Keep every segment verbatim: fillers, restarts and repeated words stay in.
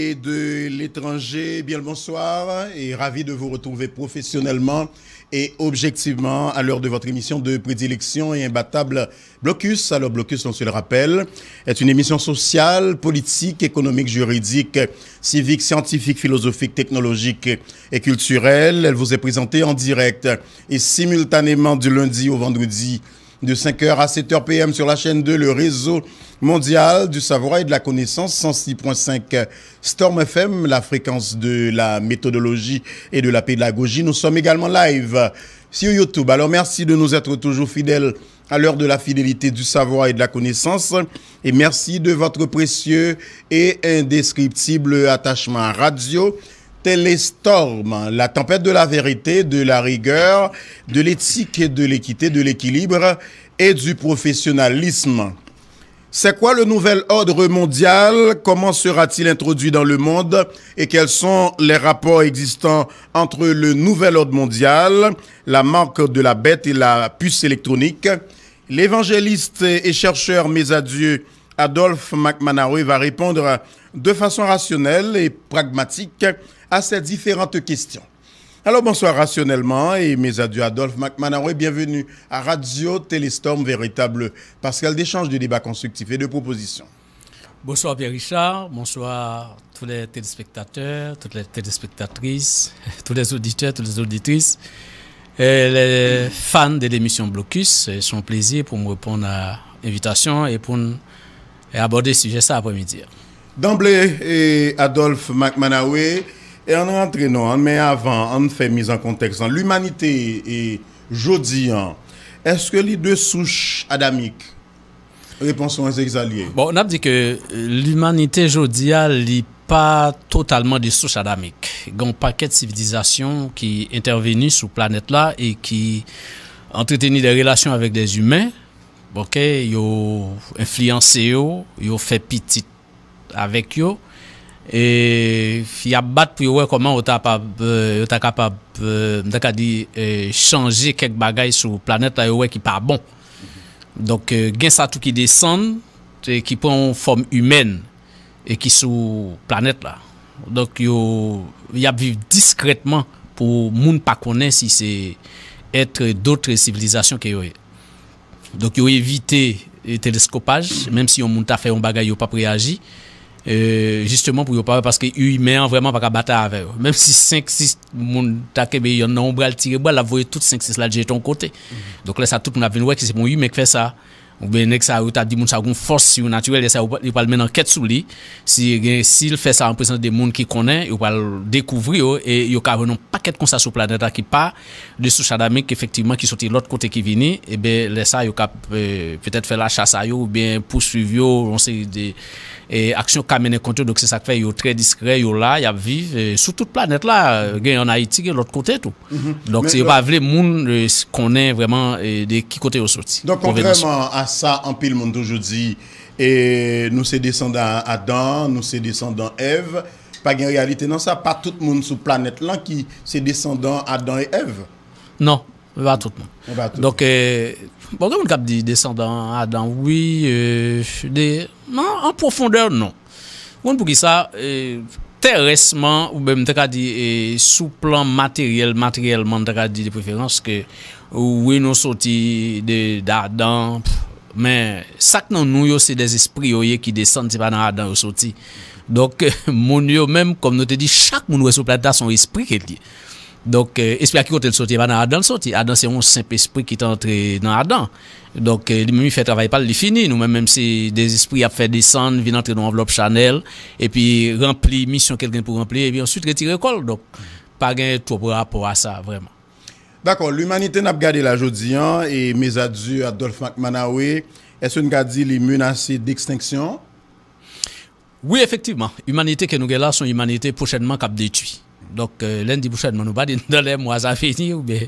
et de l'étranger, bien le bonsoir et ravi de vous retrouver professionnellement et objectivement à l'heure de votre émission de prédilection et imbattable Blocus. Alors Blocus, on se le rappelle, est une émission sociale, politique, économique, juridique, civique, scientifique, philosophique, technologique et culturelle. Elle vous est présentée en direct et simultanément du lundi au vendredi de cinq heures à sept heures P M sur la chaîne deux, le réseau mondial du savoir et de la connaissance, cent six point cinq Storm F M, la fréquence de la méthodologie et de la pédagogie. Nous sommes également live sur YouTube. Alors merci de nous être toujours fidèles à l'heure de la fidélité, du savoir et de la connaissance. Et merci de votre précieux et indescriptible attachement à Radio Téléstorm, la tempête de la vérité, de la rigueur, de l'éthique, de l'équité, de l'équilibre et du professionnalisme. C'est quoi le nouvel ordre mondial? Comment sera-t-il introduit dans le monde? Et quels sont les rapports existants entre le nouvel ordre mondial, la marque de la bête et la puce électronique? L'évangéliste et chercheur Mezadieu Adolphe McManaway va répondre de façon rationnelle et pragmatique à ces différentes questions. Alors bonsoir rationnellement et Mezadieu Adolphe McManaway, bienvenue à Radio Téléstorm, véritable passerelle d'échange, de débat constructif et de proposition. Bonsoir Pierre Richard, bonsoir tous les téléspectateurs, toutes les téléspectatrices, tous les auditeurs, toutes les auditrices, et les fans de l'émission Blocus. C'est un plaisir pour me répondre à l'invitation et pour aborder ce sujet ça après-midi. Danble, Adolphe McManaway, e ann rantre non, men avan ann fè miz an kontèks lan. Limanite e jodi an, èske li de souch adamik? Repons ou an se sa l ye. Bon, n ap di ke limanite jodi a, li pa totalman de souch adamik. Gen yon pakèt sivilizasyon ki entèveni sou planèt la e ki antreteni de relasyon avèk de imen. Oke, yo enfliyanse yo, yo fè pitit avèk yo. E y ap bat pou yo wè kòman yo ta kapab, yo ta kapab, m ta ka di, chanje kèk bagay sou planèt la, yo wè ki pa bon. Donk, gen sa tou ki desann, ki pran yon fòm imèn e ki sou planèt la. Donk, yo, y ap viv diskrètman pou moun pa konnen si se èt dòt sivilizasyon ke yo ye. Donk, yo evite teleskopaj, menm si yon moun ta fè yon bagay, yo p ap reyaji. Jisteman pou yo pa wè, paske imen an vrèman pa ka batay avè yo. Menm si senk, sis moun ta kenbe yonn nan yon bra, l tire bra, l ap voye tout senk, sis la, l jete yon kote. Donk, lè sa, tout moun ap vin wè ke se pa yon imen k fè sa. Oubyen nèg sa yo ta di moun sa gon fòs sinatirèl, lè sa yo pral mennen ankèt sou li. Si gen, si l fè sa an prezans de moun ki konnen, yo pral dekouvri yo e yo ka jwenn yon pakèt konsa sou planèt la ki pa de souch adamik, efektivman, ki soti lòt kote ki vini. Ebyen, lè sa, yo ka petèt fè lachas a yo oubyen pouswiv yo, yon seri de aksyon ka mennen kont yo. Donk, se sa k fè yo trè diskrè, yo la, y ap viv sou tout planèt la. Gen ann Ayiti, gen lòt kote tou. Donk, yo pa vle moun konnen vrèman de ki kote yo soti. Donk, kontrèman a sa anpil moun toujou di, nou se desandan Adan, nou se desandan Èv, pa gen reyalite nan sa. Pa tout moun sou planèt lan ki se desandan Adan e Èv. Non, pa tout moun. Donk, bon, gen moun k ap di desandan Adan, wi, de, non, an pwofondè, non. Ou konn poukisa? Terèsman, oubyen m ta ka di, sou plan materyèl, materyèlman, m ta ka di de preferans ke, wi, nou soti de, d Adan, men sa k nan nou yo, se de espri yo ye ki desann, se pa nan Adan yo soti. Donk, moun yo menm, kòm nou te di, chak moun ou wè sou planèt la, se yon espri ke l ye. Donk, espri a ki kote l soti? E pa nan Adan l soti. Adan se yon senp espri ki te antre nan Adan. Donk, li menm li fè travay pa l, li fini. Nou menm, menm se de espri y ap fè desann, vin antre nan anvlòp chanèl, epi ranpli misyon ke l gen pou ranpli, epi answit retire kò l. Donk, pa gen twòp rapò a sa, vrèman. Dakò, limanite n ap gade la jodi an, e Mezadieu Adolphe McManaway, èske n ka di li menase dekstenksyon? Wi, efektivman. Imanite ke nou gen la, se yon imanite pwochènman k ap detwi. Donk, lè n di pwochènman, nou pa di dans les mois à venir, oubyen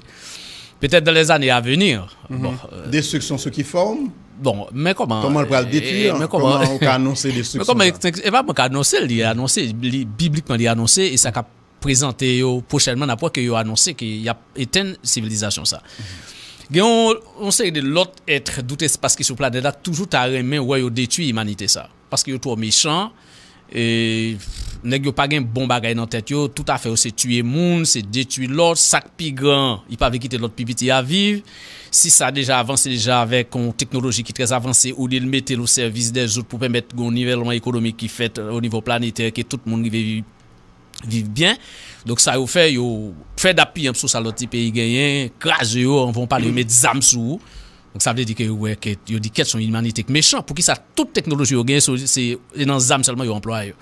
petèt dans les années à venir. Bon, destruction sous ki fòm? Bon, men kòman? Kòman l pral detwi? Kòman ou ka anonse destriksyon sa? E pa mwen k anonse l, li anonse, biblikman li anonse, e sa k ap prezante yo pwochènman, n ap wè ke yo anonse ke y ap etenn sivilizasyon sa. Gen yon, yon seri de lòt èt dout espas ki sou planèt la, toujou ta renmen wè yo detwi imanite sa. Paske yo twò mechan, E, nèg yo pa gen bon bagay nan tèt yo, tout afè yo se tiye moun, se detwi lòt, sa k pi gran, li pa vle kite lòt pi piti a viv. Si sa deja avanse deja avèk yon teknoloji ki trè avanse, olye l mete l o sèvis dèzòt pou pèmèt gon nivèlman ekonomik ki fèt o nivo planetè, ke tout moun rive viv, viv byen. Donk sa yo fè, yo fè dap piyanp sou sa lòt ti peyi genyen, kraze yo, anvan w pale, yo met zam sou ou. Donk sa vle di ke yo wè ke yo di kèt se yon imanite k mechan. Poukisa tout teknoloji yo genyen, se, se, se nan zam sèlman yo anplwaye yo.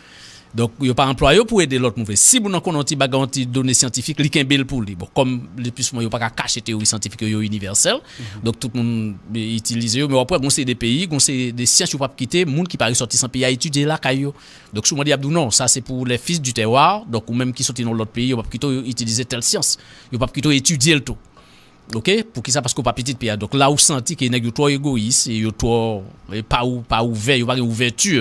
Donk yo pa anplwaye yo pou ede lòt moun vre. Si moun nan konnen yon ti bagay, yon ti done syantifik, li kenbe l pou li. Bon, kòm le pli souvan yo pa ka kache teyori syantifik yo, yo inivèsèl. Donk tout moun itilize yo, men w ap wè gon seri de peyi, gon seri de syans yo p ap kite moun ki pa resòtisan peyi a etidye lakay yo. Donk si w mande y ap di w non, sa se pou les fils du terroir, donk ou menm ki soti nan lòt peyi, yo p ap kite w itilize tèl syans. Yo p ap kite w etidye l tou. Oke? Poukisa? Paske w pa pitit peyi a. Donk la ou santi ke nèg yo twò egoyis, e yo twò, e pa ou, pa ouvè, yo pa gen ouvèti,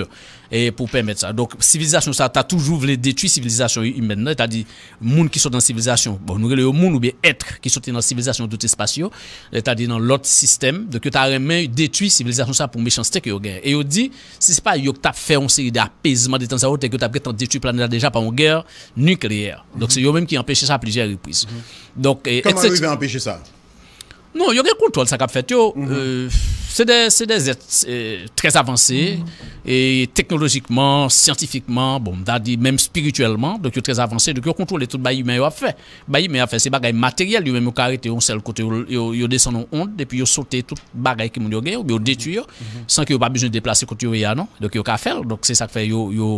e pou pèmèt sa. Donk sivilizasyon sa ta toujou vle detwi sivilizasyon imèn nan, sètadi moun ki sot nan sivilizasyon, bon, nou rele yo moun oubyen èt ki soti nan sivilizasyon dout espas yo, sètadi nan lòt sistèm. Donk yo ta renmen detwi sivilizasyon sa pou mechanste ke yo genyen. E yo di, si se pa yo ki t ap fè yon seri de apezman de tan sa yo, te ke yo t ap gentan detwi planèt la deja pa yon gè nikleyè. Donk se yo menm ki anpeche sa plizyè repriz. Donk, e, Kòman yo rive anpeche sa? Non, yo gen kontwòl sa k ap fèt yo. Euh, se de, se de zèt, euh, trè avanse, e teknolojikman, syantifikman, bon, m ta di menm espirityèlman, donk yo trè avanse, donk yo kontwole tout bay imen yo ap fè. Bay imen ap fè, se bagay materyèl, yo menm yo ka rete yon sèl kote, yo, yo, yo desann yon ond, epi yo sote tout bagay ke moun yo gen, oubyen yo detwi yo, san ke yo pa bezwen deplase kote yo ye a, non. Donk yo ka fè l, donk se sa k fè yo, yo,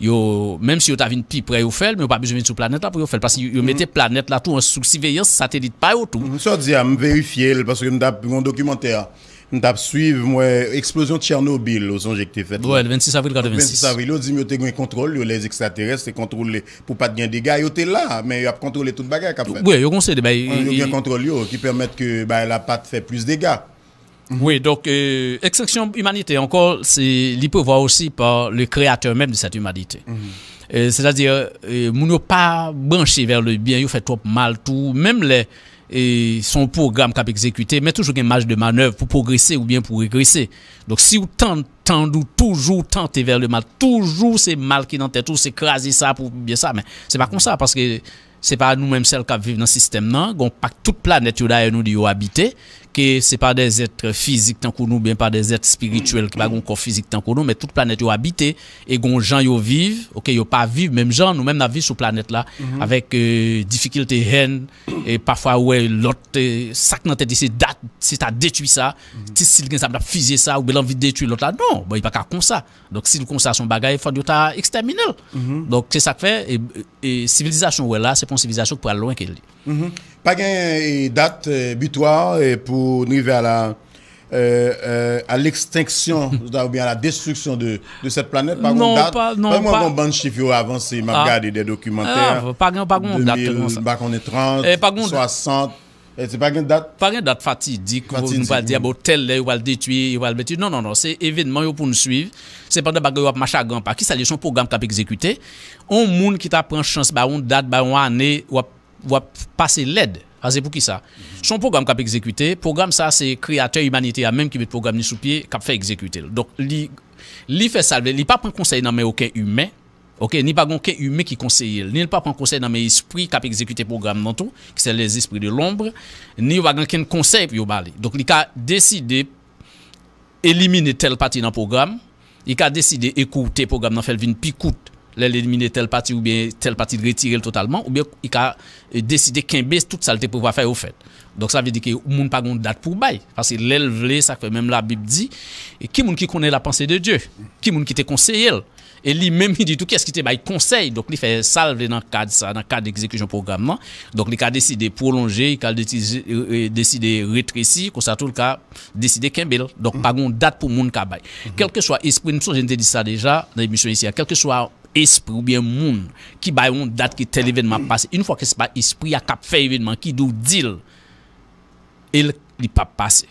yo, menm si yo ta vin pi prè, yo fè l, men yo pa bezwen vin sou planèt la pou yo fè l, paske yo, yo mete planèt la tou an sou siveyans satelit pa yo tou. Mhm, sa w di a, m verifye l, paske m t ap, yon dokimantè, m t ap swiv, m wè eksplozyon Tchènobil, ou sonje ki te fèt la. Wè, vennsis avril katrevensis. Vennsis avril, yo di m yo te gen kontwòl, yo, lè ekstraterès te kontwole pou pa t gen dega, yo te la, men y ap kontwole tout bagay k ap fèt. Wi, yo gon seri de bagay, yo gen kontwòl yo, ki pèmèt ke bagay la pa t fè plis dega. Wi, donk, euh, ekstenksyon imanite ankò, se, li prevwa osi pa le Créateur même de cette humanité. Euh, c'est-à-dire, euh, moun yo pa branche vers le bien, yo fè twòp mal tou, menm lè, e, se yon pwogram k ap egzekite, men toujou gen maj de manèv pou pwogrese oubyen pou regrese. Donk, si w tan-, tande w toujou tante vers le mal, toujou se mal ki nan tèt ou, se kraze sa pou byen sa, men se pa konsa, paske se pa nou menm sèl k ap viv nan sistèm nan. Gon pak tout planèt yo dayè nou di yo abite, ke se pa de zèt fizik tankou nou, byen pa de zèt espirityèl ki pa gon kò fizik tankou nou, men tout planèt yo abite, e gon jan yo viv, oke, yo pa viv menm jan nou menm n ap viv sou planèt la, avèk, euh, difikilte, hèn, e pafwa wè lòt, euh, sa k nan tèt li se dat, se ta detwi sa, ti si l gen zam l ap fizye sa, oubyen l anvi detwi lòt la. Non, bon, li pa ka konsa. Donk, si l konsa, se yon bagay, fò yo ta ekstèmine l. Donk, se sa k fè, e, e sivilizasyon ou wè la, se pa yon sivilizasyon k pral lwen ke li. Mhm. Pa gen, e, dat, e, bitwa, e, pou n rive a la, e, e, à l'extinction, oubyen à la destruction de, de cette planète, pa gen dat, pa gen yon bann chif yo avanse, m ap gade de dokimantè, pa gen, pa gen yon dat konsa. M pa konnen trant, swasant, E se pa gen dat? Pa gen dat fatidik, nou pral di, a bon, tèl lè yo pral detwi, yo pral detwi. Non, non, non, se evènman yo pou n swiv. Se pandan bagay yo ap mache a gran pa. Kisa l ye? Se yon pwogram k ap egzekite. On moun ki ta pran chans bay on dat, bay on ane, w ap, w ap pase lèd. Sa se poukisa? Se yon pwogram k ap egzekite. Pwogram sa, se kreyatè imanite a menm ki met pwogram li sou pye, k ap fè egzekite l. Donk, li, li fè sa l vle. Li pa pran konsèy nan men okenn imen. Oke, ni pa gen okenn imen ki konseye l, ni l pa pran konsèy nan men espri k ap egzekite pwogram nan tou, ki se les esprits de l'ombre, ni yo pa gen okenn konsèy pou yo ba li. Donk, li ka deside elimine tèl pati nan pwogram, li ka deside ekoute pwogram nan, fè l vin pi kout, lè l elimine tèl pati oubyen tèl pati l retire l totalman, oubyen li ka, e, deside kenbe tout sa l te prevwa fè yo fèt. Donk, sa vle di ke moun pa gen yon dat pou bay, paske lè l vle, sa k fè menm Labib di, e ki moun ki konnen la pensée de Dieu? Ki moun ki te konseye l? E li menm, li di tou kiyès ki te bay konsèy. Donk, li fè sa l vle nan kad sa, nan kad egzekisyon pwogram nan. Donk, li ka deside pwolonje, li ka desi-, e, e, deside retresi, konsa tou, li ka deside kenbe l. Donk, pa gen yon dat pou moun ka bay. Kèlkeswa espri, m sonje m te di sa deja nan emisyon isi a, kèlkeswa espri oubyen moun ki bay yon dat ke tèl evènman ap pase, yon fwa ke se pa espri a k ap fè evènman, ki di w di l, e l, li p ap pase.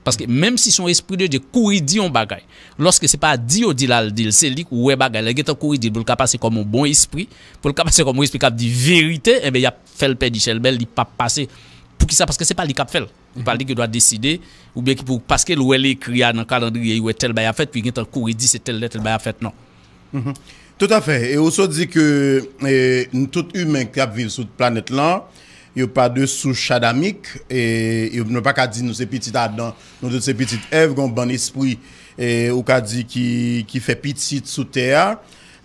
Paske menm si se yon espri de Dye, kouri di yon bagay. Lòske se pa di yo di l al di l, se li k wè bagay la, gentan kouri di l pou l ka pase kòm yon bon espri, pou l ka pase kòm yon espri k ap di verite, enben, y ap fè l pèdi chèlbè l, li p ap pase. Poukisa? Paske se pa li k ap fè l. Se pa li ki dwa deside, oubyen ki pou, paske l wè l ekri a nan kalandriye, li wè tèl bagay ap fèt, pou l gentan kouri di se tèl lè tèl bagay ap fèt, non. Mhm. Toutafè. E ou sot di ke e, tout imen k ap viv sou planèt lan, yo pa de souch adamik, e yo, nou pa ka di nou se pitit Adan, nou tout se pitit Èv, gen yon bann espri, e ou ka di ki, ki fè pitit sou tè a.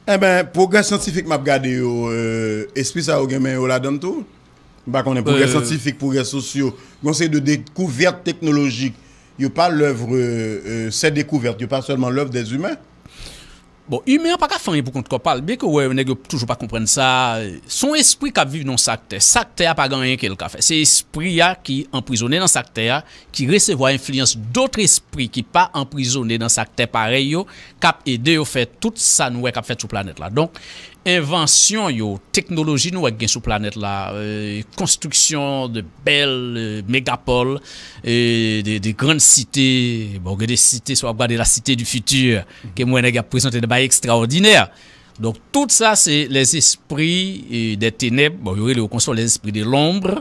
Enben, pwogrè syantifik m ap gade yo, e, espri sa yo gen men yo ladan l tou? M pa konnen, pwogrè syantifik, pwogrè sosyo, gen yon seri de dekouvèt teknolojik, yo pa lèv, e, sè dekouvèt, yo pa sèlman lèv dè imen. Bon, imen an pa ka fè anyen pou kont kò pa l, byen ke w wè nèg yo toujou pa konprann sa, se yon espri k ap viv nan sak tè. Sak tè a pa gen anyen ke l ka fè. Se espri a ki anprizonnen nan sak tè a, ki resevwa enfliyans dòt espri ki pa anprizonnen nan sak tè parèy yo, k ap ede yo fè tout sa nou wè k ap fèt sou planèt la. Donk, envansyon yo, teknoloji nou wè k gen sou planèt la, e, konstriksyon de bèl, e, megapòl, e, de, de grann site, bon, gen de site, si w ap gade la cité du futur, ke m wè nèg y ap prezante de bagay ekstraòdinè. Donk, tout sa, se lèzespri, e, dè tenèb, bon, yo rele yo konsa, lèzespri de lonb,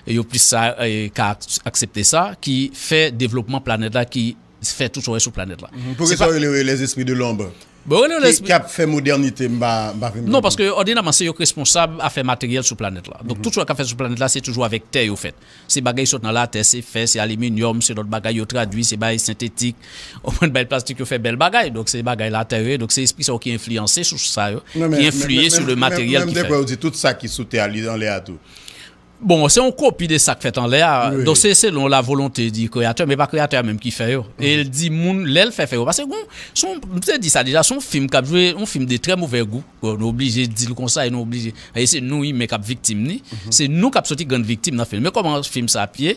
e yo plis sa, e, ka ak-, aksepte sa, ki fè devlopman planèt la, ki fè tout sa w wè sou planèt la. Mhm. Poukisa yo rele yo lèzespri de lonb? Bon, rele yo lèzespri ki ap fè modènite, m pa, m pa fin konprann. Non, paske òdinèman, se yo k responsab afè materyèl sou planèt la. Donk, tout sa k ap fèt sou planèt la, se toujou avèk tè yo fèt. Se bagay sot nan latè, se fè, se aliminyòm, se lòt bagay yo tradui, se bagay sentetik. Ou konprann, bagay plastik yo fè bèl bagay. Donk, se bagay latè yo ye. Donk, se espri sa yo ki enfliyanse sou sa yo, ki enfliye sou le materyèl ki fèt. Menm de kwè ou di tout sa ki sou tè a, li anlè a tou. Bon, se yon kopi de sa k fèt anlè a. Donk, se selon la volonté du créateur, men pa kreyatè a menm ki fè yo. E l di moun, lè l fè fè yo. Paske, bon, se yon, m te di sa deja, se yon fim k ap jwe, yon fim de trè movè gou. Bon, nou oblije di l konsa e nou oblije. E se nou, imen, k ap viktim ni. Se nou k ap soti grann viktim nan fim. Men kòman fim sa ap ye?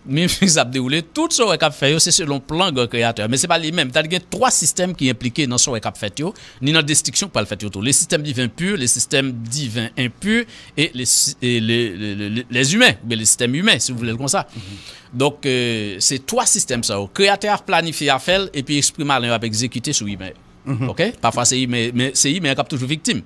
Men fim sa ap dewoule, tout sa w wè k ap fè yo, se selon plan gran kreyatè. Men se pa li menm. Sa gen twa sistèm ki enplike nan sa w wè k ap fèt yo, ni nan destriksyon k pral fèt yo tou. Le système divin pur, le système divin impur, e le, e le, le, le, le, les humains, oubyen le système humain, si vous voulez l konsa. Donk, e, se twa sistèm sa yo. Kreyatè a planifye afè l, epi espri malen yo ap egzekite sou imen. Oke? Pafwa se imen, men se imen an k ap toujou viktim.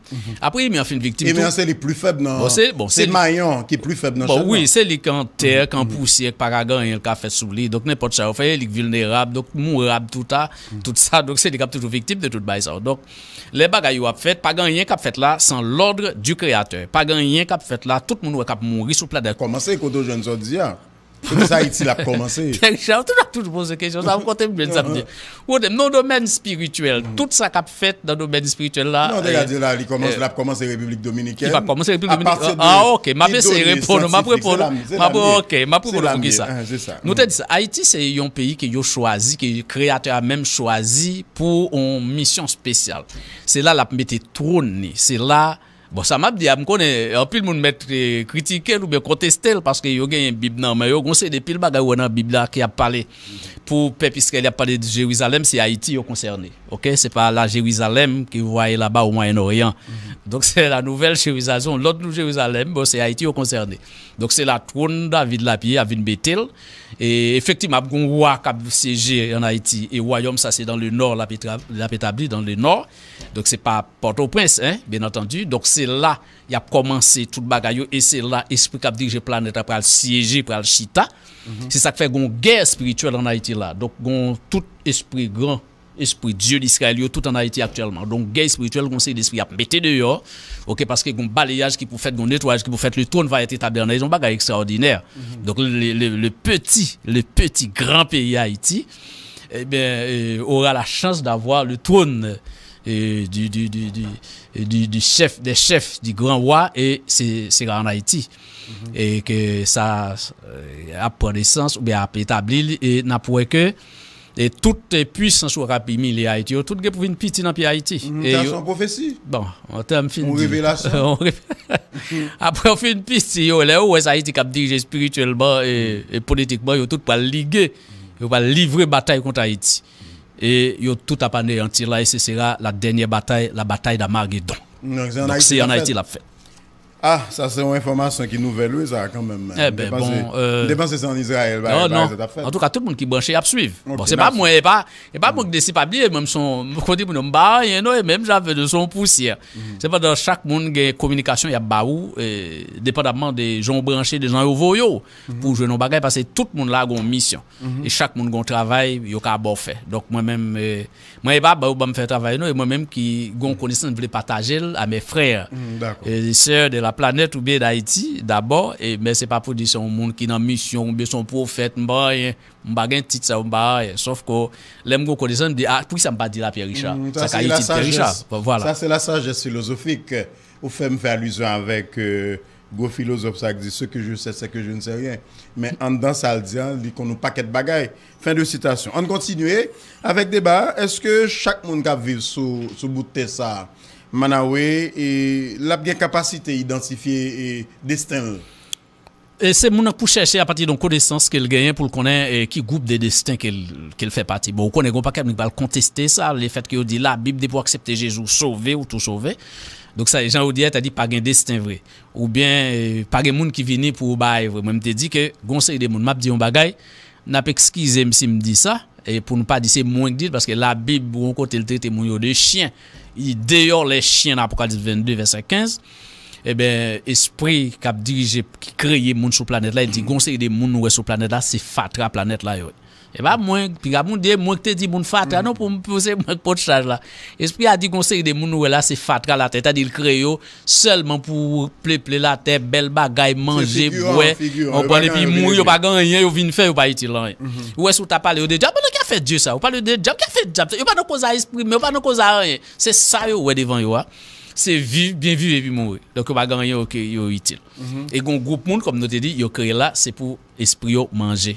Apre imen an fin viktim tou. Imen an se li k pli fèb nan, bon, se, bon, se li. Mayon ki pli fèb nan chèn nan. Bon, wi, se li k an tè, k an pousyè, k pa ka gen anyen l ka fè sou li. Donk, nenpòt sa yo fè, li k vilnerab, donk, mourab, tout a, tout sa. Donk, se li k ap toujou viktim de tout bagay sa yo. Donk, lè bagay yo ap fèt, pa gen anyen k ap fèt la sans l'ordre du créateur. Pa gen anyen k ap fèt la, tout moun wè k ap mouri sou planèt. Kòmanse kote w jwenn sa w di a. Kote sa Ayiti l ap kòmanse? Pierre Richard, ou toujou ap toujou poze kesyon sa, ou kote m jwenn sa m di. Ou kote m, nan domèn espirityèl, tout sa k ap fèt nan domèn espirityèl la. Non, te ka di la, li kòmanse, l ap kòmanse Repiblik Dominikèn. Li p ap kòmanse Repiblik Dominikèn. Ah, ok, m ap eseye reponn ou, m ap reponn ou. M ap, ok, m ap reponn ou poukisa. Nou te di sa, Ayiti se yon peyi ke yo chwazi, ke kreyatè a menm chwazi pou yon misyon espesyal. Se la l ap mete twòn li, se la Bon, sa m ap di a, m konnen anpil moun mèt, e, kritike l oubyen konteste l, paske yo genyen Bib nan men yo. Gon seri de pil bagay ou wè nan Bib la ki ap pale pou pèp Izrayèl, y ap pale de Jerizalèm, se Ayiti yo konsène. Oke? Se pa la Jérusalem que vous voyez là-bas au Moyen-Orient. Donk, se la nouvelle Jérusalem, se yon lòt nou Jerizalèm, bon, se Ayiti yo konsène. Donk, se la twòn David la piye, y ap vin mete l. E efektivman, ap gon wa k ap syeje ann Ayiti. E wayòm sa, se dans le nord, l ap etab-, l ap etabli dans le nord. Donk, se pa Pòtoprens, en, byen antandi. Donk, se la y ap kòmanse tout bagay yo, e se la espri k ap dirije planèt la pral syeje, pral chita. Se sa k fè gon gè espirityèl ann Ayiti la. Donk, gon tout espri gran, espri Dye Izrayèl yo tout ann Ayiti aktyèlman. Donk, gè espirityèl, gon seri de espri y ap mete deyò, oke, paske gon baleyaj ki pou fèt, gon netwayaj ki pou fèt, le trône va être établi en Haïti, yon bagay ekstraòdinè. Donk, le, le, le petit, le petit grand pays Haïti, eh bien, euh, aura la chance d'avoir le trône, euh, du, du, du, du, du, du chef des chefs, du grand roi, e se, se sera en Haïti. E ke sa, euh, ap pran nesans, oubyen ap etabli li, e n ap wè ke, e tout, e pwisans yo k ap imilye Ayiti yo, tout gen pou vin piti nan pye Ayiti. E sa se yon pwofesi. Bon, an tèm fin di. Yon revelasyon. Apre yo fin piti yo, lè yo wè sa Ayiti k ap dirije espirityèlman e, e politikman, yo tout pral lige. Yo pral livre batay kont Ayiti. E yo tout ap aneyanti la, e se sera la dènyè batay, la batay d'Armagedon. Donk, se ann Ayiti l ap fèt. Ah, sa se yon enfòmasyon ki nouvèl, wi, sa, kanmenm. Ebyen, bon, euh, m te panse se ann Izrayèl bagay sa t ap fèt. Antouka, tout moun ki branche, y ap swiv. Bon, se pa mwen, e pa, e pa mwen ki deside, pa bliye, mwen, m se yon, kote pou nou, m pa anyen, non, e menm jan avè nou, se yon pousyè. Sepandan, chak moun gen kominikasyon y ap ba ou, e, depandamman de jan w branche, de jan yo voye w pou w jwenn yon bagay, paske tout moun la gen yon misyon. E chak moun gen yon travay yo ka ba w fè. Donk, mwen menm, e, mwen, e pa ba yo ban m fè travay, non, e mwen menm ki gen yon konesans, m vle pataje l a mes frères et sœurs de la planète oubyen d'Haïti, dabò, e, men se pa pou di se yon moun ki nan misyon, oubyen se yon pwofèt, m pa anyen, m pa gen tit sa yo, m pa anyen. Sòf ke lè m gen yon konesans, m di, ah, poukisa m pa di l a Pierre Richard? Sa ka itil Pierre Richard. Vwala. Ça, c'est la sagesse philosophique. Ou fè m fè alizyon avèk, euh, gwo filozòf sa k di, ce que je sais, c'est que je ne sais rien. Men anndan sa l di an, li konn yon pakèt bagay. Fin de citation. Ann kontinye avèk deba a. Èske chak moun k ap viv sou, sou bout tè sa a, Manawe, e, l ap gen kapasite idantifye, e, desten l? E se moun nan k pou chèche apati de yon konesans ke l genyen pou l konnen, e, ki gwoup de desten ke l, ke l fè pati. Bon, ou konnen gen yon pakèt moun ki pral konteste sa, lefètke yo di Labib, depi w aksepte Jezi, ou sove, ou tou sove. Donk, sa, jan yo di a, ta di pa gen desten vre. Oubyen, e, pa gen moun ki vini pou bay vre. Mwen, m te di ke gen yon seri de moun, m ap di yon bagay, n ap ekskize m si m di sa, e pou nou pa di se mwen ki di l, paske Labib, yon kote, l trete moun yo de chyen. Il dehors les chiens, nan Apocalypse vingt-deux, verset quinze. Ebyen, espri k ap dirije, ki kreye moun sou planèt la, e di, gon seri de moun nou wè sou planèt la, se fatra planèt la yo ye. E pa mwen, piga moun di, e mwen ki te di moun fatra, non, pou, pou se mwen k pot chaj la. Espri a di, gon seri de moun nou wè la, se fatra latè, sètadi l kreye yo sèlman pou peple latè, bèl bagay, manje, bwè, konprann, epi mouri, yo pa gen anyen yo vin fè, yo pa itil anyen. Ou wè si w ta pale yo de dyab, nan ki afè Dye sa? Ou pale yo de dyab, ki afè dyab sa? Yo pa nan koz a espri, men yo pa nan koz a anyen. Se sa yo wè devan yo a. Se viv, byen viv epi mouri. Donk yo pa gen anyen yo ke yo itil. E gon gwoup moun, kòm nou te di, yo kreye la, se pou espri yo manje.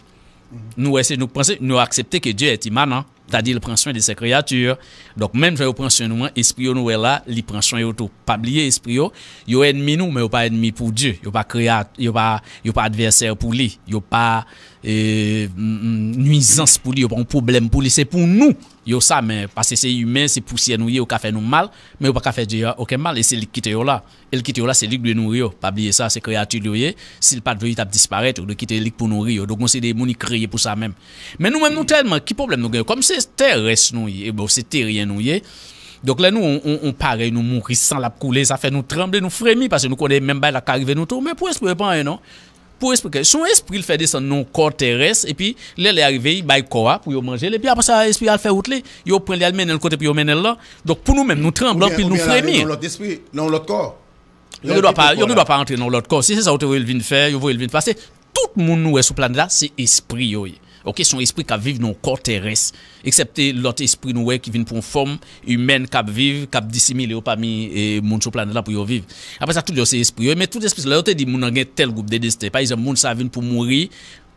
Nou wè, se nou k panse, nou aksepte ke Dieu est immanent, sètadi l pran swen de ses créatures. Donk, menm jan yo pran swen nou an, espri yo nou wè la, li pran swen yo tou. Pa bliye, espri yo, yo ènmi nou, men yo pa ènmi pou Dye. Yo pa kreya-, yo pa, yo pa advèsè pou li. Yo pa, e, m, m, nwizans pou li, yo pa yon pwoblèm pou li. Se pou nou, yo sa, men, paske se imen, se pousyè nou ye, yo ka fè nou mal, men yo pa ka fè Dye a okenn mal, e se li k kite yo la. E l kite yo la, se li k dwe nouri yo. Pa bliye sa, se kreyati l yo ye. Si l pa t vle, li t ap disparèt. Yo dwe kite li k pou nouri yo. Donk, gon seri de moun li kreye pou sa menm. Men nou menm, nou tèlman, ki pwoblèm nou gen? Kòm se terès nou ye, e bon, se teryen nou ye. Donk, lè nou, on, on, on parèy nou mouri, san l ap koule, sa fè nou tranble, nou fremi, paske nou konnen menm bagay la ka rive nou tou. Men pou espri yo, e pa anyen, non. Pou esplike, se yon espri l fè desann nan yon kò terès, epi lè lè a rive, li bay kò a pou yo manje l, epi apre sa, espri a al fè wout li, yo pran li al mennen l kote pou yo mennen l lan. Donk, pou nou menm, nou tranble anpil, nou fremi. Nan yon lòt espri, nan yon lòt kò. Yo gen dwa pa, yo gen dwa pa antre nan yon lòt kò. Si se sa yo te voye l vin fè, yo voye l vin fè. Paske tout moun nou wè sou planèt la, se espri yo ye. Oke, se yon espri k ap viv nan yon kò terès. Eksepte lòt espri nou wè ki vin pran fòm imèn, k ap viv, k ap disimile yo pami, e, moun sou planèt la pou yo viv. Apre sa, tout yo se espri yo. Men tout espri, lè yo te di moun nan gen tèl gwoup de desten, pa egzanp, moun sa vin pou mouri,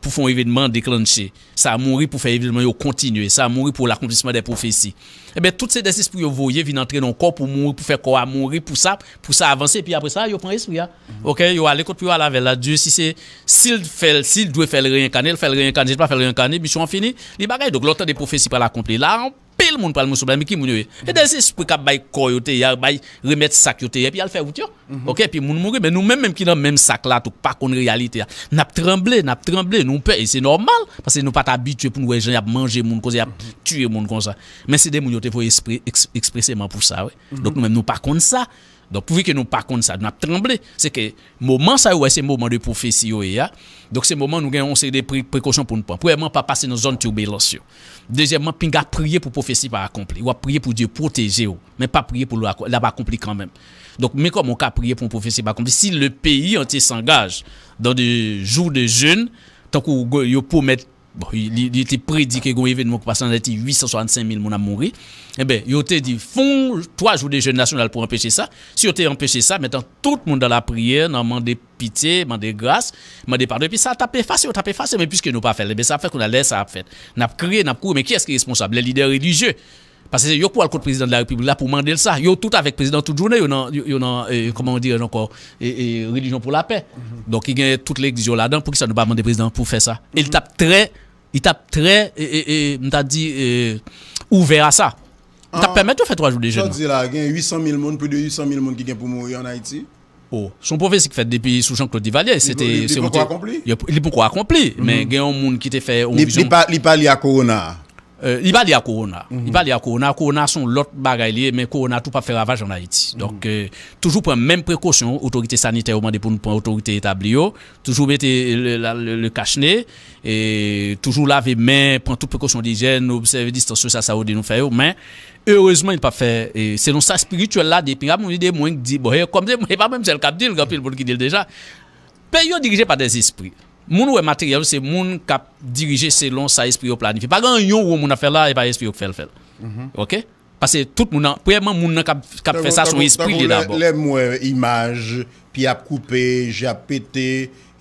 pou fè yon evènman deklanche. Sa mouri pou fè evènman yo kontinye. Sa mouri pou l'accomplissement des prophéties. Ebyen, tout se dèzespri yo voye vin antre nan kò pou mouri, pou fè kò a mouri, pou sa, pou sa avanse, epi apre sa, yo pran espri a. Oke, yo ale kot pou yo ale avè l la. Dye, si se, si l fè l, si l dwe fè l reyènkane, l fè l reyènkane, si l pa fè l reyènkane, misyon an fini, li bagay. Donk, lè w tande pwofesi pral akonpli. La, anpil moun pral mouri sou planèt, men ki moun yo ye? E dèzespri k ap bay kò yo te ye, bay remèt sa k yo te ye, epi al fè wout yo. Oke, epi moun mouri, men nou menm, menm ki nan menm sa k la, tou, k pa konn reyalite a, n ap tranble, n ap tranble, nou pè, e se nòmal, paske nou pa t abitye pou n wè jan y ap manje moun, kote y ap tiye moun konsa. Men se de moun yo te voye espre-, eks-, ekspreseman pou sa, wi. Donk, nou menm, nou pa konn sa. Donk, pouvi ke nou pa konn sa, n ap tranble. Se ke moman sa yo, wè, se moman de pwofesi yo ye a. Donk, se moman nou gen yon seri de pre-, prekosyon pou n pran. Premyèman, pa pase nan zòn tibilans yo. Dezyèmman, pinga priye pou pwofesi pa akonpli. W ap priye pou Dye pwoteje w, men pa priye pou l ak-, l ap akonpli kanmenm. Donk, men kòman w ka priye pou yon pwofesi pa akonpli? Si le pays entier s'engage dans des jours de jeûne, tankou yo pwomèt, bon, li, li te predi ke gen yon evènman ki pase an Ayiti, uit san swasannsenk mil moun ap mouri. Enben, yo te di, fè yon twa jou de jèn nasyonal pou anpeche sa. Si yo te anpeche sa, mentnan, tout moun dans la prière, nan mande pitye, mande gras, mande padon. Epi sa t ap efase, yo t ap efase, men piske nou pa fè l, enben, sa ap fè kounye a lè sa ap fèt. N ap kriye, n ap kouri, men kiyès ki responsab? Lè lidè relijye. Paske se yo k pral kot prezidan de la repiblik la pou mande l sa. Yo tout avèk prezidan tout jounen, yo nan, yo, yo nan, e, kòman yo di ankò, e, e, relijyon pou lapè. Donk, ki gen tout legliz yo ladan, poukisa nou pa mande prezidan pou fè sa? E li t ap trè, li t ap trè, e, e, e, m ta di, e, ouvè a sa. Li t ap pèmèt yo fè twa jou de jèn. Sa w di la, gen uit san mil moun, plis de uit san mil moun ki gen pou mouri an Ayiti. Oh, se yon pwofesi ki fèt depi sou Jean-Claude Duvalier. Se te, li, li, se li poko akonpli? Li poko akonpli, men gen yon moun ki te fè yon vizyon. Li pa, li pa li a kowona a. Euh, li pa li a kowona. Li pa li a kowona. Kowona se yon lòt bagay li ye, men kowona tou p ap fè ravaj an Ayiti. Donk, euh, toujou pran menm prekosyon otorite sanitè yo mande pou nou pran, otorite etabli yo. Toujou mete le, la, le, le kachne, e toujou lave men, pran tout prekosyon dijèn, obsève distans sosyal sa yo di nou fè yo. Men, erezman, li p ap fè, e selon sa espirityèl la, depi a moun de mwen ki di, bon, e kòm se mwen, e pa mwen sèl k ap di l, gen anpil moun ki di l deja. Peyi yo dirije pa dèzespri. Moun ou wè materyèl, se moun k ap dirije selon sa espri yo planifye. Pa gen yon won moun ap fè la, e pa espri yo k fè l fè l. Oke? Paske tout moun nan, premyèman, moun nan k ap, k ap fè sa, se yon espri li ye dabò. Lè m wè imaj, pye ap koupe, je ap pete,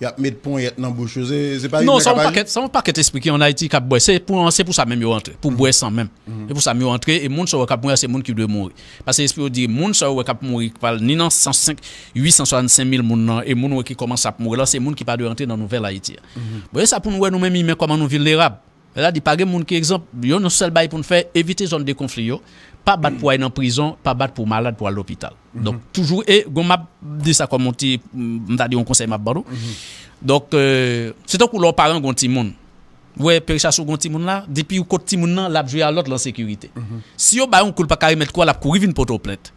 y ap met ponyèt nan bouch yo, se, se pa imen k ap aji? Non, se yon pakèt, se yon pakèt espri ki an Ayiti k ap bwè. Se pou, se pou sa menm yo antre, pou bwè san menm. Se pou sa menm yo antre, e moun sa yo k ap mouri, se moun ki dwe mouri. Paske espri yo di, moun sa yo wè k ap mouri, k pral ni nan san senk, uit san swasannsenk mil moun nan, e moun wè ki kòmanse ap mouri la, se moun ki pa dwe antre nan nouvèl Ayiti a. Bon, e sa pou nou wè nou menm imen kòman nou vilnerab. Sètadi, pa gen moun ki egzanp, yon sèl bagay pou n fè, evite zòn de konfli yo, pa bat pou al nan prizon, pa bat pou malad pou al lopital. Donk, toujou, e gon m ap di sa kòm yon ti, m ta di yon konsèy m ap ban nou. Donk, euh, se tankou lè yon paran gon timoun. Ou wè, Perichas ou gon timoun la, depi ou kot timoun nan, l ap jwe a lòt lan sekirite. Si yo ba yon kou, l pa ka remèt kou a, l ap kouri vin pote w plent.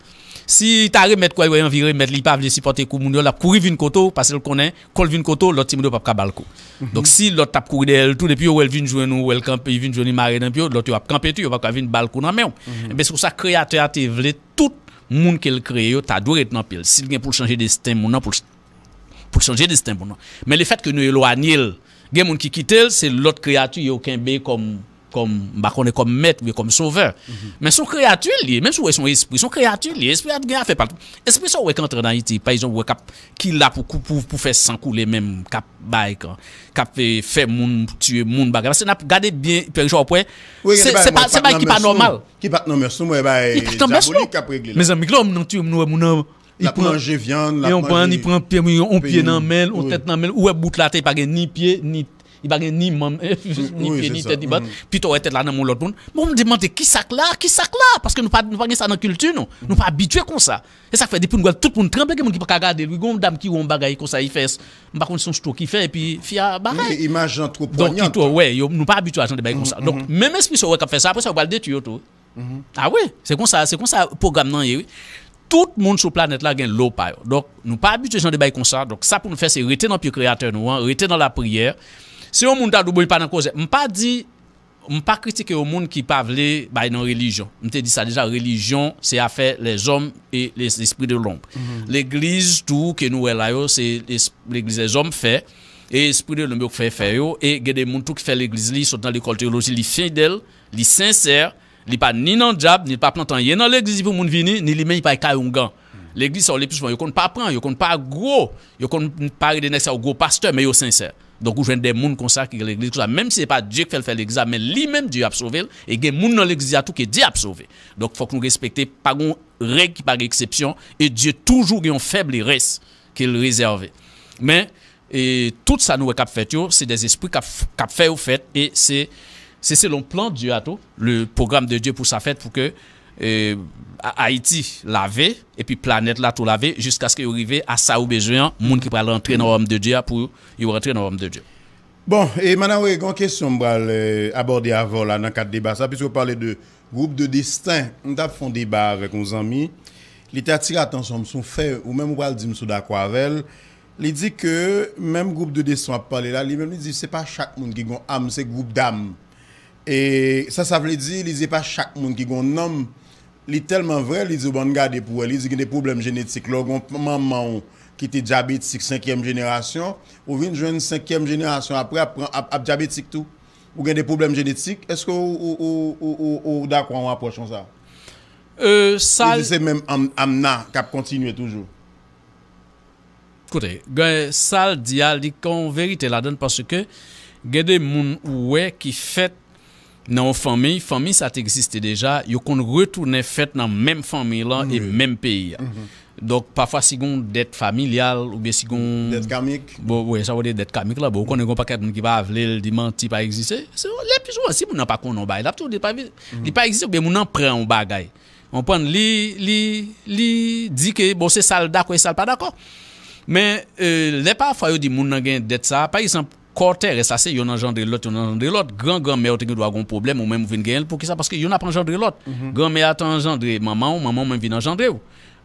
Si ta remèt kou a, yo anvi remèt li, li pa vle sipòte kou moun yo, l ap kouri vin kote w, paske l konnen, kon l vin kote w, lòt timoun yo p ap ka ba l kou. Donk, si lòt t ap kouri dèyè l tou, depi yo wè l vin jwenn ou, wè l kanpe, vin jwenn li mare nan pye w, lòt yo ap kanpe tou, yo p ap ka vin ba l kou nan men w. Enben, se pou sa Kreyatè a te vle tout moun ke l kreye yo ta dwe ret nan pye l. Si l gen pou l chanje desten moun nan, pou l, pou l chanje desten moun nan. Men lefètke nou elwanye l, gen moun ki kite l, se lòt kreyati yo kenbe kòm, kòm, m pa konnen, kòm mèt oubyen kòm sovè. Men se yon kreyati l ye, menm si w wè se yon espri, se yon kreyati l ye. Espri a gen afè pa l. Espri sa w wè k antre an Ayiti, pa egzanp, w wè k ap, ki la pou, pou, pou fè san koule menm, k ap bay kan, k ap, eh, fè moun tiye moun bagay. Paske n ap gade byen, Pè Richard, w ap wè, se, se pa, se bagay ki pa nòmal. Ki pa t nan mès nou, mwen, bay Dyabolik k ap regle la. Mezanmi, ki lè moun nan tiye moun, ou wè moun nan, li pran, manje vyann, l ap manje, li pran pye, yon pye nan men l, yon tèt nan men l, ou wè bout la, te pa gen ni pye, ni, li pa gen ni manm, ni pye, ni tèt, ni bat. Pito wè tèt la nan men lòt moun. Bon, m demande, ki sa k la? Ki sa k la? Paske nou pa, nou pa gen sa nan kilti nou. Nou pa abitye konsa. E sa k fè depi nou wè tout moun tranble, gen moun ki pa ka gade l. Wi, gen yon dam ki wè yon bagay konsa, li fè, m pa konn si yon stroke li fè, epi fi a bagay. Wi, imaj lan twò pwanyant. Donk, li twò, wè, yo, nou pa abitye a jan de bagay konsa. Donk, menm espri sa w wè k ap fè sa, apre sa, yo pral detwi yo tou. Ah wi, se konsa, se konsa pwogram nan ye, wi. Tout moun sou planèt la gen lo pa yo. Donk, nou pa abitye jan de bagay konsa. Donk, sa pou nou fè, se rete nan pye Kreyatè nou an, rete nan lapriyè. Si yon moun ta di w, bon, li pa nan koze, m pa di, m pa kritike yon moun ki pa vle bay nan relijyon. M te di sa deja, relijyon, se afè lèzòm e les esprits de l'ombre. Legliz tou ke nou wè la yo, se es-, legliz lèzòm fè, e espri de lòm yo k fè, fè yo, e gen de moun tou ki fè legliz li, sot nan lekòl teyoloji, li fidèl, li sensè, li pa ni nan dyab, ni li pa plante anyen nan legliz li pou moun vini, ni li menm li pa kay oungan. Legliz sa yo, le pli souvan, yo konn pa pran, yo konn pa gwo, yo konn pare de nèg sa yo gwo pastè, men yo sensè. Donk, ou jwenn de moun konsa ki gen legliz konsa, menm si se pa Dye k fè l fè legliz la, men li menm Dye ap sove l, e gen moun nan legliz la tou ke Dye ap sove. Donk, fòk nou respekte, pa gon règ ki pa gen eksepsyon, e Dye toujou gen yon fèblès ke l rezève. Men, e tout sa nou wè k ap fèt yo, se de espri k ap, k ap fè yo fèt, e se, se selon plan Dye a tou, le programme de Dieu pou sa fèt, pou ke, e, A-, Ayiti lave, epi planèt la tou lave, jiskaske yo rive a sa yo bezwen an, moun ki pral rantre nan wayòm de Dye a, pou yo rantre nan wayòm de Dye. Bon, e Manawe, gen yon kesyon m pral, e, abòde avè w la nan kad deba sa, piske w pale de gwoup de desten. M t ap fè yon deba avèk yon zanmi, li te atire atansyon m sou yon fè, ou menm ou pral di m si w dakò avè l. Li di ke menm gwoup de desten w ap pale la, li menm li di se pa chak moun ki gon am, se gwoup dam. E sa, sa vle di, li di se pa chak moun ki gon nanm. Li tèlman vrè, li di w, ban n gade pou wè. Li di gen de pwoblèm jenetik. Lè w gon manman w ki te dyabetik senkyèm jenerasyon, ou vin jwenn senkyèm jenerasyon apre ap pran, ap, ap dyabetik tou. Ou gen de pwoblèm jenetik. Èske w, ou, ou, ou, ou, ou dakò a yon apwòch konsa? Euh, sa. Li di se menm am-, amna k ap kontinye toujou. Koute, gen sa l di a, li gen yon verite ladan l, paske gen de moun ou wè ki fèt nan yon fanmi, fanmi sa te egziste deja, yo konn retounen fèt nan menm fanmi lan e menm peyi a. Donk, pafwa, si gen yon dèt familyal, oubyen si gen yon dèt kamik. Bon, wi, sa vle di dèt kamik la. Bon, ou konnen gen yon pakèt moun ki pa vle l, di manti pa egziste. Se, le pli souvan, si moun nan pa konnen yon bagay, l ap tou di pa, li pa egziste, oubyen moun nan pran yon bagay. Konprann? Li, li, li di ke, bon, se sa l dakò e sa l pa dakò. Men, e, lè pafwa yo di moun nan gen dèt sa, pa egzanp, kò terès la, se yonn anjandre lòt, yonn anjandre lòt. Gran granmè w te gen dwa gon pwoblèm, ou menm ou vin genyen l. Poukisa? Paske yonn ap anjandre lòt. Granmè a te anjandre manman w, manman w menm vin anjandre w.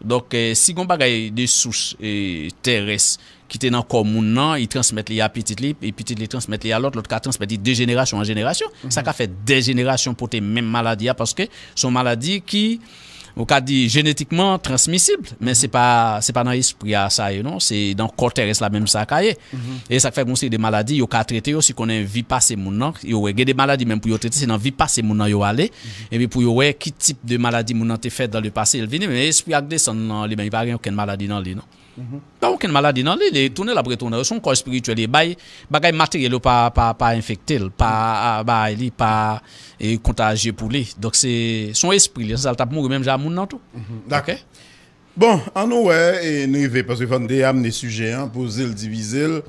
Donk, e, si gon bagay de souch, e, terès ki te nan kò moun nan, li transmèt li a pitit li, e pitit li transmèt li a lòt, lòt ka transmèt li de jenerasyon an jenerasyon. Sa ka fè de jenerasyon pote menm maladi a, paske se yon maladi ki, ou ka di, jenetikman transmisib, men se pa, se pa nan espri a sa ye, non, se nan kò terès la menm sa ka ye. E sa k fè gon seri de maladi, yo ka trete yo, si konnen vi pase moun nan, yo wè gen de maladi menm pou yo trete, se nan vi pase moun nan yo ale, epi pou yo wè ki tip de maladi moun nan te fè dans le passé, l vini, men espri a k desann nan li menm, li pa gen okenn maladi nan li, non. Pa okenn maladi nan li, li tounen l ap retounen. Se yon kò espirityèl, li bay bagay materyèl yo pa, pa, pa enfekte l, pa, a, bay li, pa, e, kontajye pou li. Donk, se, se yon espri, li, se sa l t ap mouri, menm jan moun nan tou. Dakò. Bon, ann nou wè, e, n rive, paske fò n te amne sijè an, poze l, divize l.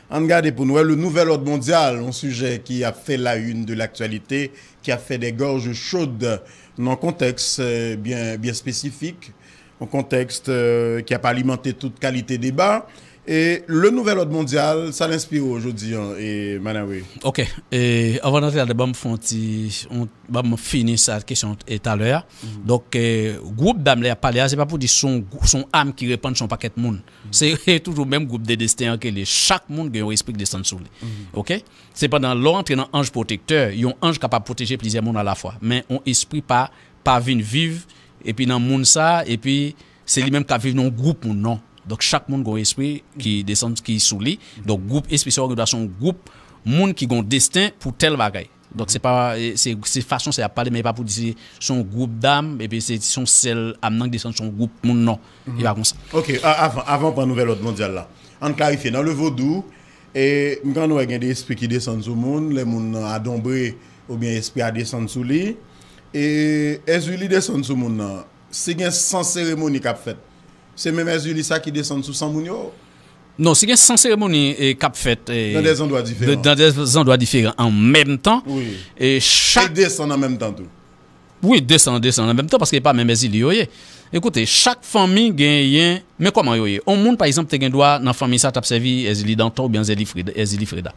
Ann gade pou n wè, le nouvel ordre mondial, yon sijè ki ap fè la une de l'actualité, ki ap fè des gorges chaudes nan yon kontèks, e, byen, byen espesifik, yon kontèks, e, ki ap alimante tout kalite deba. E le nouvel ordre mondial, sa l enspire w jodi an, e, Manawe? Ok, e, anvan n antre ladan, ban m fè yon ti, yon, ban m fini sa kesyon e talè a. Donk, e, gwoup dam lè y ap pale a, se pa pou di se yon gwou-, se yon am ki repann, se yon pakèt moun. Se toujou menm gwoup de desten an ke li ye. Chak moun gen yon espri ki desann sou li. Ok? Sepandan, lè w antre nan anj pwotektè, yon anj kapab pwoteje plizyè moun alafwa. Men yon espri pa, pa vin viv, epi nan moun sa, epi se li menm k ap viv nan yon gwoup moun, non. Donk, chak moun gen yon espri ki desann, ki sou li. Donk, gwoup espri sa yo gen dwa se yon gwoup moun ki gen yon desten pou tèl bagay. Donk, se pa, e, se, se fason sa y ap pale, men e pa pou di se, se yon gwoup dam, epi se, se yon sèl am nan ki desann, se yon gwoup moun, non. E pa konsa. Ok, a-, avan, avan w pran nouvel òd mondyal la, ann klarifye, nan le vodou, e, m konn wè gen de espri ki desann sou moun, lè moun nan adonbre, oubyen espri a desann sou li, e, Èzili desann sou moun nan, si gen san seremoni k ap fèt, se menm Èzili sa ki desann sou san moun yo? Non, si gen san seremoni, e, k ap fèt, e, nan de zandwa diferan, dan de zandwa diferan an menm tan, wi, e chak, e desann an menm tan tou. Wi, desann, desann an menm tan, paske e pa menm Èzili yo ye. Ekoute, chak fanmi genyen, men kòman yo ye. On moun, pa egzanp, te gen dwa nan fanmi sa t ap sèvi Èzili Dantò oubyen Èzili Freda, Èzili Freda.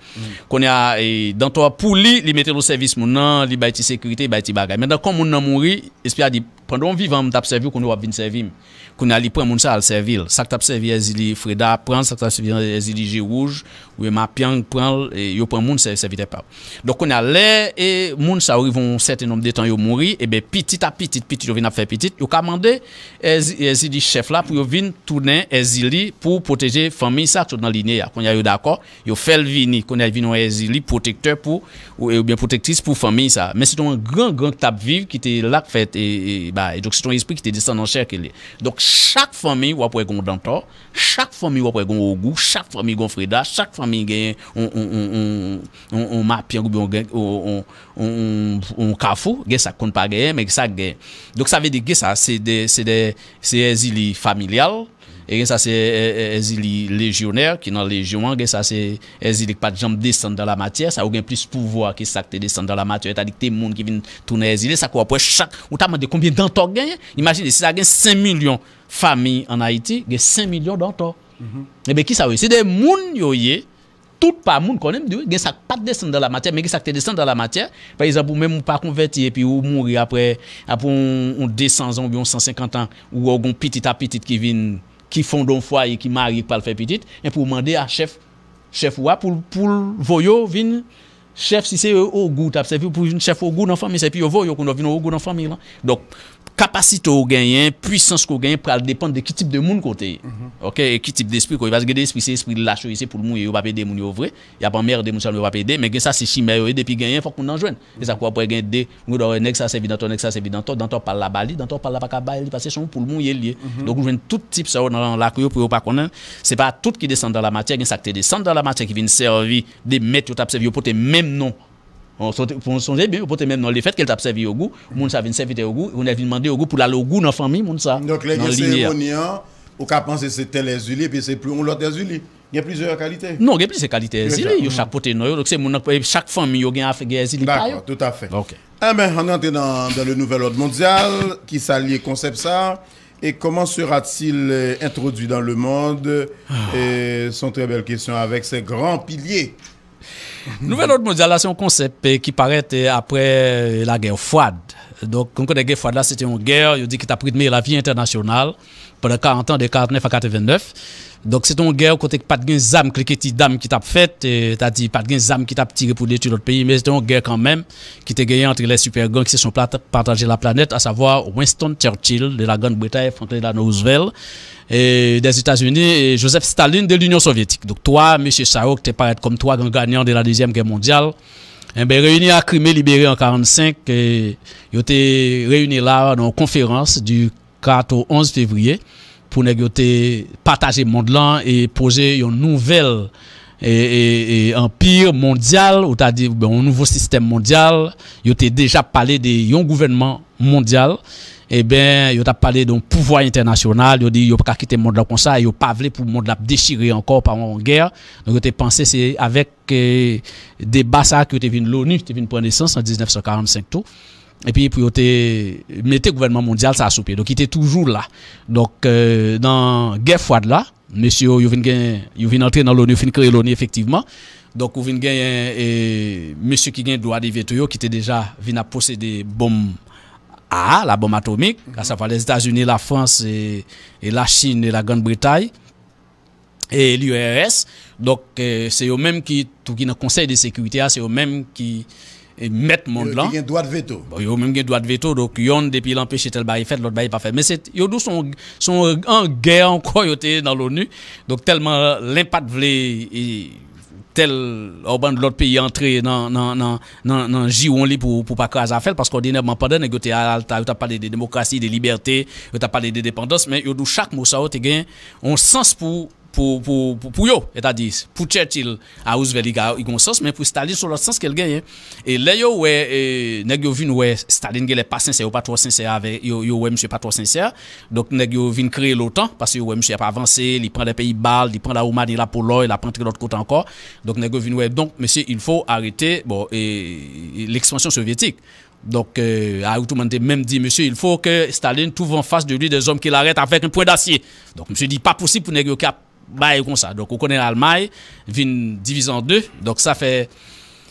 Kounye a, e, Dantò a, pou li, li mete l o sèvis moun nan, li bay ti sekirite, li bay ti bagay. Men dan kon moun nan mouri, espri a di, pandan w vivan, m t ap sèvi w, kounye a w ap vin sèvi m. Kounye a, li pran moun sa, al sèvi l. Sa k t ap sèvi Èzili Freda, pran l, sa k t ap sèvi Èzili Je Wouj, oubyen Mapyang, pran l, e yo pran moun, sè-, sèvitè pa yo. Donk, kounye a, lè, e, moun sa yo rive yon sèten nonb de tan, yo mouri, ebyen, pitit a pitit, pitit yo vin ap fè pitit, yo ka mande Èzi-, Èzili chèf la pou yo vin tounen Èzili pou pwoteje fanmi sa k sot nan linye a. Kounye a, yo dakò, yo fè l vini, kounye a, l vin yon Èzili pwotektè pou, ou, oubyen pwotektris pou fanmi sa. Men se te yon gran, gran k t ap viv, ki te la, k fè, e, e, ba, e, donk, se te yon espri ki te desann an chè ke li. Donk, chak fanmi, w ap wè gen yon Dantò, chak fanmi w ap wè gen yon Ogou, chak fanmi gen yon Freda, chak fanmi gen yon, yon, yon Mapyang oubyen yon, yon, yon, yon, yon Kafou, gen sa k konn pa genyen, men gen sa k genyen. Donk, sa vle di gen sa, se de, se de, se Èzili familyal, e gen sa se, e, e, Èzili lejyonè ki nan lejyon an, gen sa se Èzili k pa t janm desann dan lamatyè, sa yo gen plis pouvwa ke sa k te desann dan lamatyè, sètadi ki te moun ki vin tounen Èzili, sa k w ap wè chak, ou ta mande konbyen Dantò k genyen? Imajine, si sa gen senk milyon fanmi ann Ayiti, gen senk milyon Dantò. Ebyen, kisa yo ye? Se de moun yo ye, tout pa moun, konnen m di w, gen sa k pa t desann dan lamatyè, men gen sa k te desann dan lamatyè. Pa egzanp, ou menm ou pa konvèti epi ou mouri apre, apre yon, yon de san zan oubyen yon san senkant an, ou wè w gen pitit a pitit ki vin, ki fonde yon fwaye, ki marye, ki pral fè pitit, enpi ou mande a chèf, chèf ou a pou l, pou l voye w vin chèf, si se Ogou w t ap sèvi, pou vin chèf Ogou nan fanmi sa, epi yo voye w kounye a w vin yon Ogou nan fanmi lan. Donk, kapasite w genyen, pwisans ke w genyen pral depann de ki tip de moun ke w te ye. Ok? E ki tip despri ke w ye. Paske gen de espri, se espri lach yo ye, se poul mouye, yo p ap ede moun yo vre. Y ap anmède moun sa, yo p ap ede, men gen sa, se chimè yo ye, depi genyen, fòk moun nan jwenn. E sa k w ap wè gen de, ou dwe wè nèg sa sèvi Dantò, nèg sa sèvi Dantò, Dantò pa l la ba li, Dantò pa l la pa ka bay li, paske se yon poul mouye l ye. Donk, ou jwenn tout tip sa yo nan lakay yo pou yo pa konnen. Se pa tout ki desann dan lamatyè, gen sa k te desann dan lamatyè ki vin sèvi de mèt yo t ap sèvi, yo pote menm non. Bon, sonje, pou nou sonje byen, yo pote menm non. Lefètke l t ap sèvi Ogou, moun sa vin sèvitè Ogou, kounye a vin mande Ogou pou l al Ogou nan fanmi moun sa, nan linye a. Donk, lè gen seremoni an, ou ka panse se tèl Èzili, epi se pou yon lòt Èzili. Gen plizyè kalite. Non, gen plizyè kalite èzili. Yo chak pote non yo. Donk se moun nan, chak fanmi yo gen afè, gen èzili pa yo. Dakò, toutafè. Ok. Enben, ann rantre nan, dans le nouvel ordre mondial. Ki sa l ye konsèp sa a? Et comment sera-t-il euh, introduit dans le monde? Et c'est une très belle question avec ces grands piliers. Nouvel òd mondyal la, se yon konsèp eh, ki parèt eh, apre eh, lagè fwad. Donk, nou konnen gè fwad la, se te yon gè, yo di ki t ap ritme lavi entènasyonal pandan karant an, de karant nèf a katreven nèf. Donk, se te yon gè kote pa t gen zam kliketi dam ki t ap fèt, eh, sètadi pa t gen zam ki t ap tire pou detwi lòt peyi, men se te yon gè kanmenm ki te genyen antre lè sipè gang ki se son pataje laplanèt, asavwa Winston Churchill de la Grande Bretagne, Franklin Delano Roosevelt, eh, des États-Unis, et Joseph Stalin de l'Union soviétique. Donk, twa mesye sa yo ki te parèt kòm twa gran ganyan de la Dezyèm Gè mondyal, enben, reyini a Krime libere an karannsenk, eh, yo te reyini la nan yon konferans di kat o onz fevriye pou nèg yo te pataje mond lan e poze yon nouvèl e, e, e, anpi mondyal, ou ta di oubyen yon nouvo sistèm mondyal. Yo te deja pale de yon gouvènman mondyal. Ebyen, yo t ap pale de yon pouvwa entènasyonal. Yo di yo pa ka kite mond lan konsa. Yo pa vle pou mond lan ap dechire ankò pa yon gè. Donk, yo te panse se avèk eh, deba sa a ki yo te vin, loni te vin pran nesans an diznèf san karannsenk tou. Epi pou yo te mete gouvènman mondyal sa a sou pye. Donk, li te toujou la. Donk, eh, nan gè fwad la, mesye yo, yo vin gen, yo vin antre nan loni, yo fin kreye loni efektivman. Donk, ou vin genyen eh, mesye ki gen dwa de veto yo, ki te deja vin ap posede bonm a, la bonm atomik, asavwa Lèzetazini, Lafrans, e, e Lachin, e Lagrann Bretay, e l'U R S. Donk, eh, se yo menm ki, tou ki nan Konsèy de Sekirite a, se yo menm ki eh, mèt mond lan. Yo ki gen dwa de veto. Bon, yo menm gen dwa de veto, donk yonn depi l anpeche tèl bagay fèt, lòt bagay pa fèt. Men se, yo di w se yon, se yon, yon gè ankò yo te ye nan loni. Donk tèlman len pa t vle eh, tèl òbann lòt peyi antre nan, nan, nan, nan, nan jiwon li pou, pou pa kraze afè l, paske òdinèman pandan nèg yo te al ta, yo t ap pale de demokrasi, de libète, yo t ap pale de depandans, men yo di w chak mo sa yo te gen yon sans pou pou, pou, pou, pou yo, sètadi pou Churchill a Roosevelt li gen yon sans, men pou Stalin se yon lòt sans ke l genyen. E lè yo wè, e, nèg yo vin wè Stalin genlè pa sensè, yo pa twò sensè avè, yo, yo wè misye pa twò sensè. Donk nèg yo vin kreye l'OTAN, paske yo wè misye ap avanse, li pran lè peyi Balt, li pran la Woumani, la Polòy, l ap antre lòt kote ankò. Donk nèg yo vin wè, donk mesye, il faut arrêter, bon, e, e, l'expansion soviétique. Donk, eh, Harry Truman te menm di, mesye, il faut que Staline trouve en face de lui des hommes qu'il arrête avec un poing d'acier. Donk, mesye di, pa posib pou nèg yo k ap bay konsa. Donk, ou konnen Almay vin divize an de. Donk, sa fè.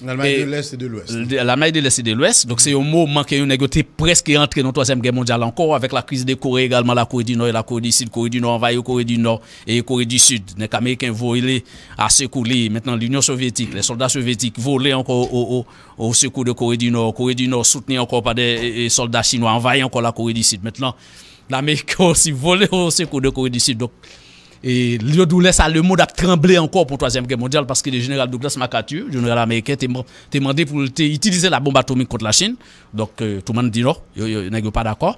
L'Allemagne de l'Est et de l'Ouest. L'Allemagne de l'Est et de l'Ouest. Donk, se yon moman ke yo nèg yo te prèske antre nan Twazyèm Gè mondyal ankò, avèk la kriz de Kore egalman, la Kore di Nò e la Kore di Sid. Kore di Nò anvayi Kore di Nò e Kore di Sid. Nèg ameriken vole a sekou li. Mentnan, Linyon Sovyetik, lè sòlda sovyetik vole ankò o, o, o sekou de Kore di Nò. Kore di Nò soutni ankò pa de e, e, sòlda chinwa anvayi ankò la Kore di Sid. Mentnan, Ameriken osi vole o sekou de Kore di Sid. Donk, e, yo di w lè sa, lemonn ap tranble ankò pou twazyèm gè mondyal, paske le jeneral Douglas MacArthur, jeneral ameriken, te, te mande pou l te itilize la bonm atomik kont Lachin. Donk, e, Truman di non, yo, yo, nèg yo pa dakò.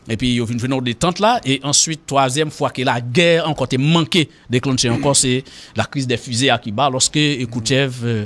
Epi yo vin jwenn yon detant la, e answit, twazyèm fwa ke lagè ankò te manke deklanche ankò, se la crise des fusées à Cuba, lòske e, Khrouchtchev, e,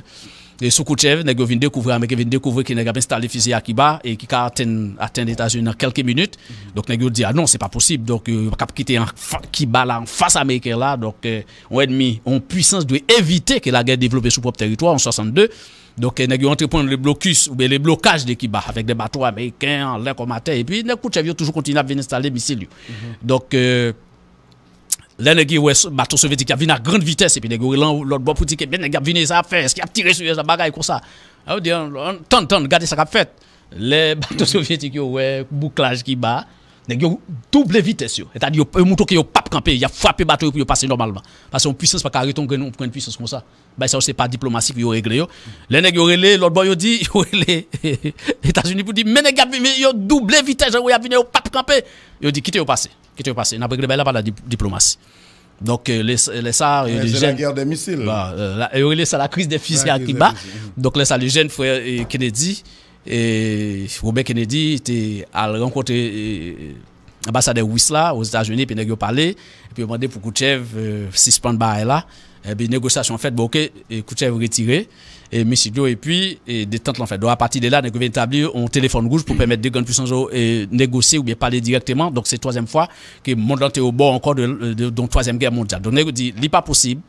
e sou Khrouchtchev, nèg yo vin dekouvri, Ameriken vin dekouvri ke nèg ap enstale fize a Kiba e ki ka atenn, atenn Etazini nan kèlke minit. Donk, nèg yo di, a non, se pa posib. Donk, e, yo p ap kite an fa, Kiba la anfas Ameriken la. Donk, e, yon ènmi, yon pwisans dwe evite ke lagè devlope sou pwòp tèritwa, an swasannde. Donk, e, nèg yo antreprann le blocus oubyen le blocage de Cuba avèk de bato ameriken anlè kòm atè. Epi, nèg Khrouchtchev yo toujou kontinye ap vin enstale misil yo. Donk, e, lè nèg yo wè bato sovyetik y ap vin a grann vitès, epi nèg yo rele lòt bò pou di ke men nèg y ap vini, sa y ap fè, èske y ap tire sou yo, sa bagay konsa. Yo di, tann, tann, gade sa k ap fèt. Lè bato sovyetik yo wè bouklaj Kiba, nèg yo double vitès yo. Sètadi yo, yo montre ke yo p ap kanpe, y ap frape bato yo pou yo pase nòmalman. Paske yon pwisans pa ka rete yon grenn, yon grenn pwisans konsa. Bagay sa yo se pa diplomasi pou yo regle yo. Lè nèg yo rele, lòt bò yo di, yo rele Etazini pou di, men nèg y ap vini, yo double vitès, jan yo y ap vini, yo p ap kanpe. Yo di, kite yo pase. Kite yo pase. N ap regle bagay la pa la diplomasi. Donk, lè sa, yo di jèn. Yo rele sa la kriz de fize a Kiba. Donk, lè sa, le jèn frè Kennedy, Robert Kennedy, te al rankontre anbasadè ris la Ozetazini, epi nèg yo pale, epi yo mande pou Khrouchtchev sispann bagay la. Epi negosyasyon an fèt, bon, oke, e, Khrouchtchev retire e misil yo, epi e detant lan fèt. Donk, apati de la, nèg yo vin etabli yon telefòn wouj pou pèmèt de grann pisans yo e negosye oubyen pale dirèkteman. Donk, se twazyèm fwa ke mond lan te obò ankò de, de, de yon twazyèm gè mondyal. Donk, nèg yo di, li pa posib.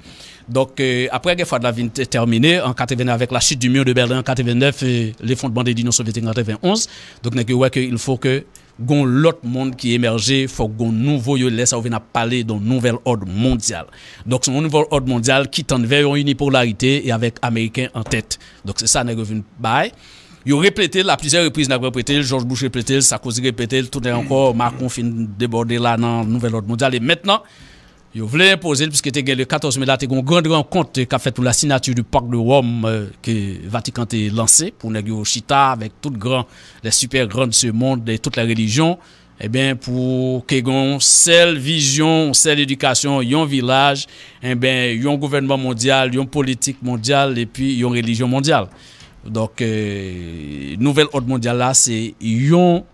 Donk, e, apre gè fwad la vin te-, tèmine an katreven avèk la chute du mur de Berlin an katreven nèf, e lefondman de Linyon Sovyetik an katreven onz. Donk, nèg yo wè ke il faut que gon lòt mond ki emèje, fòk gon nouvo, yo, lè sa yo vin ap pale de yon nouvèl òd mondyal. Donk, se yon nouvèl òd mondyal ki tann vè yon inipolarite e avèk Ameriken an tèt. Donk, se sa nèg yo vin bay. Yo repete l a plizyè repriz, nèg yo repete l, George Bush repete l, Sarkozy repete l, tounen ankò, Macron fin debòde la nan nouvèl òd mondyal. E mentnan, yo vle enpoze l, piske te gen le katòz me la, te gen yon gran rankont k ap fèt pou la signature du Pacte de Rome, euh, ke Vatican te lanse pou nèg yo chita avèk tout gran, les super grands de ce monde, de toutes les religions, ebyen, pou ke gen yon sèl vizyon, yon sèl edikasyon, yon vilaj, ebyen, yon gouvènman mondyal, yon politik mondyal, epi yon relijyon mondyal. Donk, euh, nouvèl òd mondyal la, se yon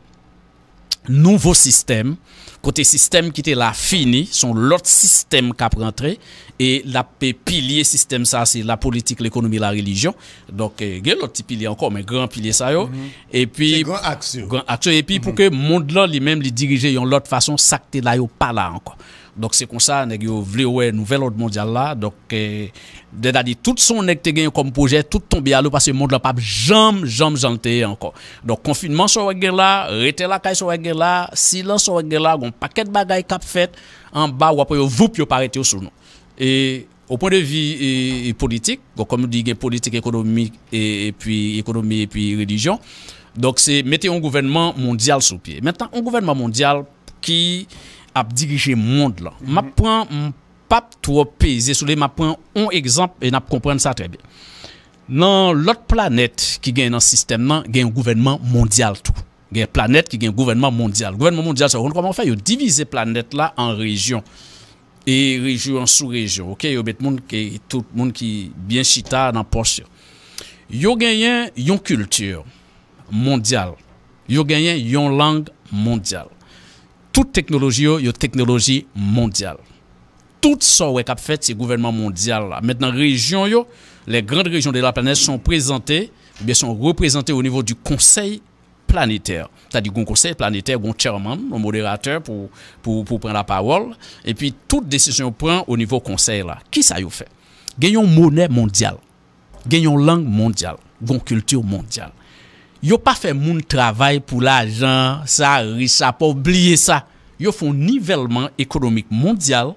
nouvo sistèm, kote sistèm ki te la fini, se yon lòt sistèm k ap rantre, e l ap pilye sistèm sa, se lapolitik, lekonomi, larelijyon. Donk, eh, gen lòt ti pilye ankò, men gran pilye sa yo. Epi, se gran aks yo. Gran aks yo. Epi pou ke mond lan li menm, li dirije yon lòt fason, sa k te la yo pa la ankò. Donk, se konsa, nèg yo vle wè nouvèl òd mondyal la. Donk, eh, sètadi tout sa yon nèg te genyen kòm pwojè, tout tonbe alo, paske mond lan p ap janm, janm, jan l te ye ankò. Donk, konfinman sa w wè gen la, rete lakay sa w wè gen la, silans sa w wè gen la, gon pakèt bagay k ap fèt anba, w ap wè yo, voup, yo parèt yo sou nou. E, o pwen de vi, e, e politik, bon, kòm nou di, gen politik, ekonomik, e, epi ekonomi, epi relijyon. Donk, se mete yon gouvènman mondyal sou pye. Mentnan, yon gouvènman mondyal ki ap dirije mond lan. M ap pran, m p ap twò peze sou li, m ap pran yon egzanp e n ap konprann sa trè byen. Nan lòt planèt ki gen nan sistèm nan, gen yon gouvènman mondyal tou. Gen planèt ki gen gouvènman mondyal. Gouvènman mondyal sa, ou konn kòman yo fè? Yo divize planèt la an rejyon. E rejyon an sou rejyon, oke? Yo met moun ke, tout moun ki byen chita nan pòs yo. Yo genyen yon kilti mondyal. Yo genyen yon lang mondyal. Tout teknoloji yo, yo teknoloji mondyal. Tout sa w wè k ap fèt, se gouvènman mondyal la. Mentnan, rejyon yo, les grandes régions de la planète sont présentées, oubyen sont représentées au niveau du Conseil planétaire. Sètadi, gon konsèy planetè, gon chairman, yon moderatè pou, pou, pou pran lapawòl, epi tout desizyon yo pran o nivo konsèy la. Kisa yo fè? Gen yon monè mondyal, gen yon lang mondyal, gon kilti mondyal. Yo pa fè moun travay pou lajan, sa rich, sa pòv, bliye sa. Yo fè yon nivèlman ekonomik mondyal,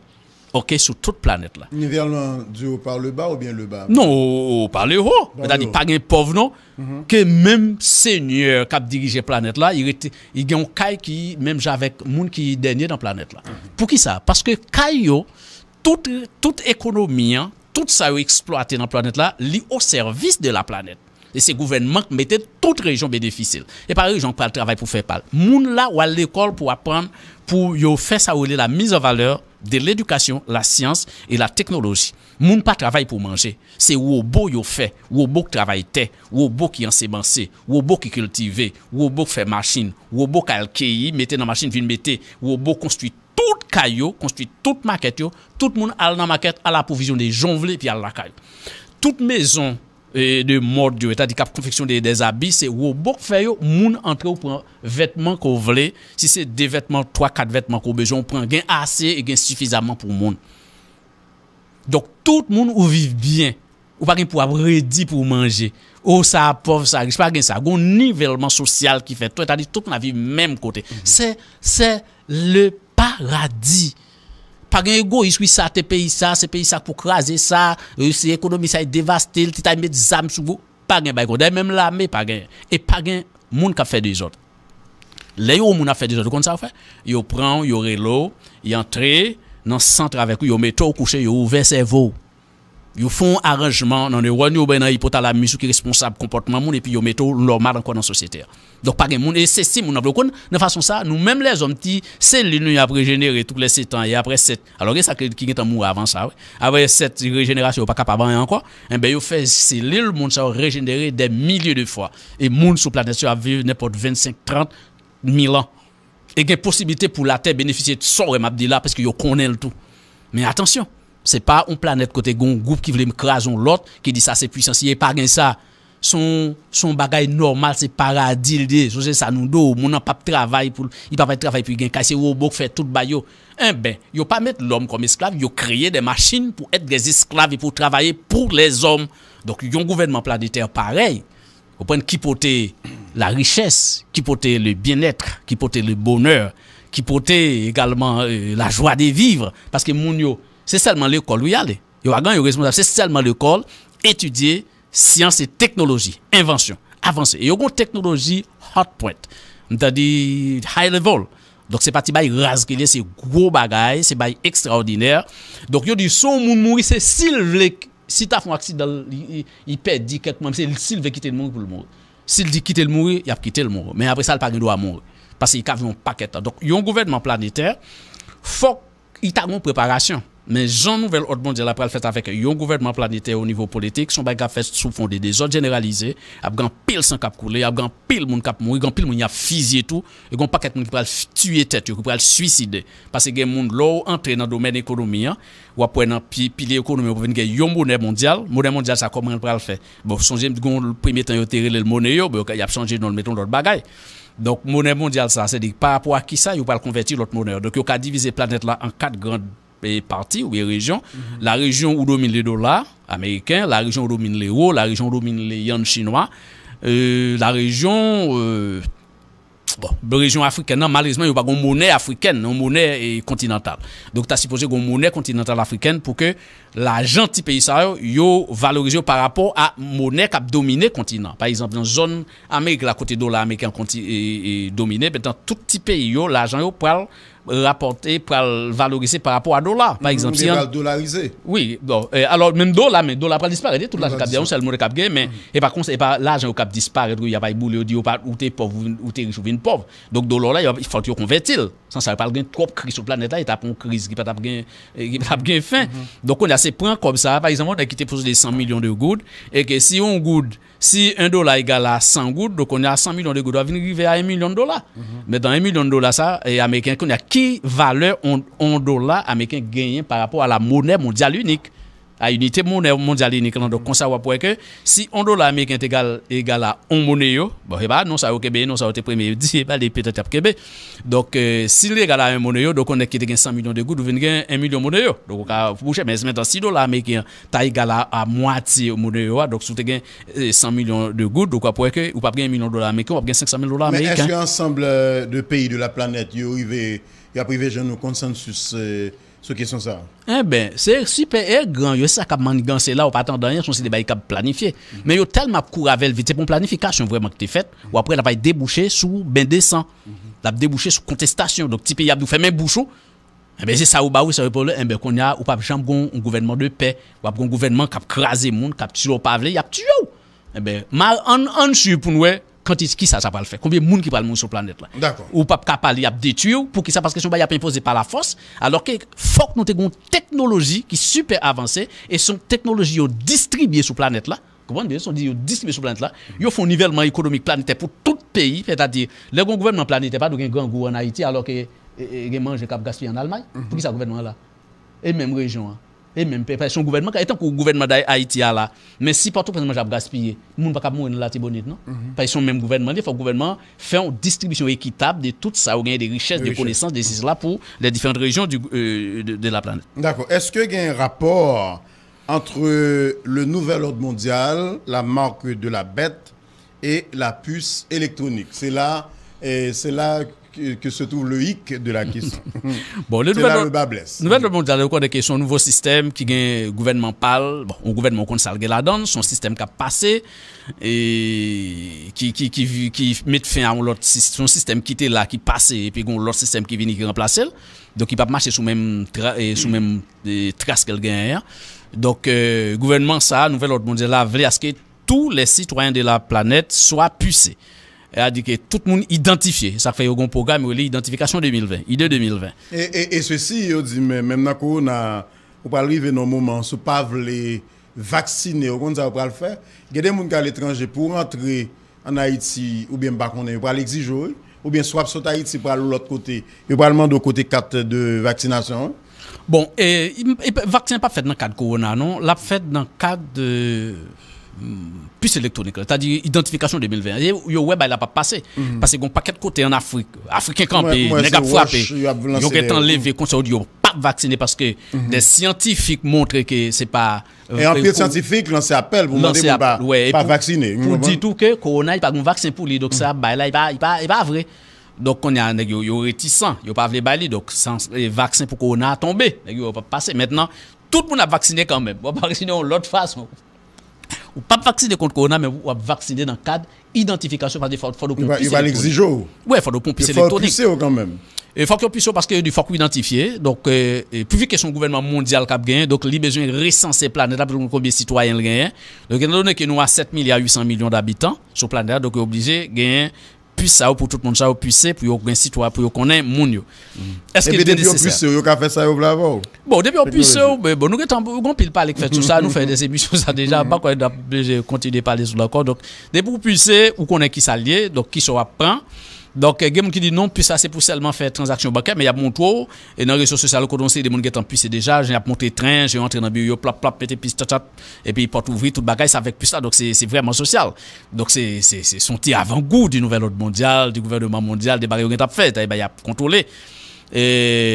oke, sou tout planèt la. Nivèlman du haut par le bas oubyen le bas? Non, o, o, par le haut. Sètadi, pa gen pòv non. Ke menm senyè k ap dirije planèt la, li rete, li gen yon kay ki menm jan avèk moun ki dènye nan planèt la. Poukisa? Paske kay yo, tout, tout ekonomi an, tout sa yo eksplwate nan planèt la, li o sèvis de la planèt. E se gouvènman k mete tout rejyon benefisye l. E pa rejyon k pral travay pou fè pa l. Moun la, w al lekòl pou aprann, pou yo fè sa yo rele la mise en valeur de l'éducation, la science et la technologie. Moun pa travay pou manje. Se wobo yo fè. Wobo k travay tè. Wobo ki ansemanse. Wobo ki kiltive. Wobo k fè machin. Wobo k al keyi, mete nan machin, vin mete. Wobo konstwi tout kay yo, konstwi tout makèt yo. Tout moun al nan makèt, al apwovizyone jan w vle, epi al lakay ou. Tout mezon e, de mòd yo, sètadi k ap konfeksyone dèzabi, se wobo k fè yo, moun antre, ou pran vètman ke w vle, si se de vètman, twa, kat vètman ke w bezwen, ou pran, gen ase e gen sifizaman pou moun. Donk, tout moun ou viv byen, ou pa gen pou ap redi pou w manje. O, sa pòv, sa rich, pa gen sa. Gon nivèlman sosyal ki fèt, sètadi tout moun ap viv menm kote. Se, se le paradi. Pa gen egoyis, wi, sa te peyi sa, se peyi sa k pou kraze sa, e, se ekonomi sa, e devaste l, ti ta met zam sou ou. Pa gen bagay konsa. Dayè, menm lame pa gen. E pa gen moun k ap fè dezòd. Lè yo wè moun ap fè dezòd, ou konn sa yo fè? Yo pran w, yo rele w, y antre nan sant avèk ou, yo mete w kouche, yo ouvè sèvo w. Yo fè yon aranjman nan newòn yo, oubyen nan ipotalamis ou ki responsab konpòtman moun, epi yo mete w nòmal ankò nan sosyete a. Donk, pa gen moun, e se si moun nan vle w konn, nan fason sa, nou menm lèzòm, ti selil nou yo ap rejenere tou lè sèt an, e apre sèt, alò gen sa ki, ki gentan mouri avan sa, wi. Apre sèt rejenerasyon, yo pa kapab anyen ankò, enben, yo fè selil moun sa yo rejenere des milliers de fois. E moun sou planèt yo ap viv nenpòt vennsenk, trant mil an. E gen posiblite pou Latè benefisye de sa w wè m ap di la, paske yo konnen l tou. Men atansyon, Se pa yon planèt kote gen yon gwoup ki vle kraze yon lòt, ki di sa se pwisans li ye, pa gen sa. Se yon, se yon bagay nòmal, se paradi l ye. Sonje sa nou di w, moun nan p ap travay pou, li p ap travay pou li gen kay, se wobo k fè tout bagay yo. Enben, yo pa met lòm kòm esklav, yo kreye de machin pou èt de esklav e pou travay pou lèzòm. Donk, yon gouvènman planetè parèy, ou konprann, ki pote la richès, ki pote le bien-être, ki pote le bonheur, ki pote egalman euh, la joie de vivre. Paske moun yo, se sèlman lekòl wi y ale. Yo pa gen yon responsab, se sèlman lekòl, etidye, syans e teknoloji, envansyon, avanse. E yo gen yon teknoloji hot point, m ta di high level. Donk se pa ti bay raz ke li ye, se gwo bagay, se bay ekstraòdinè. Donk yo di si yon moun mouri, se si l vle, si ta fè yon aksidan, li, li, li pèdi kèk manm, se si l vle kite l mouri pou l mouri. Si l di kite l mouri, y ap kite l mouri. Men apre sa, l pa gen dwa mouri. Paske li ka viv yon pakèt tan. Donk yon gouvènman planetè, fòk li ta gen yon preparasyon. Men jan nouvèl òd mondyal la pral fèt avèk yon gouvènman planetè o nivo politik, se yon bagay k ap fèt sou fon de dezòd jeneralize, ap gen anpil san k ap koule, ap gen anpil moun k ap mouri, gen anpil moun y ap fizye tou, e gen yon pakèt moun ki pral tiye tèt yo, ki pral swiside. Paske gen moun, lè w antre nan domèn ekonomi an, w ap wè nan pi, pilye ekonomi an, w ap vin gen yon monè mondyal. Monè mondyal sa, kòman l pral fè? Bon, sonje m di gen yon premye tan yo te rele l monè yo, bon, y ap chanje non l, mete yon lòt bagay. Donk, monè mondyal sa, se di, pa rapò a kisa yo pral konvèti lòt monè yo. Donk, yo ka divize planèt la an kat gran e pati oubyen rejyon. La rejyon ou domine le dola ameriken, la rejyon ou domine l'euro, la rejyon ou domine le yuan chinwa, euh, la rejyon euh, bon, rejyon afrikèn nan, malerezman, yo pa gen yon monè afrikèn, yon monè eh, kontinantal. Donk, ta sipoze gen yon monè kontinantal afrikèn pou ke lajan ti peyi sa yo, yo valorize yo pa rapò a monè k ap domine kontinan. Pa egzanp, nan zòn Amerik la, kote dola ameriken an konti, e, e, domine, mentan tout ti peyi yo, lajan yo pral rapòte, pral valorize pa rapò a dola. Pa egzanp, si an, wi, bon, eh, alò, menm dola, men dola pral disparèt, tout lajan k ap gen, yon sèl monè k ap gen, men e pa konsa, e pa lajan yo k ap disparèt, wi, y ap al boule, yo di yo pa, ou te pòv, ou, ou te rich, ou vin pòv. Donk, dola la, fòk yo konvèti l. San sa, yo pral gen twòp kriz sou planèt la, e t ap yon kriz ki pa t ap gen, ki pa t ap gen fen. Donk, kounye a, se pran kòb sa, pa egzanp, yon nèg ki te posede san milyon de goud, e ke si yon goud, si yon dola egal a san goud, donk, kounye a, san milyon de goud, va vin rive a yon milyon de dola. Mentan yon milyon de dola sa, e ameriken, kounye a, ki valè yon, yon dola ameriken genyen pa rapò a la monnaie mondiale unique? A inite monè mondyal inik lan. Donk, konsa, w ap wè ke si yon dola ameriken te egal, egal a yon monè yo, bon, e pa non sa yo kenbe, non sa yo te premye di, e pa li petèt y ap kenbe. Donk, eh, si li egal a yon monè yo, donk, yon nèg ki te gen san milyon de goud, ou vin gen yon milyon monè yo. Donk, ou ka bouche, men mentan, si dola ameriken an ta egal a, a mwatye monè yo a, donk, si w te gen eh, san milyon de goud, donk, w ap wè ke ou p ap gen yon milyon dola ameriken, w ap gen senk san mil dola ameriken. Men èske ansanm de peyi de la planèt yo rive, y ap rive jwenn yon konsansis eh, sou kesyon sa a? Enben, se sipè egran yo, se sa k ap manniganse la, ou pa tande anyen, se yon seri de bagay k ap planifye. Men yo tèlman ap kouri avè l vit, se pa yon planifikasyon vrèman ki te fèt, ou ap wè l ap al debouche sou ben de san. L ap debouche sou kontestasyon. Donk, ti peyi ap di w fèmen bouch ou. Enben, se sa yo ba w, sa yo pale, enben, kounye a, ou p ap janm gen yon gouvènman de pè. W ap gen yon gouvènman k ap kraze moun, k ap tiye w pa vle, y ap tiye w. Enben, ma, ann, ann swiv pou n wè kantis, kisa sa pral fè. Konbyen moun ki pral mouri sou planèt la. Dakò. Ou p ap ka pale, y ap detwi w. Poukisa? Paske se yon bagay y ap enpoze pa lafòs. Alòske fòk nou te gen yon teknoloji ki sipè avanse e se yon teknoloji yo distribye sou planèt la. Konprann byen, se yon di yo distribye sou planèt la. Yo fè yon nivèlman ekonomik planetè pou tout peyi. Sètadi, lè gen yon gouvènman planetè, pa dwe gen grangou ann Ayiti, alòske e, e, gen manje k ap gaspiye ann Almay. Poukisa gouvènman an la? E menm rejyon an. E menm peyi, se yon gouvènman, e tankou gouvènman Ayiti a la. Men si Pòtoprens manje ap gaspiye, moun pa ka ap mouri nan Latibonit, non? Paske se yon menm gouvènman li, fòk gouvènman an fè yon distribisyon ekitab de tout sa yo genyen, de richès, de konesans, de sisi la pou les différentes régions du, euh, de, de la planète. Dakò. Èske gen rapò entre le nouvel ordre mondial, la marque de la bête et la puce électronique? C'est là, eh, c'est là que, que se trouve le hic de la question. Bon, le nouvel, le bas blesse. Nouvel òd mondyal, ou konnen ke se yon nouvo sistèm ki gen gouvènman pa l. Bon, yon gouvènman ou konn sa l gen ladan l, se yon sistèm k ap pase, e ki, ki, ki, ki met fen a yon lòt sistèm, yon sistèm ki te la, ki pase, epi gen yon lòt sistèm ki vini, ki ranplase l. Donk, li p ap mache sou menm tra, e, sou menm e, tras ke l genyen an. Donk, e, gouvènman sa a, nouvel òd mondyal la, vle aske tous les citoyens de la planète soient pucés. Sètadi ke tout moun idantifye. Sa k fè yo gen yon pwogram yo rele idantifikasyon de mil ven, I D de mil ven. E, e, e sesi, yo di, men, menm nan kowona, ou pral rive nan yon moman, si w pa vle vaksine, ou konn sa yo pral fè? Gen de moun k aletranje, pou w rantre ann Ayiti, oubyen m pa konnen, yo pral egzije w, wi. Oubyen si w ap sot Ayiti, pral yon lòt kote, yo pral mande w kote kat de vaksinasyon an. Bon, e, e, e, vaksen pa fèt nan kad kowona, non. L ap fèt nan kad, e, mm, pis elektwonik la, sètadi idantifikasyon de mil ven an. E yo wè bay la p ap pase. Paske gon pakèt kote an Afrik, Afriken kanpe, nèg ap frape. Yo gentan leve konsa, yo di yo p ap vaksine paske de syantifik montre ke se pa, e, anpil syantifik lanse apèl pou mande moun pa, pa vaksine. Pou di tou ke kowona, li pa gen vaksen pou li. Donk, sa bay la, li pa, li pa, li pa vre. Donk, kounye a, nèg yo, yo retisan, yo pa vle bay li. Donk, sans, e, vaksen pou kowona a tonbe. Nèg yo p ap pase. Mentnan, tout moun ap vaksine kanmenm. W ap vaksine yon lòt fason. Ou p ap vaksine kont kowona, men w ap vaksine nan kad idantifikasyon, paske fò, fò w gen pis elektwonik. Wi, fò w gen pis elektwonik. E fòk yo pise w kanmenm. E fòk yo pise w paske yo di fòk w idantifye. Donk, e, e, pi vit ke se yon gouvènman mondyal k ap genyen, donk li bezwen resanse planèt la pou l konn konbyen sitwayen l genyen. Donk, etandone ke nou a sèt milya uit san milyon dabitan sou planèt la, donk yo oblije genyen pis sa yo pou tout moun sa yo pise, pou yo gen sitwa, pou yo konnen moun yo. Èske li te nesesè? Epi depi yo pise w, yo ka fè sa yo vle avè w. Bon, depi yo pise w, bon, nou gentan, gon pil pale k fèt sou sa, nou fè de emisyon sa deja, m pa kwè n ap bezwen kontinye pale sou l ankò. Donk, depi w pise, ou konnen ki sa l ye, donk ki sa w ap pran. Donk, gen moun ki di non, pis la se pou sèlman fè tranzaksyon bankè, men y ap montre w, e nan rezo sosyal yo, kote yon seri de moun gentan pise deja, jan y ap montre tren, jan yo antre nan biwo yo, plap, plap, mete pis, tchat, tchat, epi pòt ouvri, tout bagay, se avèk pis la, donk se, se vrèman sosyal. Donk, se, se, se, se yon ti avangou di nouvèl òd mondyal, di gouvènman mondyal, de bagay yo gentan ap fè, tande bagay y ap kontwole. E,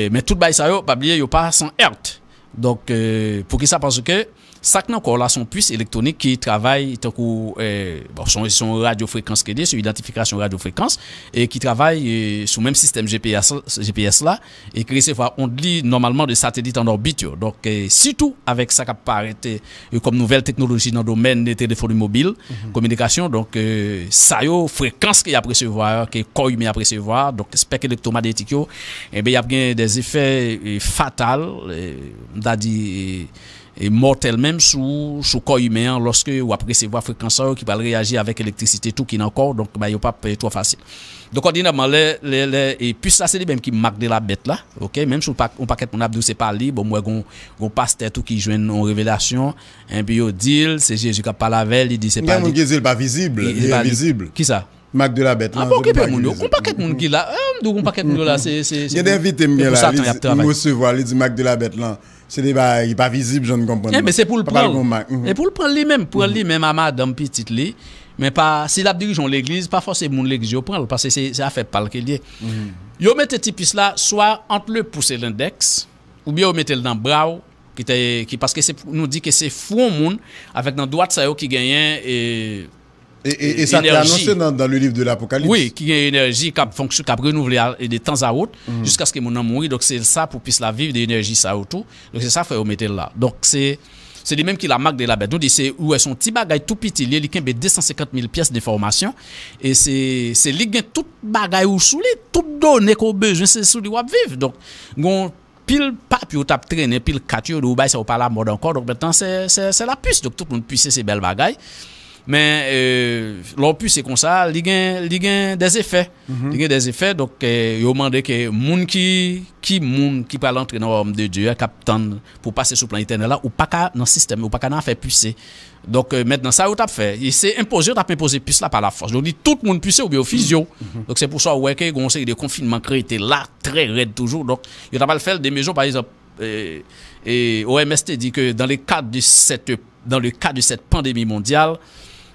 men tout bagay sa yo, pa bliye, yo pa san ert. Donk, e, poukisa? Paske sa k nan kò w la, se yon pis elektwonik ki travay tankou, e, bon, se yon, se yon radyo frekans ke li ye, se idantifikasyon radyo frekans, e ki travay, e, sou menm sistèm G P S, G P S la, e ki resevwa ond li nòmalman de satelit an òbit yo. Donk, e, sitou avèk sa k ap parèt, e, kòm nouvèl teknoloji nan domèn de telefòn mobil, kominikasyon, donk, e, sa yo, frekans ke y ap resevwa, ke kò imen ap resevwa, donk espèk elektwomagetik yo, enben, y ap gen de efè, e, fatal, e, m ta di, e, e mòtèl menm sou, sou kò imen an, lòske w ap resevwa frekans sa yo ki pral reyaji avèk elektrisite tou ki nan kò w, donk, ba, yo p ap, e, twò fasil. Donk, òdinèman, lè, lè, lè, e pis la, se li menm ki mak de la bèt la, oke? Menm si yon pa-, yon pakèt moun ap di w se pa li, bon, m wè gon, gon pastè tou ki jwenn yon revelasyon, enpi yo di l, se Jezi k ap pale avè l, li di se pa li. Gen moun ki di l pa vizib, li envizib. Kisa? Mak de la bèt la. A, pa okipe moun yo. Gon pakèt moun ki la. E, m di w, gon pakèt moun yo la, se, se, se pou Satan y ap travay. M gen envite m gen la, li di, m resevwa, li di mak de la bèt lan. Se de bagay ki pa vizib, jan n konprann nan. Enben, se pou l pran l. E pou l pran l li menm, pran l li menm a madanm, pitit li. Men pa, si l ap dirije yon legliz, pa fòse moun legliz yo pran l, paske se, se afè pa l ke l ye. Yo mete ti pis la, swa ant le pous e lendèks, oubyen yo mete l nan bra w, ki te, ki, paske se, nou di ke se fwon moun, avèk nan dwat sa yo ki genyen, e, E, e, e sa te anonse nan, dans le livre de l'Apocalypse. Wi, ki gen enèji k ap fonksyon, k ap renouvle a, e de tan a wot, jiskaske moun nan mouri. Donk, se sa pou pis la viv de enèji sa yo tou. Donk, se sa fè yo mete l la. Donk, se, se li menm ki la marque de la bête. Nou di, se, ou wè, se yon ti bagay tou piti, li, li kenbe de san senkant mil pyès de enfòmasyon. E se, se li gen tout bagay ou sou li, tout done ke w bezwen, se sou li w ap viv. Donk, gon pil papye w t ap trennen, pil kat yo, di w bagay sa yo pa lamòd ankò. Donk, mentnan, se, se, se la pis. Donk, tout moun pise, se bèl bagay. Men, e, lè w pise konsa, li gen, li gen dèzefè. Li gen dèzefè. Donk, e, yo mande ke moun ki, ki moun ki pral antre nan wayòm de Dye a, k ap tann pou pase sou plan etènèl la, ou pa ka nan sistèm, ou pa ka nan afè pise. Donk, e, mentnan, sa yo t ap fè, e se enpoze, yo t ap enpoze pis la pa lafòs. Yo di tout moun pise oubyen yo fizye w. Donk, se pou sa w wè ke gen yon seri de konfinman ki rete la, trè rèd toujou. Donk, yo ta pral fè l de mezon, pa egzanp, e, e, O M S te di ke dans le cadre de cette, dans le cadre de cette pandémie mondiale,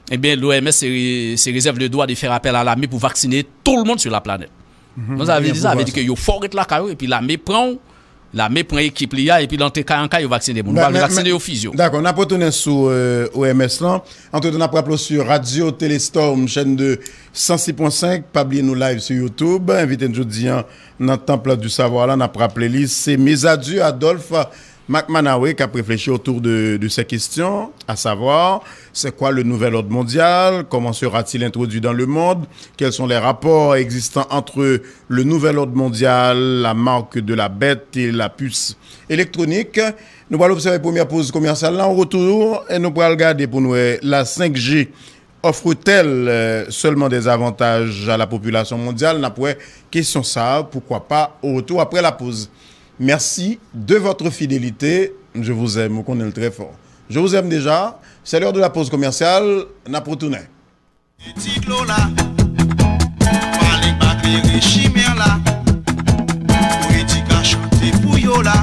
ebyen, l'O M S se, se réserve le droit de faire appel à l'armée pour vacciner tout le monde sur la planète. Donk, sa vle di, sa vle di ke yo fè w ret lakay ou, epi lame pran w, lame pran ekip li a, epi l antre kay an kay, yo vaksine moun. Yo pa vle vaksine, yo fizye w. Dakò, n ap retounen sou, e, O M S lan. Antretan, n ap raple w sou Radio Téléstorm, chaîne de san sis pwen senk. Pa bliye nou live sou YouTube. Envite n jodi a nan Temple du Savoir la, n ap raple li, se Mezadieu Adolphe Mac Manawe k ap reflechi autour de, de ces questions, à savoir, c'est quoi le nouvel ordre mondial? Comment sera-t-il introduit dans le monde? Quels sont les rapports existants entre le nouvel ordre mondial, la marque de la bête et la puce électronique? Nou pral obsève premyè poz komèsyal la. An retou, nou pral gade pou n wè la cinq G offre-t-elle, euh, seulement des avantages à la population mondiale? N ap wè kesyon sa a, pourquoi pas, au retour après la pause. Merci de votre fidélité. Je vous aime, ou konnen l trè fò. Je vous aime déjà. C'est l'heure de la pause commerciale. N ap retounen. Ti dlo la, pale pa klere chimè la. Pou edikasyon te pou yo la.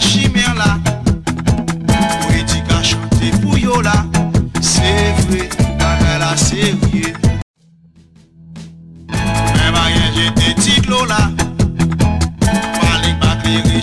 chimè la. Pou edikasyon te pou yo la. Se vre, bagay la serye. Men pa gen jete ti dlo la. Pale pa klere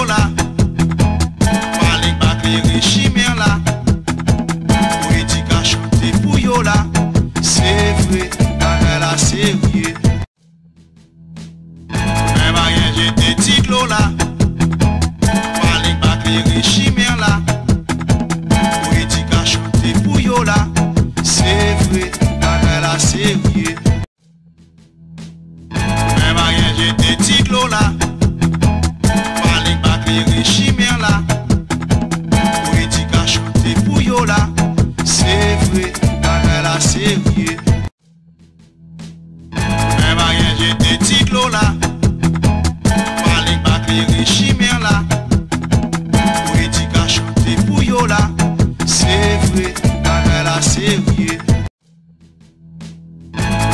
la. Pale pa klere chimen la. Pou edikasyon te pou yo la. Se vre, bagay la serye. Men maryaj te ti dlo la. Pale pa klere chimen la. Pou edikasyon te pou yo la. Se vre, bagay la serye. Men maryaj te ti dlo la. Pale pa klere chimen la. Pou edikasyon te pou yo la. Se vre, bagay la serye. Men maryaj te ti dlo la. Pale pa klere chimen la. Pou edikasyon te pou yo la. Se vre, bagay la serye.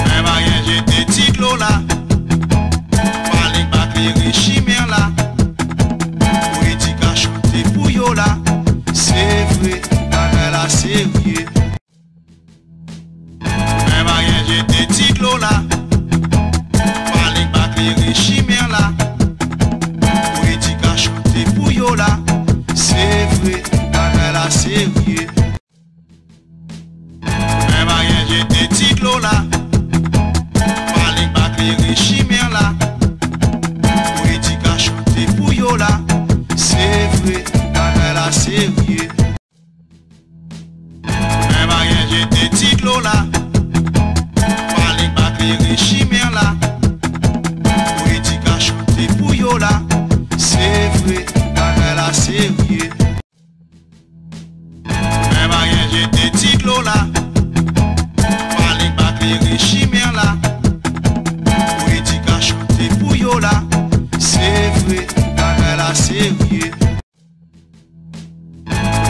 Men maryaj te ti dlo la. Pale pa klere chimen la. Pou edikasyon te pou yo la. Se vre, bagay la serye. Men maryaj te ti dlo la. Pale pa klere chimen la. Pou edikasyon te pou yo la. Se vre, bagay la serye. Men maryaj te ti dlo la. Pale pa klere chimen la. Pou edikasyon te pou yo la. Se vre, bagay la serye. Men maryaj te ti dlo la. Pale pa klere chimen la. Pou edikasyon te pou yo la. Se vre, bagay la serye. Men maryaj te ti dlo la. Pale pa klere chimen la. Pou edikasyon te pou yo la. Se vre, bagay la serye.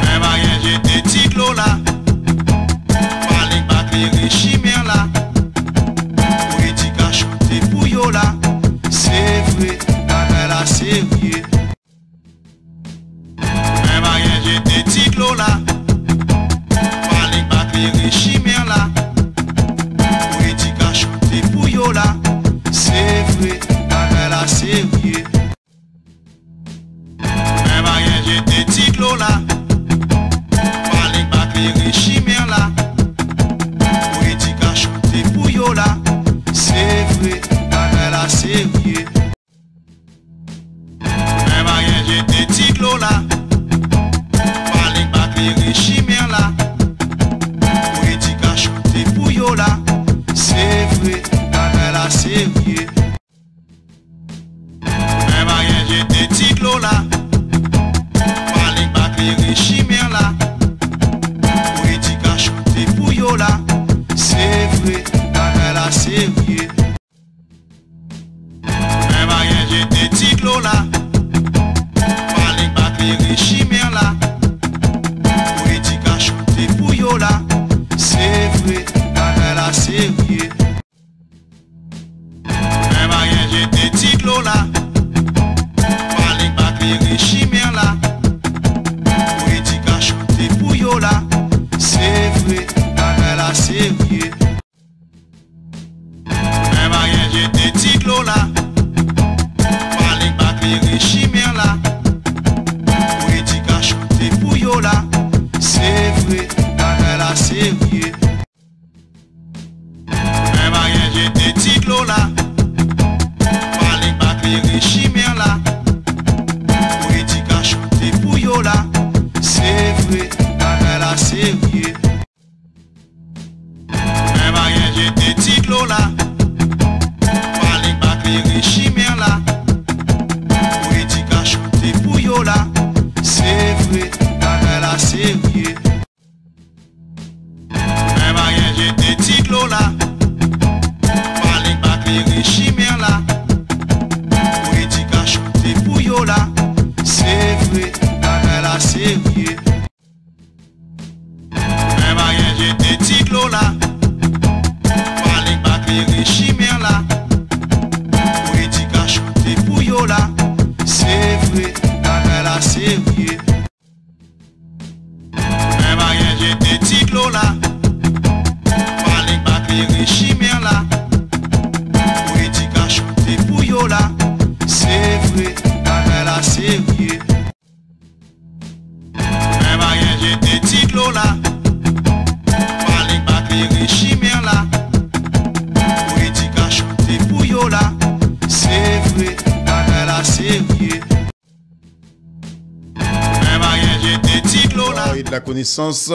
Men maryaj te ti dlo la. Pale pa klere chimen la. Pou edikasyon te pou yo la. Se vre, bagay la serye. Men maryaj te ti dlo la. Pale pa klere chimen la. Pou edikasyon te pou yo la. Se vre, bagay la serye. Men maryaj te ti dlo la. Pale pa klere chimen la. Pou edikasyon te pou yo la. Se vre, bagay la serye. Men maryaj te ti dlo la. Pale pa klere chimen la. Pou edikasyon te pou yo la. Se vre, bagay la serye. Men maryaj te ti dlo la. Pale pa klere chimen la. Pou edikasyon te pou yo la. Se vre, bagay la serye. Men maryaj te ti dlo la. Pale pa klere chimen la. Pou edikasyon te pou yo la. Se vre, bagay la serye. Men maryaj te ti dlo la. Pale pa klere chimen la. Pou edikasyon te pou yo la. Se vre, bagay la serye. Men maryaj te ti dlo la. Pale pa klere chimen la. Pou edikasyon te pou yo la. Se vre, bagay la serye. Men maryaj te ti dlo la. Pale pa klere chimen la. Pou edikasyon te pou yo la. Se vre, bagay la serye. Men maryaj te ti dlo la. Pale pa klere chimen la. Pou edikasyon te pou yo la. Se vre, bagay la serye. Men maryaj te ti dlo la. Pale pa klere chimen la. Pou edikasyon te pou yo la. Se vre, bagay la serye. Men maryaj te ti dlo la. Pale pa klere chimen la. Pou edikasyon te pou yo la. Se vre, bagay la serye. Men maryaj te ti dlo la. Pale pa klere chimen la. Pou edikasyon te pou yo la. Se vre, bagay la serye. Lola, pale pa klere chimè la. Pou edikasyon te pou yo la. Se vre, bagay la serye. Men bagay je te di Lola. Et de la connaissance.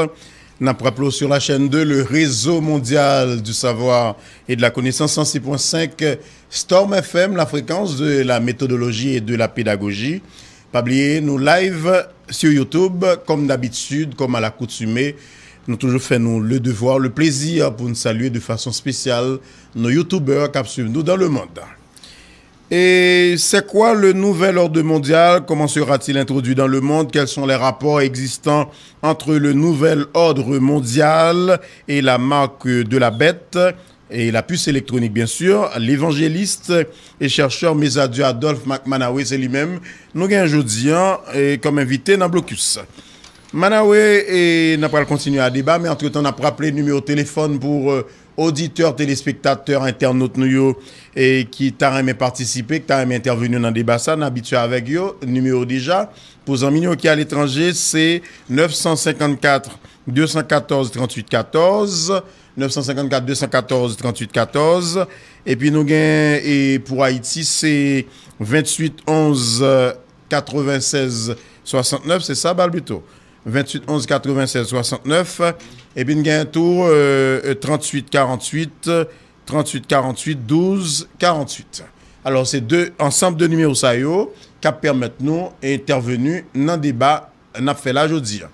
N ap raple w sur la chaîne deux, le réseau mondial du savoir et de la connaissance, cent six point cinq Storm F M, la fréquence de la méthodologie et de la pédagogie. Pa bliye, nou live sur YouTube, comme d'habitude, comme à l'accoutumée. Nou toujou fè nou le devoir, le plaisir pou n salye de façon spéciale nos youtubeurs k ap swiv nou dans le monde. Et c'est quoi le nouvel ordre mondial? Comment sera-t-il introduit dans le monde? Quels sont les rapports existants entre le nouvel ordre mondial et la marque de la bête? Et la puce électronique, bien sûr, l'évangéliste et chercheur Mezadieu Adolphe Mac Manawe, se li menm nou gen jodi an, e, kòm envite nan Blokis. Manawe, e, n ap pral kontinye a deba, men antretan, n ap raple nimewo telefòn pou, e, oditè, telespektatè, entènot nou yo, e, ki ta renmen patisipe, ki ta renmen entèveni nan deba sa, n abitye avèk yo, nimewo deja. Pou zanmi nou yo ki aletranje, se nèf san senkannkat, de san katòz, tranntuit katòz, nèf san senkannkat, de san katòz, tranntuit katòz. Epi nou gen, e, pou Ayiti, se venntuit onz, katrevennsèz, swasantnèf, se sa, Balbito? Venntuit onz, katrevennsèz, swasantnèf. Epi n gen tou, e, e, tranntuit karanntuit, tranntuit karanntuit, douz karanntuit. Alò, se de, ansanm de nimewo sa yo k ap pèmèt nou entèveni nan deba n ap fè la jodi a.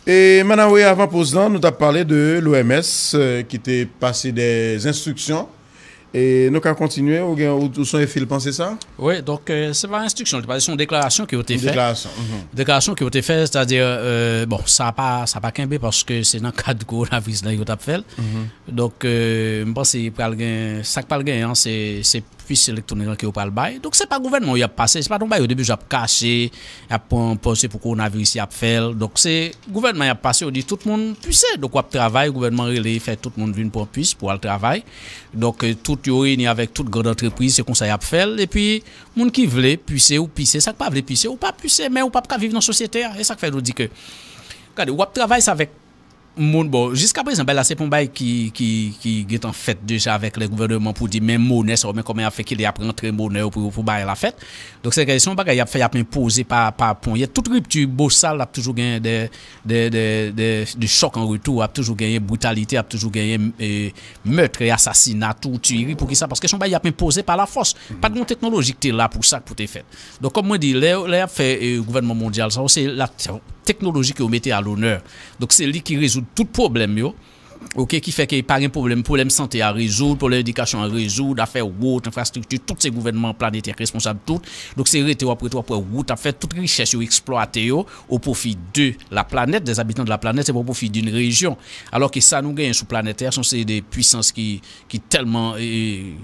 E, Manawe, avan poz lan, nou t ap pale de l'O M S, e, ki te pase de enstriksyon. E nou ka kontinye, ou gen, ou, ou sonje fil panse sa? Wi, donk, e, se pa enstriksyon, li te pale, se yon deklarasyon ke yo te fè. Deklarasyon, mhm. Deklarasyon ke yo te fè, sètadi, e, bon, sa pa, sa pa kenbe paske se nan kad kowonaviris la yo t ap fè l. Mhm. Donk, e, m panse pral gen, sa k pral genyen an, se, se pis elektwonik lan ke yo pral bay. Donk, se pa gouvènman yo y ap pase, se pa t yon bagay yo depi jou ap kache, y ap pran pòz se pou kowonaviris y ap fè l. Donk, se gouvènman y ap pase, yo di tout moun pise. Donk, w ap travay, gouvènman rele, fè tout moun vin pran pis pou al travay. Donk, e, tout yo reyini avèk tout gran antrepriz, se konsa y ap fè l. Epi, moun ki vle pise, ou pise, sa k pa vle pise, ou pa pise, men ou p ap ka viv nan sosyete a. E sa k fè nou di ke, gade, w ap travay sa avèk moun, bon, jiskaprezan, bagay la, se pa yon bagay ki, ki, ki gentan fèt deja avèk lè gouvènman pou di, men monè sa yo, men kòman y ap fè kilè y ap rantre monè yo pou, pou bagay la fèt. Donk, se, se yon bagay y ap fè, y ap enpoze pa, pa ponyèt. Tout ripti bosal ap toujou genyen de, de, de, de, de chòk an retou, ap toujou genyen britalite, ap toujou genyen, e, mèt e asasina, tou, tiyeri. Poukisa? Paske se yon bagay y ap enpoze pa lafòs. Pa t gen yon teknoloji ki te la pou sa, k pou te fèt. Donk, kòm mwen di, lè, lè y ap fè, e, gouvènman mondyal sa yo, se la teknoloji ke yo mete a lonè. Donk, se li ki rezoud tout pwoblèm yo. Oke, ki fè ke pa gen pwoblèm, pwoblèm sante a rezoud, pwoblèm edikasyon a rezoud, afè wout, enfrastrikti, tout se gouvènman planetè k responsab tout. Donk, se rete w ap rete w ap wè wout ap fèt, tout richès yo eksplwate yo o pwofi de la planèt, des habitants de la planète, se pa o pwofi d'une région. Alò ke sa nou genyen sou planèt tè a, se yon seri de pwisans ki, ki tèlman, e,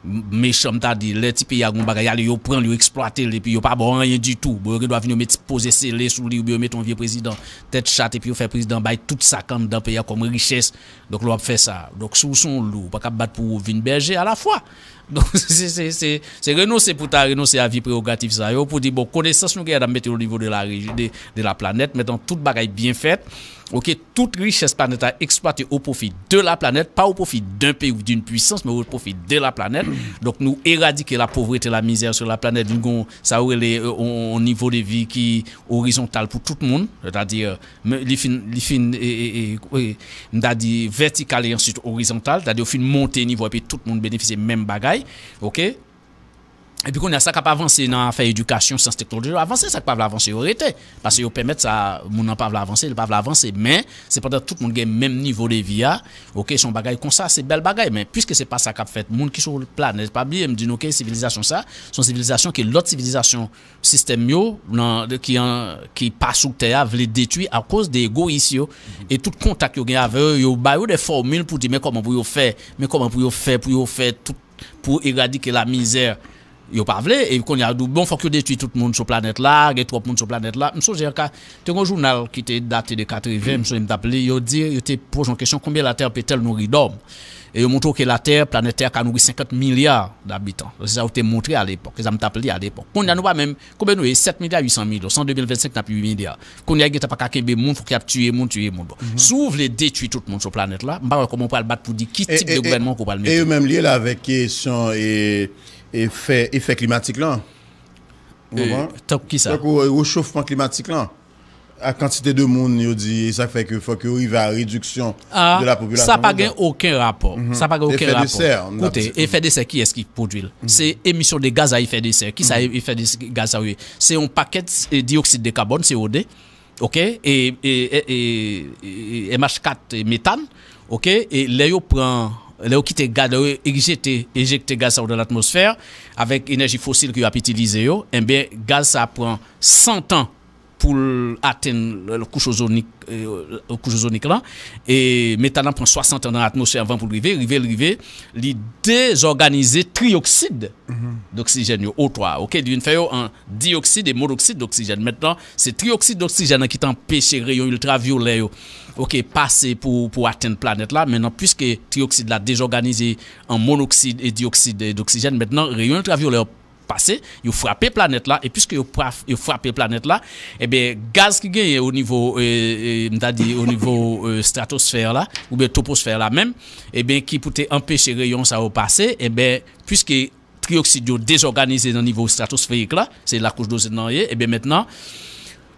mechan, m ta di, lè ti peyi a gon bagay, y ale, yo pran l, yo eksplwate l, epi yo pa ba w anyen ditou. Bon, yo gen dwa vin, yo met poze sele sou li, oubyen yo met yon vye prezidan tèt chat, epi yo fè prezidan bay tout sa k anndan peyi a kòm richès. Donk, lè w ap fè sa. Donk, si w se yon lou, ou pa kab bat pou w vin bèje alafwa. Donk, se, se, se, se renonse pou ta renonse a vye prewogatif sa yo, pou di, bon, konesans nou genyen, n ap mete yo o nivo de la reji-, de, de la planèt, mentnan tout bagay byen fèt. Oke, tout richès planèt la eksplwate o pwofi de la planèt, pa o pwofi d'un pays ou d'une puissance, men o pwofi de la planèt. Donk, nou eradike la pauvreté, la misère sur la planète, vin gon, sa yo rele, e, on, on nivo de vi ki orizontal pou tout moun, sètadi, e, men li fin, li fin, e, e, e, e, m ta di vètikal e answit orizontal, sètadi yo fin monte nivo epi tout moun benefisye menm bagay, oke? Epi kounye a, sa k ap avanse nan afè edikasyon, syans, teknoloji, yo avanse, sa k pa vle avanse, yo rete. Paske yo pèmèt sa, moun nan pa vle avanse, li pa vle avanse. Men, sepandan, tout moun gen menm nivo de vi a. Oke, se yon bagay konsa, se bèl bagay. Men, piske se pa sa k ap fèt, moun ki sou planèt, pa bliye, m di nou ke sivilizasyon sa, se yon sivilizasyon ke lòt sivilizasyon, sistèm yo, nan, ki an, ki pa sou tè a, vle detwi akoz de egoyis yo. E tout kontak yo gen avè yo, yo ba yo de fòmil pou di, men kòman pou yo fè, men kòman pou yo fè, pou yo fè tout pou eradike lamizè. Yo pa vle, e kounye a yo di w, bon, fòk yo detwi tout moun sou planèt la, gen twòp moun sou planèt la. M sonje an ka, te gen yon jounal ki te date de katreven, m sonje m t ap li, yo di, yo te poze yon kesyon, combien la Terre peut-elle nourrir d'hommes? E yo montre w ke Latè, planèt Tè a ka nouri senkant milya d'abitan. Se sa yo te montre alepòk, se sa m t ap li alepòk. Kounye a nou pa menm, konbyen nou ye? Sèt milya uit san milyon, se an de mil vennsenk n ap uit milya. Kounye a, gentan pa ka kenbe moun, fòk y ap tiye moun, tiye moun. Bon, si w vle detwi tout moun sou planèt la, m pa wè kòman w pral bat pou di ki tip de gouvènman ke w pral mete. E yo menm li ye la avèk kesyon e, e fè, efè klimatik lan. Ou konprann? Tankou kisa? Tankou rechofman klimatik lan. A kantite de moun yo di, e sa k fè ke fòk yo rive a rediksyon de la popilasyon mondyal. Sa pa gen okenn rapò. Sa pa gen okenn rapò. Efè de sè, m t ap di. Koute, efè de sè, kiyès ki pwodui l? Se emisyon de gaz a efè de sè. Kisa efè de gaz sa yo ye? Se yon pakèt e, diyoksid de kabòn, C O de, oke, e, e, e, e, e M H kat, e metàn, oke, e lè yo pran, lè yo kite gaz, lè yo ejekte, ejekte gaz sa yo nan latmosfè, avèk enèji fosil ke y ap itilize yo, enben, gaz sa pran san tan pou l atenn kouch ozonik, kouch ozonik lan. E metàn nan pran swasant an nan atmosfè avan pou l rive. Rive l rive, li dezòganize triyoksid doksijèn yo, O twa, oke? Li vin fè yo an diyoksid e monoksid doksijèn. Mentnan, se triyoksid doksijèn nan ki t anpeche reyon iltravyolè yo, oke, pase pou, pou atenn planèt la. Mentnan, piske triyoksid la dezòganize an monoksid e diyoksid doksijèn, mentnan, reyon iltravyolè yo pase, yo frape planèt la, e piske yo, yo frape planèt la, ebyen, gaz ki genyen o nivo, e, e, m ta di, o nivo e, stratosfè la, oubyen toposfè la menm, ebyen, ki pou te anpeche reyon sa yo pase, ebyen, piske triyoksid yo dezòganize nan nivo stratosferik la, se la kouch dozòn nan ye, ebyen, mentnan,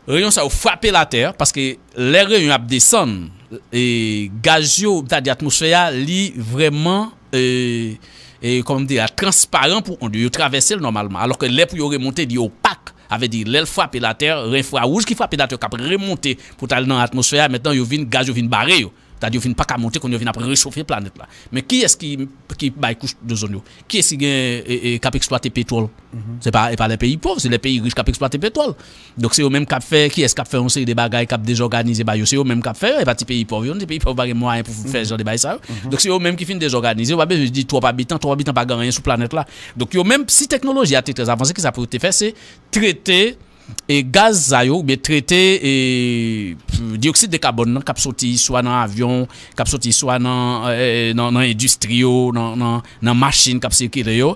reyon sa yo frape Latè, paske lè reyon ap desann, e gaz yo, m ta di atmosfè a, li vrèman, e, e, kòman m di la, transparan pou ond yo, yo travèse l nòmalman. Alòske lè pou yo remonte, li opak. Sa vle di, lè l frape Latè, ren enfrawouj ki frape Latè k ap remonte pou t al nan atmosfè a, mentnan yo vin, gaz yo vin bare yo. Sa vle di yo vin pa ka monte, kounye a yo vin ap rechofe planèt la. Men kiyès ki, ki bay kouch dozòn yo? Kiyès ki gen, e, e, k ap eksplwate petwòl? Se pa, e pa lè peyi pòv, se lè peyi rich k ap eksplwate petwòl. Donk se yo menm k ap fè, kiyès k ap fè yon seri de bagay k ap dezòganize ba yo? Se yo menm k ap fè yo, e pa ti peyi pòv yo, ti peyi pòv pa gen mwayen pou fè jan de bagay sa yo. Donk se yo menm ki fin dezòganize, yo pa bezwen di twòp abitan, twòp abitan pa gen anyen sou planèt la. Donk yo menm, si teknoloji a te trè avanse, kisa pou yo te fè? Se trete e gaz sa yo, oubyen trete e, diyoksid de kabòn nan k ap soti swa nan avyon, k ap soti swa nan, e, nan, nan endistri yo, nan, nan, nan machin k ap sikile yo,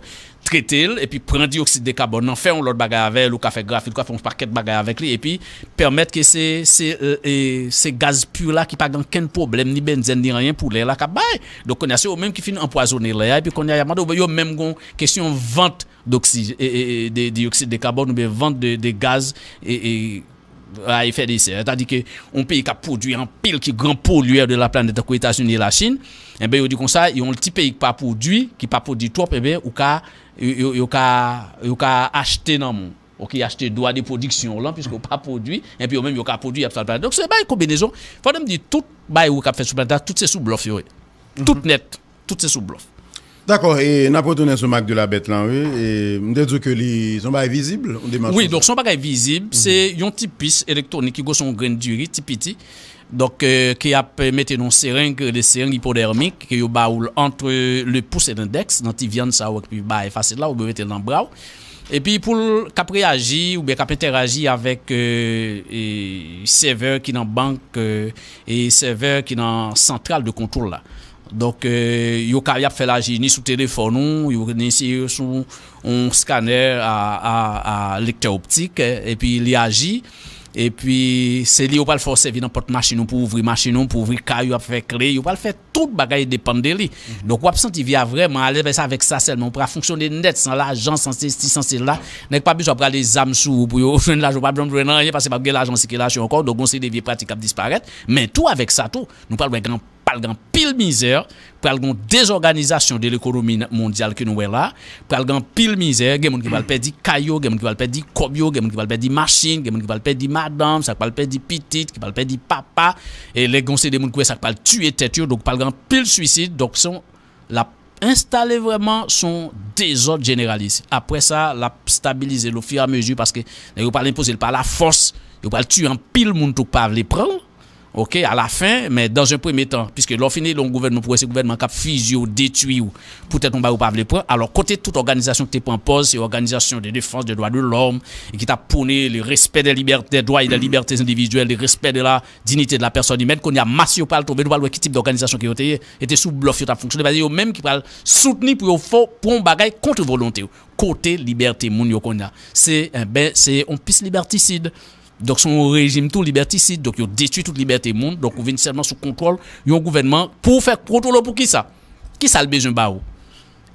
trete l, epi pran diyoksid de kabòn nan, fè yon lòt bagay avè l, ou ka fè grafit, ou ka fè yon pakèt bagay avèk li, epi pèmèt ke se, se, e, se gaz pi la ki pa gen okenn pwoblèm, ni benzèn, ni anyen pou lè la k ap bay. Donk, kounye a, se yo menm ki fin anpwazonnen lè a, epi kounye a, y ap mande yo menm gon kesyon vant doksij-, e, e, e, de diyoksid de kabòn oubyen vant de, de gaz e, e, a efè de sè. Sètadi ke yon peyi k ap pwodui anpil, ki gran polyè de la planèt, tankou Etazini e Lachin, enben, yo di konsa, yon ti peyi ki pa pwodui, ki pa pwodui twòp, enben, ou ka, yo, yo, yo ka, yo ka achte nan men w. Oke, achte dwa de pwodiksyon w lan, piske w pa pwodui, enpi yo menm yo ka pwodui, y ap sal planèt. Donk, se bay konbinezon. Fò m di tout bay ou k ap fèt sou planèt la, tout se sou blòf yo ye. Tout nèt. Tout se sou blòf. Dakò, e n ap retounen sou Marc de la Bête lan, wi. E m te di w ke li, se yon bagay vizib, yon demach konsa. Wi, donk se yon bagay vizib, se yon ti pis elektwonik ki gwosè yon grenn diri, ti piti. Donk, e, ke y ap mete nan yon sereng, de sereng ipodèmik, ke yo ba w l ant le pouce e lendèks, nan ti vyann sa yo, epi bagay fasil la, oubyen mete l nan bra w. Epi pou l k ap reyaji oubyen k ap entèraji avèk, e, e, sèvè ki nan bank, e, e sèvè ki nan santral de kontwòl la. Donk, e, yo ka, y ap fè l aji ni sou telefòn ou, yo, ni si sou yon skanè a, a, a lektè optik, e, epi li aji. Epi se li yo pral fè w sèvi nan pòt machin ou pou ouvri machin ou, pou ouvri kay ou, y ap fè kle, yo pral fè tout bagay depann de li. Donk, w ap santi vi a vrèman alèz, paske avèk sa sèlman, ou pral fonksyone nèt, san lajan, san sesi, san sela. Nèg pa bezwen prale zam sou ou pou yo jwenn lajan, ou pa bezwen jwenn anyen, paske p ap gen lajan an sikilasyon ankò, donk, gon seri de vye pratik k ap disparèt. Men tou, avèk sa tou, nou pral wè gen, pral gen anpil mizè, pral gen dezòganizasyon de lekonomi mondyal ke nou wè la, pral gen anpil mizè, gen moun ki pral pèdi kay yo, gen moun ki pral pèdi kòb yo, gen moun ki pral pèdi machin, gen moun ki pral pèdi madanm, sa k pral pèdi pitit, ki pral pèdi papa, e lè gon seri de moun ki wè sa k pral tiye tèt yo, donk pral gen anpil swisid, donk se yon, l ap enstale vrèman se yon dezòd jeneralis. Apre sa, l ap stabilize l ofiramezi paske nèg yo pral enpoze l pa lafòs, yo pral tiye anpil moun tou k pa vle pran l. Ok, alafen, men dans un premier temps, piske lè w fin eli yon gouvènman pou wè se gouvènman k ap fiziye w, detwi w, poutèt yon bagay ou pa vle pran, alò kote tout òganizasyon ki te pran pòz, se òganizasyon de defans de dwa de lòm, e ki t ap pwone le respect des libertés, des droits et des libertés individuelles, le respect de la dignité de la personne humaine, kounye a mas yo pral tonbe, nou pral wè ki tip dòganizasyon ke yo te ye, e te sou blòf yo t ap fonksyone, paske yo menm ki pral soutni pou yo fè, pran yon bagay kont volonte yo. Kote libète moun yo kounye a? Se, enben, se yon pis libètisid. Donk, se yon rejim tou libètisid. Donk, yo detwi tout libète moun. Donk, ou vin sèlman sou kontwòl yon gouvènman pou w fè kontwòl ou pou kisa? Kisa l bezwen ba ou?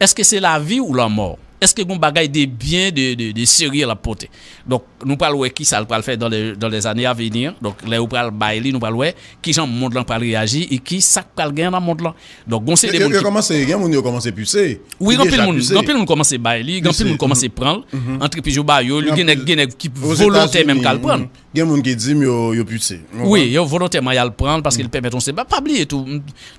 Èske se lavi ou lanmò? Èske gon bagay de byen, de, de, de serye l ap pote? Donk, nou pral wè kisa l pral fè dans les, dans les années à venir. Donk, lè yo pral bay li, nou pral wè kijan mond lan pral reyaji e ki sa k pral genyen nan mond lan. Donk, gon seri de moun ki kòmanse, gen moun yo kòmanse pise. Wi, gen anpil moun, gen anpil moun kòmanse bay li, gen anpil moun kòmanse pran l. Antrepriz yo ba yo, gen nèg, gen nèg ki volontè menm k al pran l. Gen moun ki di m yo, yo pise. Wi, yo volontèman y al pran l paske l pèmèt yon seri. Pa bliye tou,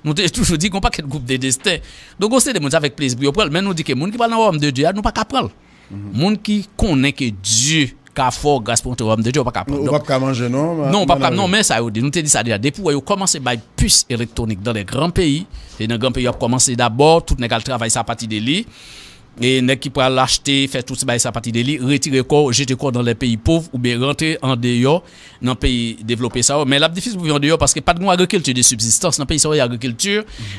nou te toujou di gon pakèt gwoup de desten. Donk, gon seri de moun, se avèk plezi pou yo pran l. Men nou di ke moun ki pral nan wayòm de Dye a, nou pa ka pran l. Moun ki konnen ke Dye ka fè w gras pou antre wayòm de Dye, ou pa ka pran. Ou p ap ka manje, non? Non, ou p ap ka, non, men sa yo di, nou te di sa deja. Depi w wè yo kòmanse bay pis elektwonik dans les grands pays, e nan gran peyi yo ap kòmanse dabò, tout nèg al travay sa apati de li. E nèg ki pral achte, fè tout bagay sa apati de li, retire kò w, jete kò w dans les pays pauvres, oubyen rantre andeyò nan peyi devlope sa yo. Men l ap difisil pou viv andeyò paske pa t gen agrikilti de sibzistans. Nan peyi sa yo, y agrikilti,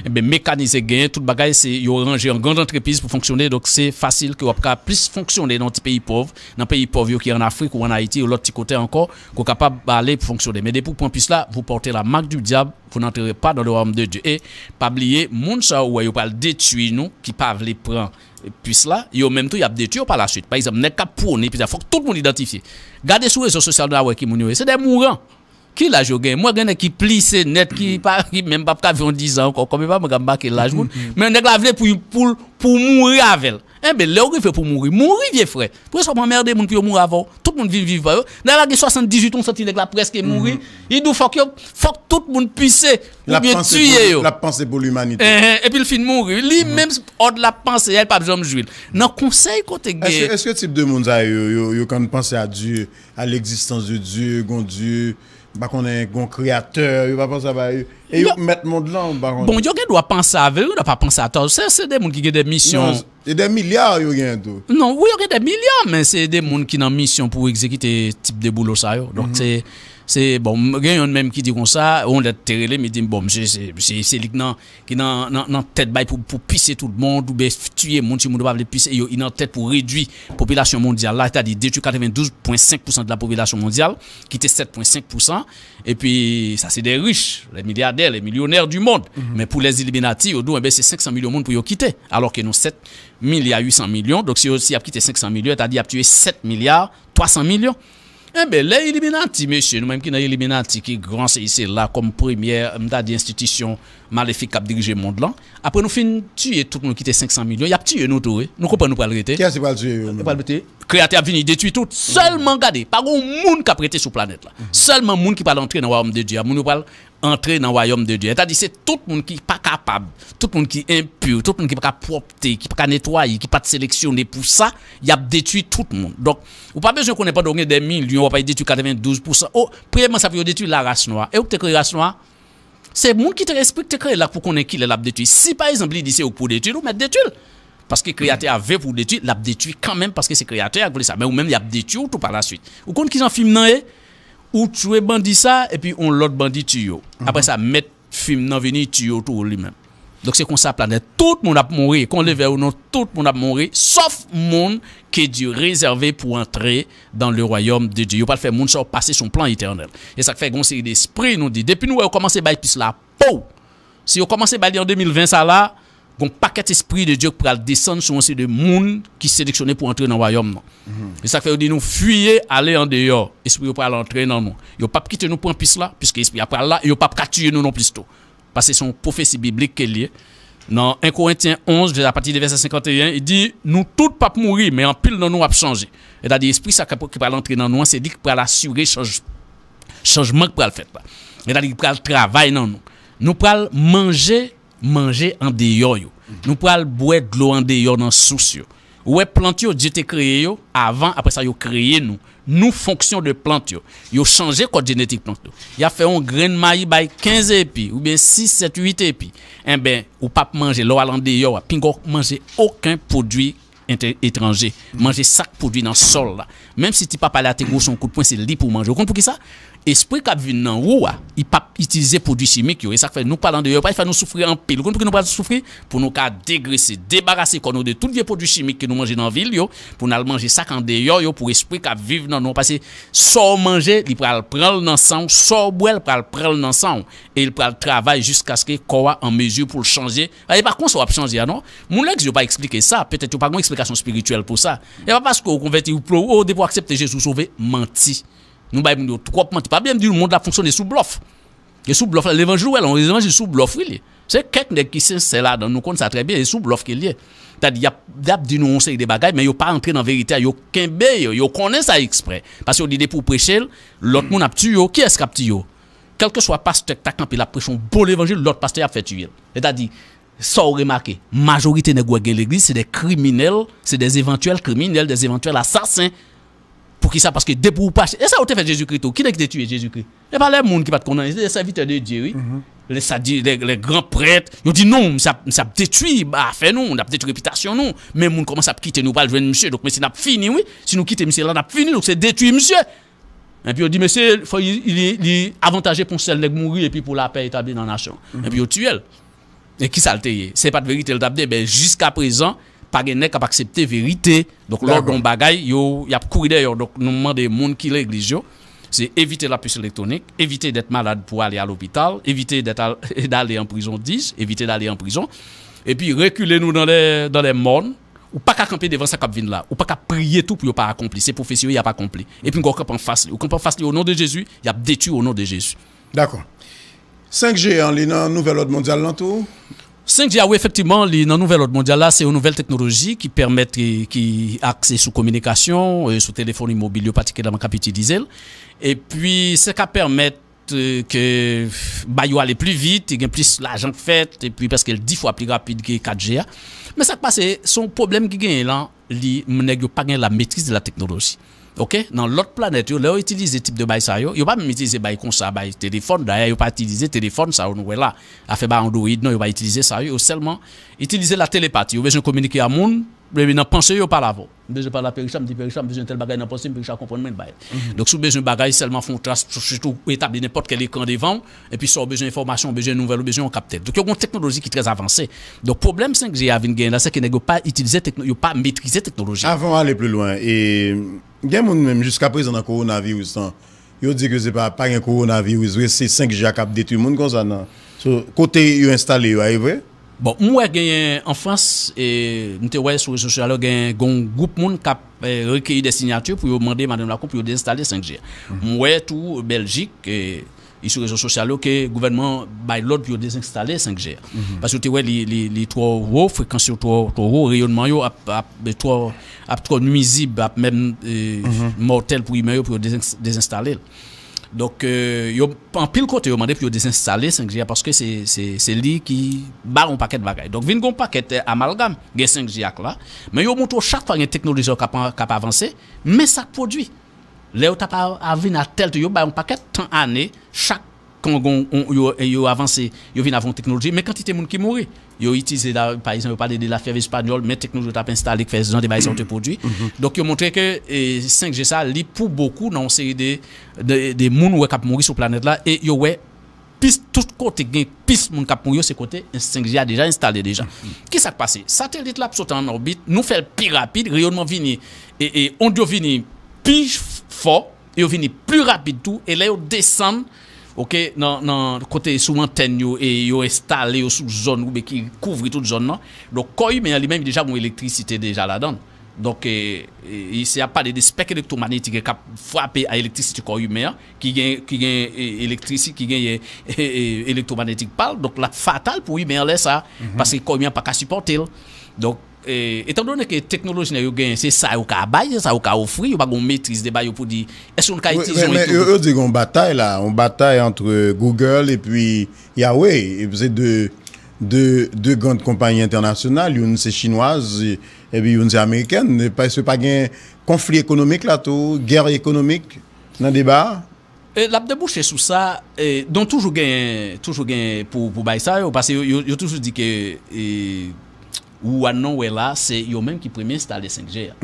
enben, mekanize genyen, tout bagay, se yo ranje an grann antrepriz pou fonksyone. Donk, se fasil ke w ap ka plis fonksyone nan ti peyi pòv, nan peyi pòv yo ki an Afrik ou an Ayiti ou lòt ti kote ankò, ke w kapab ale pou fonksyone. Men depi w pran pis la, vous portez la marque du diable, vous n'entrerez pas dans le royaume de Dieu. E pa bliye, moun sa yo wè yo pral detwi nou, ki pa vle pran pis la, yo menm tou y ap detwi yo pa laswit. Pa egzanp, nèg k ap pwone pis la, fòk tout moun idantifye. Gade sou rezo sosyal nou a wè ki moun yo ye. Se de mouran. Ki laj yo genyen? Mwen gen nèg ki plise nèt, ki pa, ki menm p ap ka viv yon dizan ankò. Kòm e pa mwen k ap make laj moun. Men nèg la vle pou, pou, pou mouri avè l. Enben, lè w rive pou mouri, mouri, vye frè. Pou yo sa w pa anmède moun pou yo mouri avè w. Tout moun vin viv pa yo. Nèg la gen swasanndizuit, on santi nèg la prèske mouri. Li di w fòk yo, fòk tout moun pise oubyen tiye yo. L ap panse pou limanite. Enhen, epi l fin mouri. Li menm, òd l ap panse a, li p ap janm jwi l. Nan konsèy kote gen. Èske, èske tip de moun sa yo, yo, yo konn panse a Dye, a l'existence de Dieu, gon Dye, m pa konnen, gon kreyatè, yo pa panse a bagay yo. E yo k mèt mond lan, m pa konnen. Bon, yo gen dwa panse a vre, yo pa panse a tò. Se, se de moun ki gen de misyon. Non, e de milya yo gen tou. Non, wi, yo gen de milya, men se de moun ki nan misyon pou egzekite tip de boulo sa yo. Donk, se, se, bon, m gen youn menm ki di konsa, yon lèt te rele m, li di m, bon, misye, se, se, se li k nan, ki nan, nan, nan tèt bay pou, pou pise tout moun, oubyen tiye moun, si moun yo pa vle pise, yo, li nan tèt pou redwi popilasyon mondyal la, sètadi detwi katrevendouz pwen senk pousan de la popilasyon mondyal, ki te sèt pwen senk pousan. Epi, sa se de rich, les milliardaires, les millionnaires du monde. Men pou les Illuminati, yo di w, enben, se senk san milyon moun pou yo kite. Alò ke nou sèt milya uit san milyon. Donk, si yo, si y ap kite senk san milyon, sètadi y ap tiye sèt milya twa san milyon. Enben, lè Illuminati, mesye, nou menm ki nan Illuminati, ki gran se, se la kòm premyè, m ta di, enstitisyon malefik k ap dirije mond lan. Apre nou fin tiye tout moun ki te senk san milyon, y ap tiye nou tou, wi. Nou konprann nou pral rete. Kiyès ki pral tiye yo menm? Yo pral rete. Kreyatè ap vini detwi tout. Sèlman gade, pa gon moun k ap rete sou planèt la. Sèlman moun ki pral antre nan wayòm de Dye a, moun yo pral antre nan wayòm de Dye. Sètadi, se tout moun ki pa kapab, tout moun ki enpi, tout moun ki pa ka pwòpte, ki pa ka netwaye, ki pa t seleksyone pou sa, y ap detwi tout moun. Donk, ou pa bezwen konnen pandan w gen de milyon, w ap al detwi katrevendouz pousan. O, premyèman, sa pou yo detwi la ras nwa. E ou ki te kreye ras nwa? Se moun ki te, espri ki te kreye l la pou konnen kilè l ap detwi. Si, pa egzanp, li di se ou k pou detwi l, ou mèt detwi l. Paske Kreyatè a vle pou w detwi, l ap detwi kanmenm paske se Kreyatè a k vle sa. Men ou menm, y ap detwi w tou pa laswit. Ou konn kijan fim nan ye? Ou tchwe bandi sa, epi yon lòt bandi tiye w. Apre sa, mèt fim nan vini tiye w tou li menm. Donk, se konsa planèt. Tout moun ap mouri. Kon leve ou non, tout moun ap mouri, sòf moun ke Dye rezève pou antre dans le royaume de Dieu. Yo pral fè moun sa yo pase sou yon plan etènèl. E sa k fè gon seri de espri, nou di, depi nou wè yo kòmanse bay pis la, pow! Si yo kòmanse bay li an de mil ven sa la, gon pakèt espri de Dye k pral desann sou yon seri de moun ki seleksyone pou antre nan wayòm nan. E sa k fè yo di nou fiye, ale andeyò, espri yo pral antre nan nou. Yo p ap kite nou pran pis la, piske espri a pral la, e yo p ap ka tiye nou non plis tou. Paske se yon pwofesi biblik ke l ye. Nan en Korentyen onz, apati de vèsè senkanteyen, li di, nou tout p ap mouri, men anpil nan nou ap chanje. Sètadi, espri sa k ap, ki pral antre nan nou an, se li k pral asire chanj, chanjman k pral fèt la. Sètadi, ki pral travay nan nou. Nou pral manje, manje andeyò yo. Nou pral bwè dlo andeyò nan sous yo. Ou wè plant yo, Dye te kreye yo avan, apre sa yo kreye nou. Nou fonksyon de plant yo. Yo chanje kòd jenetik plant yo. Y ap fè yon grenn mayi bay kenz epi, oubyen sis, sèt, uit epi. Enben, ou p ap manje, lè w al andeyò a, pinga w manje okenn pwodui ente- etranje. Manje sa k pwodui nan sòl la. Menm si ti papa la te gwo se yon kout pwen, se li pou w manje. Ou konn poukisa? Espri k ap viv nan ou a, li p ap itilize pwodui chimik yo. E sa k fè nou k pral andeyò yo pral fè nou soufri anpil. Ou konn poukisa nou pral soufri? Pou nou ka degrese, debarase kò nou de tout vye pwodui chimik ke nou manje nan vil yo, pou n al manje sa k andeyò yo, pou espri k ap viv nan nou an. Paske sa w manje, li pral pran l nan san w, sa w bwè, l pral pran l nan san w. E l pral travay jiskaske kò a an mezi pou l chanje. E pa konsa w ap chanje a non. Moun legliz yo pa eksplike sa, petèt yo pa gen yon eksplikasyon espirityèl pou sa. E pa paske w konvèti, w plo, o, depi w aksepte Jezi, w sove, manti. Nou bay moun yo twòp manti. Pa bliye m di nou, mond la fonksyone sou blòf. E sou blòf la, levanjil ou wè la, yon levanjil sou blòf, wi, li. Se kèk nèg ki sensè ladan, nou konn sa trè byen, e sou blòf ke l ye. Sètadi, y ap, y ap di nou yon seri de bagay, men yo pa antre nan verite a, yo kenbe yo, yo konnen sa eksprè. Paske yo di depi w preche l, lòt moun ap tiye w. Kiyès k ap tiye w? Kèlkeswa pastè k ta kanpe, l ap preche yon bon levanjil, lòt pastè ap fè tiye l. Sètadi, sa w remake, majorite nèg ou wè gen legliz, se de kriminèl, se de evantyèl kriminèl, de evantyèl asasen. Poukisa? Paske depi w preche, e sa yo te fè Jezikri tou. Ki nèg ki te tiye Jezikri? E pa lè moun ki pa t konn anyen, se de sèvitè de Dye, wi. Lè sa di, lè, lè gran prèt, yo di non, misye ap, misye ap detwi afè nou, l ap detwi repitasyon nou. Men moun kòmanse ap kite nou, pral jwenn misye. Donk, mesye, n ap fini, wi. Si nou kite misye la, n ap fini. Donk, se detwi misye. Epi yo di, mesye, fò li, li, li avantaje pou yon sèl nèg mouri epi pou lapè etabli nan nasyon. Epi yo tiye l. E kisa l te ye? Se pa t verite l t ap di, ben, jiska prezan, pa gen nèg k ap aksepte verite. Donk, lè w di yon bagay, yo, y ap kouri dèyè w. Donk, nou mande moun ki legliz yo, se evite lapis elektwonik, evite d'être malade pou ale a lopital, evite d'être al, d'aller en prison dis, evite d'aller en prison, epi rekile nou dans les, dans les mornes. Ou pa ka kanpe devan sa k ap vin la. Ou pa ka priye tou pou yo pa akonpli. Se pwofesi yo, y ap akonpli. Epi, ou kanpe anfas li. Ou kanpe anfas li, o non de Jezi, y ap detwi w o non de Jezi. Dakò. Senk G an, li nan nouvèl òd mondyal lan tou? Senk G a, wi, efektivman, li nan nouvèl òd mondyal la, se yon nouvèl teknoloji ki pèmèt, ki, ki akse sou kominikasyon, e, sou telefòn mobil yo patikilyèman k ap itilize l. Epi, sa ka pèmèt, e, ke bagay yo ale pli vit, gen plis lajan k fèt, epi prèske l dis fwa pli rapid ke kat G a. Men sa k pase, se yon pwoblèm ki genyen lan, li, nèg yo pa gen la maîtrise de la technologie. Oke? Nan lòt planèt yo, lè yo itilize tip de bay sa yo, yo pa menm itilize bay konsa, bay telefòn. Dayè, yo pa itilize telefòn sa yo nou wè la. Afè bay Android, non, yo pa itilize sa yo. Yo sèlman itilize la telepati. Yo bezwen kominike a moun, epi nan panse yo pale avè w. M bezwen pale a Pericha, m di Pericha, m bezwen tèl bagay nan panse m, Pericha konprann mwen, l bay. Donk, si w bezwen bagay, sèlman fè yon tras, sitou ou etabli nenpòt kèl ekran devan w, epi sa w bezwen enfòmasyon, w bezwen nouvèl, ou bezwen yon kaptè. Donk, yo gen yon teknoloji ki trè avanse. Donk, pwoblèm senk G a vin genyen la, se ke nèg yo pa itilize tekno, yo pa metrize teknoloji. Avan w ale pli lwen, e, gen moun menm jiskaprezan nan kowonaviris lan, yo di ke se pa, pa gen kowonaviris vre, se senk G a k ap detwi moun konsa nan. So, kote yo enstale yo a, e vre? Bon, m wè genyen an Frans, e, m te wè sou rezo sosyal yo, gen, gen yon gwoup moun k ap, e, rekeyi de sinyati pou yo mande Emmanuel Macron pou yo dezenstale senk G a. M wè tou Bèljik, e, li sou rezo sosyal yo ke gouvènman bay lòd pou yo dezenstale senk G a. Paske yo te wè li, li, li twò wo, frekans yo twò, twò wo, reyònman yo ap, ap, e, twò, ap twò nwizib, ap menm, e, mòtèl pou imè yo, pou yo dezenstale l. Donk, e, yo, anpil kote, yo mande pou yo dezenstale senk G a paske se, se, se li ki ba yon pakèt bagay. Donk, vin gen yon pakèt, e, amalgam. Gen senk G a k la, men yo montre w chak fwa gen teknoloji k ap, k ap avanse, men sa k pwodui. Lè yo t ap a, a vin a tèl tou, yo bay yon pakèt tan ane, chak kan gon, on, yo, yo avanse, yo vin avè yon teknoloji, men kantite moun ki mouri. Yo itilize la, pa egzanp, yo pale de lafyèv espanyòl, men teknoloji yo t ap enstale k fè jan de bagay sa yo te pwodui. Donk, yo montre ke, e, senk G sa, li pou bokou nan yon seri de, de, de moun ou wè k ap mouri sou planèt la, e yo wè pis, tout kote gen pis moun k ap mouri yo, se kote senk G a deja enstale deja. Kisa k pase? Satelit la ap sot an òbit, nou fè l pi rapid, reyònman vini, e, e, ond yo vini pi fò, yo vini pli rapid tou, e lè yo desann, oke, nan, nan kote sou antèn yo, e yo enstale yo sou zòn oubyen ki kouvri tout zòn nan. Donk, kò imen an li menm, li deja gen elektrisite deja ladan l. Donk, e, e, isi ap pale de spèk elektwomanetik k ap frape a elektrisite kò imen an, ki gen, ki gen, e, elektrisite, ki genyen, e, e, elektwomanetik pa l. Donk, l ap fatal pou imen an lè sa, paske kò imen an pa ka sipòte l. Donk, e, etandone ke teknoloji nan yo genyen, se sa yo ka bay, se sa yo ka ofri, yo pa gen yon metriz de bagay yo pou di, èske nou ka itilize yon men yo, yo di gen yon batay la, yon batay ant Google epi Huawei, epi se de de, de grann konpayi entènasyonal, youn se chinwaz, epi youn se amerikèn. Èske pa gen konfli ekonomik la tou, gè ekonomik nan deba a? E, l ap debouche sou sa, e, donk toujou gen, toujou gen pou, pou bay sa yo, paske yo, yo, yo toujou di ke, e, Wuhan nan w wè la, se yo menm ki premye enstale senk G a.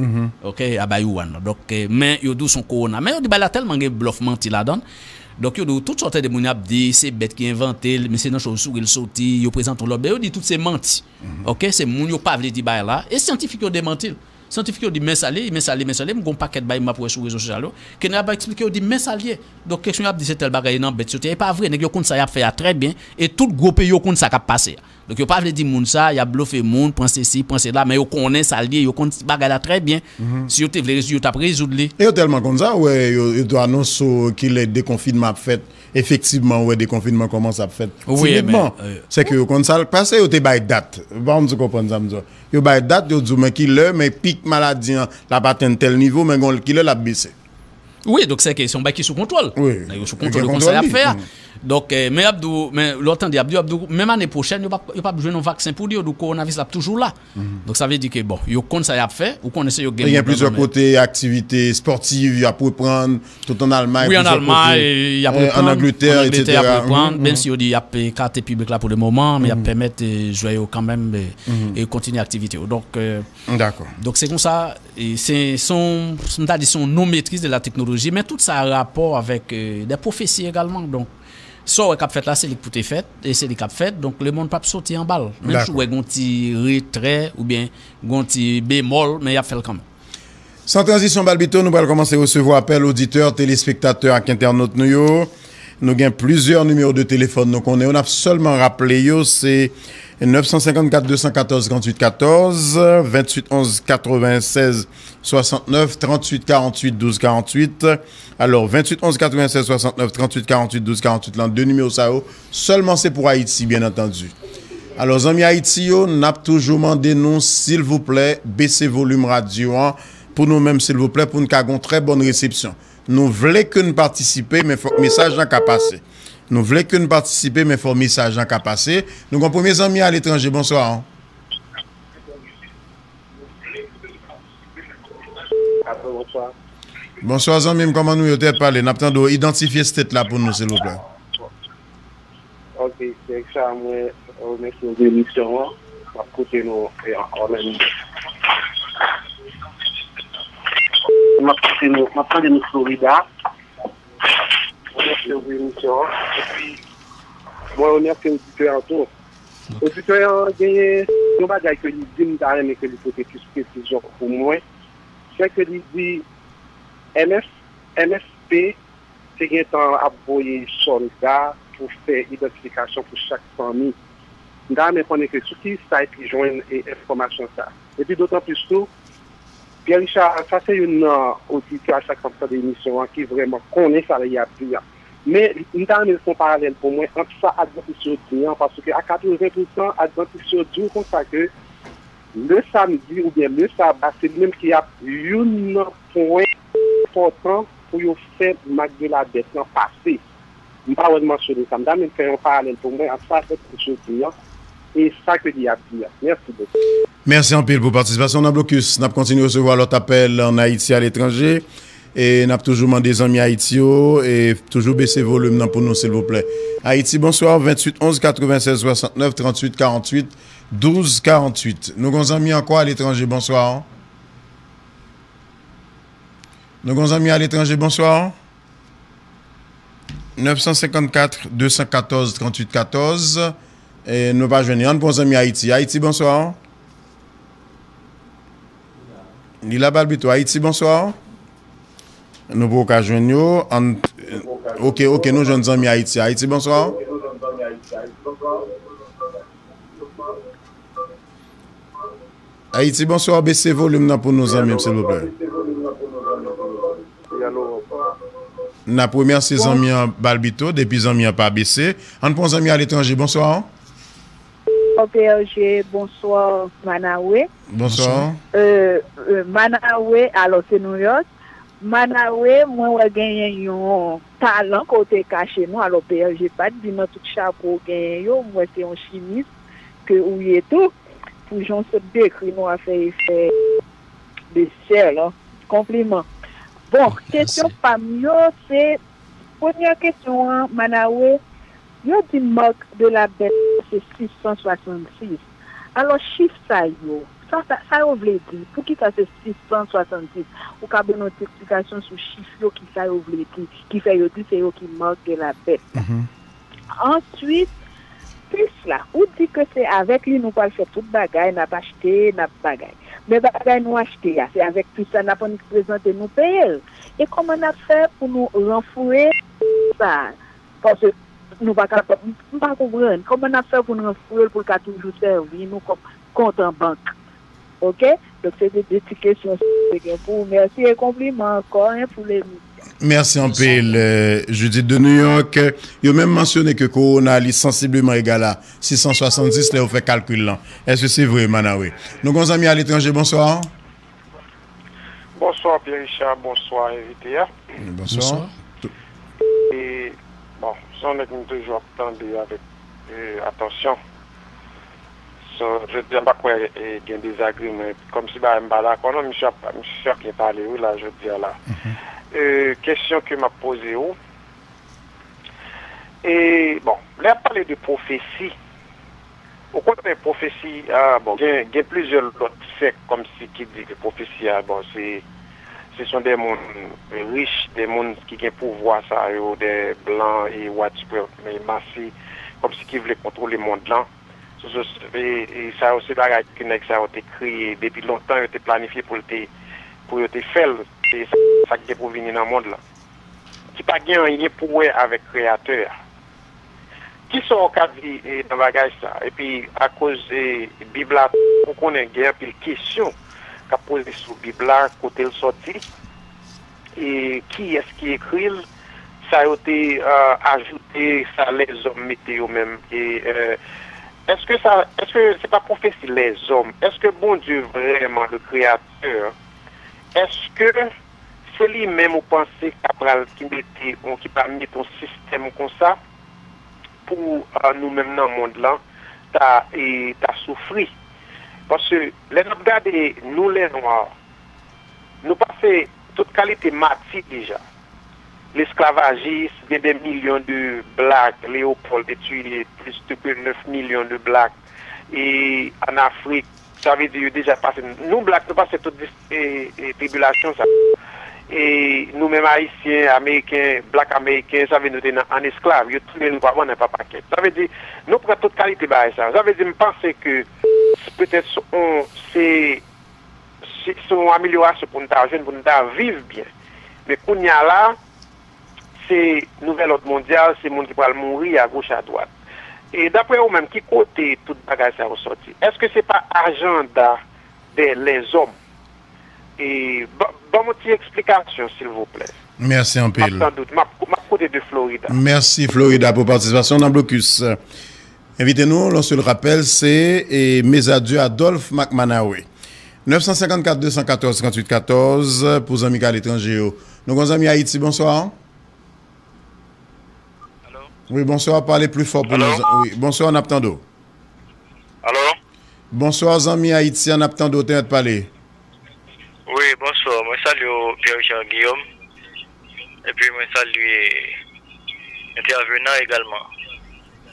Oke, a bay Wuhan nan. Donk, e, men yo di w se yon kowona. Men yo di bay la tèlman gen blòf, manti ladan l. Donk yo di w tout sòt de moun ap di, se bèt ki envante l, men se nan chauve-souris l soti, yo prezante yon lòt bèt, yo di tout se manti. Oke, se moun yo pa vle di bay la, e syantifik yo demanti l. Syantifik yo di men sa l ye, men sa l ye, men sa l ye. M gen yon pakèt bay m ap wè sou rezo sosyal yo. Ke nèg ap eksplike yo di men sa l ye. Donk kesyon y ap di se tèl bagay nan bèt soti. E pa vre, nèg yo konn sa y ap fè a trè byen. E tout gwo peyi yo konn sa k ap pase a. Donk yo pa vle di moun sa, y ap blofe moun, pran sesi, pran sela, men yo konnen sa l ye, yo konn bagay la trè byen. Si yo te vle rezoud, yo t ap rezoud li. E yo tèlman konn sa, w wè, yo, yo te anonse w kilè dekonfinman ap fèt. Efektivman, w wè dekonfinman kòmanse ap fèt timidman. Sèke yo konn sa l pase, yo te bay dat. M pa konn si w konprann sa m di w. Yo bay dat, yo di w men kilè, men pik maladi an, l ap atenn tèl nivo, men gon kilè l ap bese. Wi, donk sèke se yon bagay ki sou kontwòl. Nèg yo sou kontwòl, yo konn sa y ap fè a. Donk, e, men y ap di w, men lè w tande, y ap di w, y ap di w, menm ane pwochèn, yo p ap, yo p ap jwenn yon vaksen pou li, yo di w kowonaviris la ap toujou la. Donk sa vle di ke, bon, yo konn sa y ap fè, ou konnen se yo gen plizyè kote aktivite espòtiv, y ap reprann, tout an Almay, wi, an Almay, y ap reprann, an Angletè, an Angletè, y ap reprann, menm si yo di y ap ekate piblik la pou le moman, men y ap pèmèt, e, jwè yo kanmenm, e, e kontinye aktivite yo. Donk, e, donk se konsa, e, se, se yon, m ta di se yon non maîtrise de la technologie, men tout sa rapò avèk, e, de pwofesi egalman. Donk, sa w wè k ap fèt la, se li k pou te fèt, e se li k ap fèt. Donk, lemonn p ap soti anba l. Menm si w wè gon ti retrè, oubyen gon ti bemòl, men y ap fè l kanmenm. San tranzisyon, Balbito, nou pral kòmanse resevwa apèl oditè, telespektatè ak entènot nou yo. Nou gen plizyè nimewo de telefòn nou konnen yo. N ap sèlman raple yo, se nèf san senkannkat de san katòz tranntuit katòz, venntuit onz katrevennsèz swasantnèf, tranntuit karanntuit douz karanntuit. Alò, venntuit onz katrevennsèz swasantnèf, tranntuit karanntuit douz karanntuit lan, de nimewo sa yo, sèlman se pou Ayiti, byen antandi. Alò, zanmi Ayiti yo, n ap toujou mande nou, silvouplè, bese volim radyo an pou nou menm, silvouplè, pou n ka gen yon trè bòn resepsyon. Nou vle ke n patisipe, men fòk mesaj lan ka pase. Nou vle ke n patisipe, men fòk mesaj lan ka pase. Nou gen yon premye zanmi aletranje, bonswa. Alo, bonswa. Bonswa, zanmi m, kòman nou ye? Ou te pale, n ap tande w. Idantifye state la pou nou, silvouplè. Ok, se sa, mwen remèsye w pou emisyon an. M ap koute nou, e, an, an menm. M ap koute nou, m ap tande nou Florida. Mwen remèsye w pou emisyon an. Epi, mwen remèsye oditè an tou. Oditè an genyen yon bagay ke li di, m ta renmen ke li pote plis presizyon pou mwen. Se ke li di M F, M F P te gentan ap voye sòlda pou fè idantifikasyon pou chak fanmi. M ta renmen konnen ke sou ki site li jwenn, e, enfòmasyon sa. Epi dotan plis tou, Pierre Richard, sa se youn nan oditè a chak fwa m tande emisyon an ki vrèman konnen sa li ap di a. Men, m ta renmen fè yon paralèl pou mwen ant sa Advantis yo di an, paske a katreven pousan Advantis yo di w konsa ke le samdi oubyen le saba, se li menm ki ap youn nan pwen enpòtan pou yo fè mak de la bèt lan pase. M pa wè l mansyone sa. M ta renmen fè yon paralèl pou mwen ant sa Advantis yo di an e sa ke li ap di a. Mèsi bokou. Mèsi anpil pou patisipasyon w nan Blokis. N ap kontinye resevwa lòt apèl ann Ayiti, aletranje. E n ap toujou mande zanmi Ayiti yo, e toujou bese volim nan pou nou, silvouplè. Ayiti, bonswa, venntuit onz katrevennsèz swasantnèf tranntuit karanntuit douz karanntuit. Nou gon zanmi ankò aletranje, bonswa. Nou gon zanmi aletranje, bonswa. Nèf san senkannkat de san katòz tranntuit katòz. E nou pa jwenn li. Ann pran zanmi Ayiti. Ayiti, bonswa. Li la, Balbito. Ayiti, bonswa. Nou poko ka jwenn yo. Ann, oke, oke, nou jwenn zanmi Ayiti. Ayiti, bonswa. Ayiti, bonswa. Bese volim nan pou nou, zanmi m, silvouplè. N ap remèsye zanmi an, Balbito, depi zanmi an pa bese. Ann pran zanmi aletranje. Bonswa. P R G, bonswa, Manawe. Bonswa. Euh, euh, Manawe, alò, se New York. Manawe, mwen wè genyen yon talan ke w te kache nou. Alò, P R G pa t di nan tout chapo w genyen yo, m wè se yon chimis. ke ou ye tou, pou jan w sot dekri nou a fè efè de sèl, konpliman. Bon, kesyon pa m yo, se, premyè kesyon an, Manawe, yo di marque de la bête se sis san swasannsis. Alò, chif sa yo, sa, sa, sa yo vle di? Poukisa se sis san swasannsis? Ou ka ban nou ti eksplikasyon sou chif yo, ki sa yo vle di, ki fè yo di se yo ki marque de la bête? Answit, pis la, ou di ke se avèk li nou pral fè tout bagay, n ap achte, n ap bagay. Men bagay nou achte a, se avèk pis la n ap annik prezante nou peye l. E kòman n ap fè pou nou ranfouye sa? Paske nou pa kapab, m pa konprann. Kòman n ap fè pou n ranfouye l pou l ka toujou sèvi nou kòm kont an bank? Oke? Donk, se de, de ti kesyon sa te gen pou ou. Mèsi e konpliman ankò, en, pou lemisyon. Mèsi anpil, euh, Judith de New York. Yo menm mansyone ke kowona li sansibleman egal a sis san swasannsis lè yo fè kalkil lan. Èske se vre, Manawe? Nou gon zanmi aletranje, bonswa. Bonswa, Pierre Richard, bonswa, envite a. Bonswa. Bonswa. E, bon, se yon nèg m toujou ap tande avèk, e, atansyon. So, jodi a, m pa kwè, e, gen dezagreman. Kòmsi bagay m pa dakò, non, misye ap, misye ap byen pale, wi, la, jodi a, la. E, kesyon ke m ap poze w, e, bon, lè y ap pale de pwofesi, ou konnen pwofesi, a, bon, gen, gen plizyè lòt sèk, kòmsi ki di ke pwofesi a, bon, se, se son de moun rich, de moun ki gen pouvwa sa yo, de blan e white supremacy, kòmsi ki vle kontwole mond lan. So, so, e, e sa yo se bagay ke nèg sa yo te kreye depi lontan, yo te planifye pou l te, pou yo te fè l, e sa, sa k gen pou vini nan mond lan. Ki pa gen anyen pou wè avèk Kreyatè a. Kisa w ka di, e, nan bagay sa? Epi, akoz, e, Bib la, ou konnen gen anpil kesyon k ap poze sou Bib la, kote l sòti, e kiyès ki ekri l, sa yo te, e, ajoute, sa lèzòm mete yo menm. E, e, èske sa, èske se pa pwofesi lèzòm? Èske Bondye vrèman, le Créateur, èske se li menm ou panse k ap pral ki mete, ki pral mete yon sistèm konsa pou, a, nou menm nan mond lan ta, e, ta soufri? Paske lè n ap gade nou lè nwa, nou pase tout kalite mati deja. Lesklavajis, gen de milyon de blak, Léopold te tiye plis de ke nèf milyon de blak. E an Afrik, sa vle di yo deja pase, nou blak, nou pase tout dis-, e, e, tribilasyon sa. E nou menm Ayisyen, Ameriken, blak Ameriken, sa vle nou te nan, an esklav, yo touye nou pa bòn, pa pakèt. Sa vle di, nou pran tout kalite bagay sa. Sa vle di, m panse ke petèt se, se, se yon amelyorasyon pou nou ta jwenn, pou nou ta viv byen. Men kounye a la, se nouvèl òd mondyal, se moun ki pral mouri agoch adwat. E daprè ou menm, ki kote tout bagay sa yo sòti? Èske se pa ajanda de lèzòm? E ban, ban m yon ti eksplikasyon, silvouplè. Mèsi anpil. M ap tann ou. M ap, m ap koute de Florida. Mèsi, Florida, pou patisipasyon nan blokis. Envite nou, yon sèl rapèl, se, e, Mezadye Adolphe Mac Manawe. Nèf san senkannkat, de san katòz, tranntuit katòz, pou zanmi k aletranje yo. Nou gon zanmi Ayiti, bonswa. Wi, bonswa, pale pli fò pou nou. Wi, bonswa, n ap tande w. Alo? Bonswa, zanmi Ayiti a, n ap tande w, te mèt pale. Wi, bonswa. Mwen salye w, Pierre Richard Guillaume. Epi mwen salye entèvenan egalman.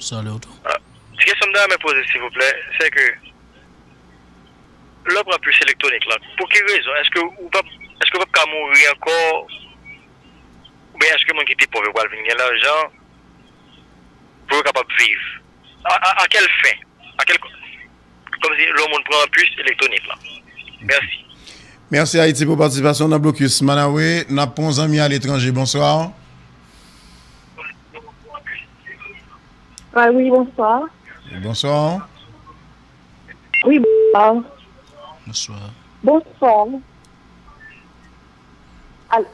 Salye w tou. A, ti kesyon m ta renmen poze, silvouplè, se ke lè w pran pis elektwonik lan, pou ki rezon? Èske ou p ap, èske w p ap ka mouri ankò? Oubyen èske moun ki te pòv yo pral vin gen lajan pou yo kapab viv? A, a, a kèl fen? A kèl, kòmsi lè yon moun pran pis elektwonik lan. Mèsi. Mèsi Ayiti pou patisipasyon nan blokis. Manawe, n ap pran yon zanmi aletranje. Bonswa. A, wi, bonswa. Bonswa. Wi, bonswa. Bonswa. Bonswa. Al-,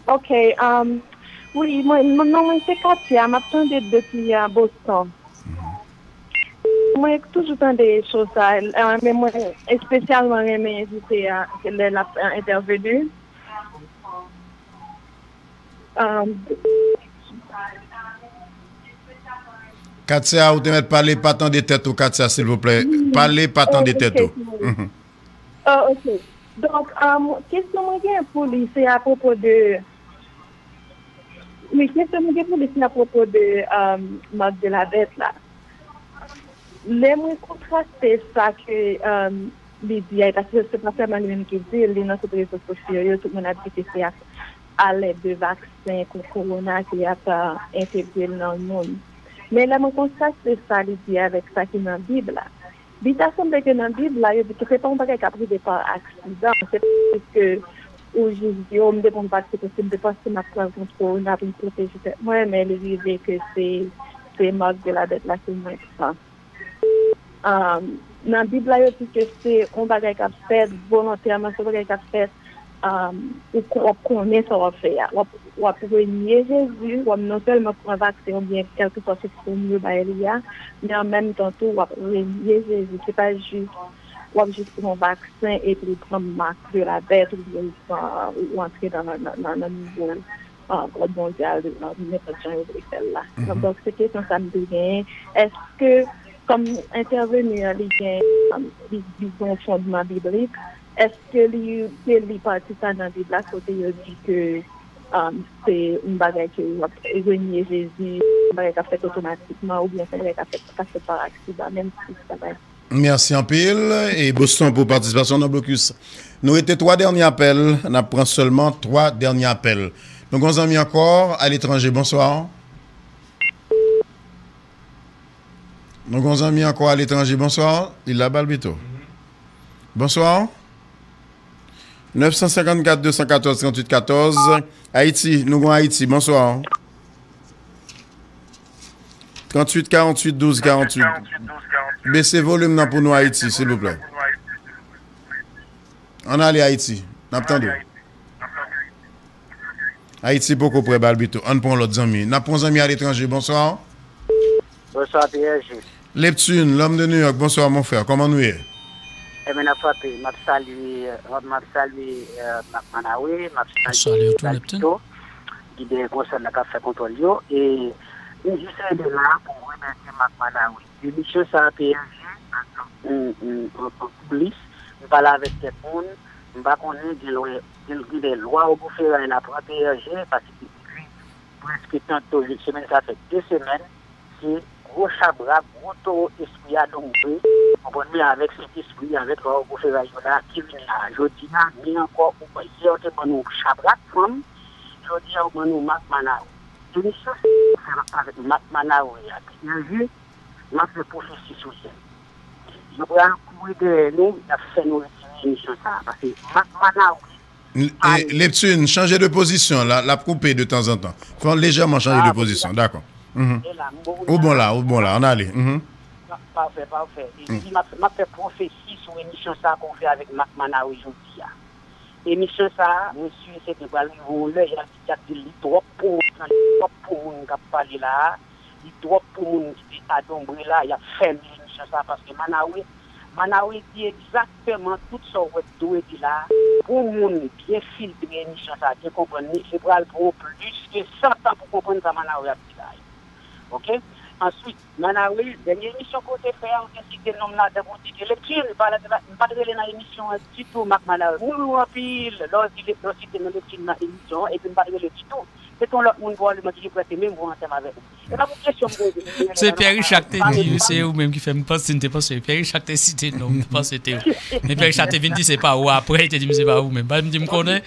ok, um, wi, mwen, non, mwen se Katia, m ap tande depi, uh, Boston. Mwen toujou tande show sa, uh, men mwen espesyalman renmen envite a, lè l ap, uh, entèveni. Um, Katia, ou te mèt pale, pa tande tèt ou, Katia, silvouplè. Pale, pa tande tèt ou. Mhm. Oh, ok. Donk, um, kesyon mwen gen pou li, se apwopo de. Wi, kesyon mwen gen pou li, se apwopo de um, Mark de la Bête la. Lè mwen kontraste sa ke um, li di a, e paske se pa sèlman li menm ki di l, li nan tout rezo sosyo yo, tout moun ap di ke se a, alèd de vaksen kont kowona ke y ap uh, entegre l nan moun. Men lè mwen kontraste sa li di avèk sa ki nan Bib la, Li ta sanble ke nan Bib la, yo di ke se pa yon bagay k ap rive pa aksidan. Se pa jis ke ou jis di, o, m te pran yon vaksen paske m te panse m ap pran l kont kowona pou m pwoteje tèt mwen, men li rive ke se se mark de la bèt la ke mwen pran. Nan Bib la, yo di ke se yon bagay k ap fèt volontèman, se yon bagay k ap fèt ou w ap konnen sa w ap fè a. W ap renye Jezi, w ap non sèlman pran vaksen oubyen kèlkeswa sòt fòm yo bay li a, men an menm tan tou w ap renye Jezi. Se pa jis w ap jis pran vaksen epi w pran mak de la bèt oubyen ou antre nan nan nivo òd mondyal nenpòt jan yo vle fè l la. Donk se kesyon sa m te genyen. Èske kòm entèveni an li gen li gen yon fondman biblik, èske li te li pati sa nan Bib la kote yo di ke se yon bagay ke w ap renye Jezi, yon bagay k ap fèt otomatikman oubyen se yon bagay k ap fèt pa aksidan menm si se pa Mèsi anpil e Boston pou patisipasyon nan blokis. Nou rete twa dènye apèl, n ap pran sèlman twa dènye apèl. Nou gon zanmi ankò aletranje, bonswa. Nou gon zanmi ankò aletranje, bonswa. Li la bal pito. Bonswa. Nèf san senkannkat de san katòz tranntuit katòz. Ayiti, nou gon Ayiti, bonswa. Tranntuit karanntuit douz karanntuit. Bese volim nan pou nou Ayiti, silvouplè. Ann ale Ayiti. N ap tande w. Ayiti poko prè bal pito. Ann pran yon lòt zanmi. N ap pran yon zanmi aletranje. Bonswa. Bonswa P R G. Leptune, l'homme de New York, bonswa mon frè, kòman nou ye? Ebyen n ap frape, m ap salye, m ap salye Mak Manawe, m ap salye Balito, ki gen gwosè nan k ap fè kontwòl yo, e m jis rele la pou m remèsye Mak Manawe. Emisyon sa a P R G, an koulis, m pale avèk kèk moun, m pa konnen gen lè, gen lè Lwa Ogou Feray la pran P R G, paske depi prèske tanto semèn sa fè de semèn, se gwo chabrak, gwo towo espri a donbe, konprann mwen, avèk Sentespri, avèk lwa gwo feray yo la ki vini la a. Jodi a, ni ankò ou yè ou te ban nou chabrak fanm, jodi a ou ban nou Mak Manawe. Emisyon sa avèk Mak Manawe a, P R G, m ap fè pwofesi sou li. Yo pral kouri dèyè nou, y ap fè nou retire emisyon sa a, paske Mak Manawe. Leptune, chanje de pozisyon, l ap koupe de tanzantan. Fè w lejèman chanje de pozisyon, dakò. Ou bon la, ou bon la, ann ale. Pafè, pafè. M ap fè pwofesi sou emisyon sa a ke w fè avèk Mak Manawe jodi a. Emisyon sa a, mwen si e sèten pral rive yon lè, y ap di, y ap di l li twòp pou moun, li twòp pou moun k ap pale la a. Li twòp pou moun ki te adonbre la, y ap fèmen emisyon sa paske Manawe, Manawe di egzakteman tout sa w wè dwe di la. Pou moun byen filtre emisyon sa, byen konprann li, se pral pran w plis ke san tan pou konprann sa Manawe ap di la. Oke? Answit, Manawe, dènye emisyon ke w te fè a, ou te site non m ladan pou w di ke Leptune, m pa t rele nan emisyon an ditou, Mak Manawe. M ri w anpil lè w site non Leptune nan emisyon an, epi m pa t rele ditou. Se te yon lòt moun pwobableman ki te prese menm vwa ansanm avèk ou. E pa pou kesyon m poze. Se Pierre Richard k te di, se ou menm ki fè m panse, m te panse Pierre Richard k te site non m, m te panse se te ou. Men Pierre Richard te vin di se pa ou apre, li te di m se pa ou menm. Pa m di m konnen.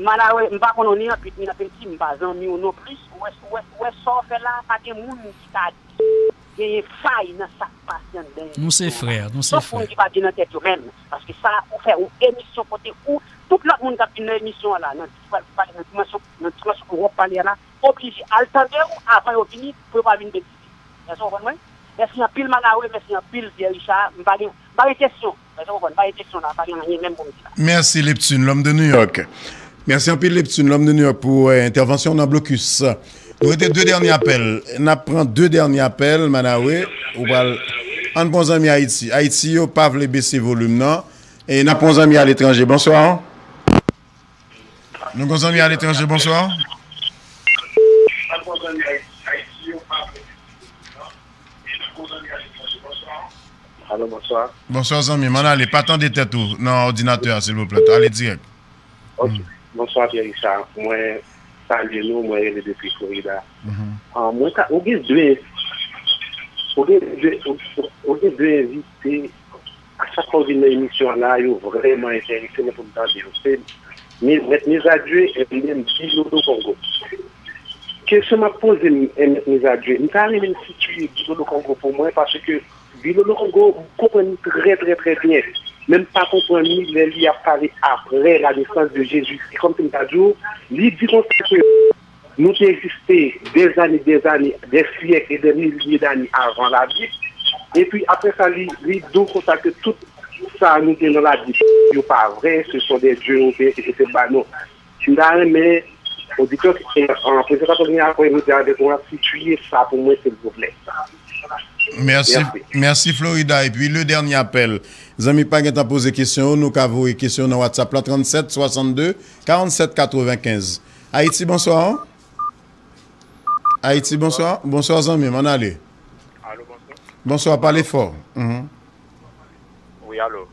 Manawe, m pa konn ou ni anpit ni anpeti, m pa zanmi w non plis. Ou wè, ou wè, ou wè sa w fè la, pa gen moun ki ka di genyen fay nan sa k pase anndan emisyon an. Nou se frè, nou se frè. Sòf moun ki pa gen nan tèt yo menm. Paske sa ou fè yon emisyon kote ou, tout lòt moun k ap vin nan emisyon an la, nan, nan dimansyon, nan dimansyon ke w ap pale a la, oblije al tande w avan yo vini pou yo pa vin benefisye. Èske w konprann mwen? Mèsi anpil Manawe, mèsi anpil Pierre Richard. M pa gen, m pa gen kesyon. Èske w konprann? M pa gen kesyon la, m pa gen anyen menm pou m di la. Mèsi Leptune, l'homme de New York. Mèsi anpil Leptune, l'homme de New York, pou entèvansyon w nan blokis. Nou rete de dènye apèl. N ap pran de dènye apèl, Manawe. Ou pral. Ann pran zanmi Ayiti. Ayiti yo pa vle bese volim nan. E n ap pran zanmi aletranje. Bonswa. Nou gon zanmi aletranje, bonswa. Alo, bonswa. Bonswa, zanmi m. Ann ale, pa tande tèt ou nan òdinatè a, silvouplè. Ale dirèk. Ok. Bonswa, Pierre Richard. Mwen salye nou, mwen rele depi Florida. Ah, mwen ka, ou gen de, ou gen de, ou, ou gen de envite, a chak fwa w vin nan emisyon an la, yo vrèman enterese mwen pou m tande yo. Se Mèt Mizadye, M M Bilolo Kongo. Kesyon m ap poze m, Mèt Mizadye, m ta renmen sitiye Bilolo Kongo pou mwen, paske Bilolo Kongo, m konprann li trè, trè, trè byen. Men m pa konprann li lè li ap pale après la naissance de Jésus. Se kòmsi m ta di w, li di konsa ke nou te egziste des années, des années, des siècles et des milliers d'années avant la Bible. Epi apre sa, li, li di w konsa ke tout sa nou gen nan Labib, yo pa vre, ce sont des dieux, oubyen se te ba nou. M ta renmen oditè, e, prezantatè ki gen apre nou di avèk mwen, sitiye sa pou mwen, silvouplè. Mèsi, mèsi Florida. Epi le dènye apèl. Zanmi k pa gentan poze kesyon yo, nou ka voye kesyon nan WhatsApp la, trannsèt swasannde karannsèt katrevenkenz. Ayiti, bonswa. Ayiti, bonswa. Bonswa, zanmi m, ann ale. Alo, bonswa. Bonswa, pale fò. Mhm. Wi, alo.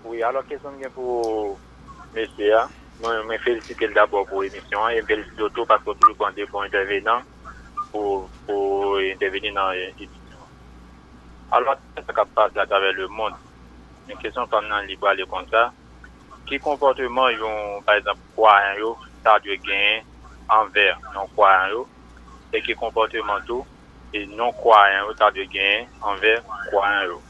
Wi, alò, kesyon m gen pou mesye a, mwen, mwen felisite l dabò pou emisyon an, e m felisite w tou paske w toujou pran de bon entèvenan pou, pou entèveni nan, e, emisyon an. Alò, sa k ap pase atravè lemonn, men kesyon pa m nan li prale konsa, ki konpòteman yon, pa egzanp, kwayan yo ta dwe genyen anvè non-kwayan yo, e ki konpòteman tou e non-kwayan yo ta dwe genyen anvè kwayan yo?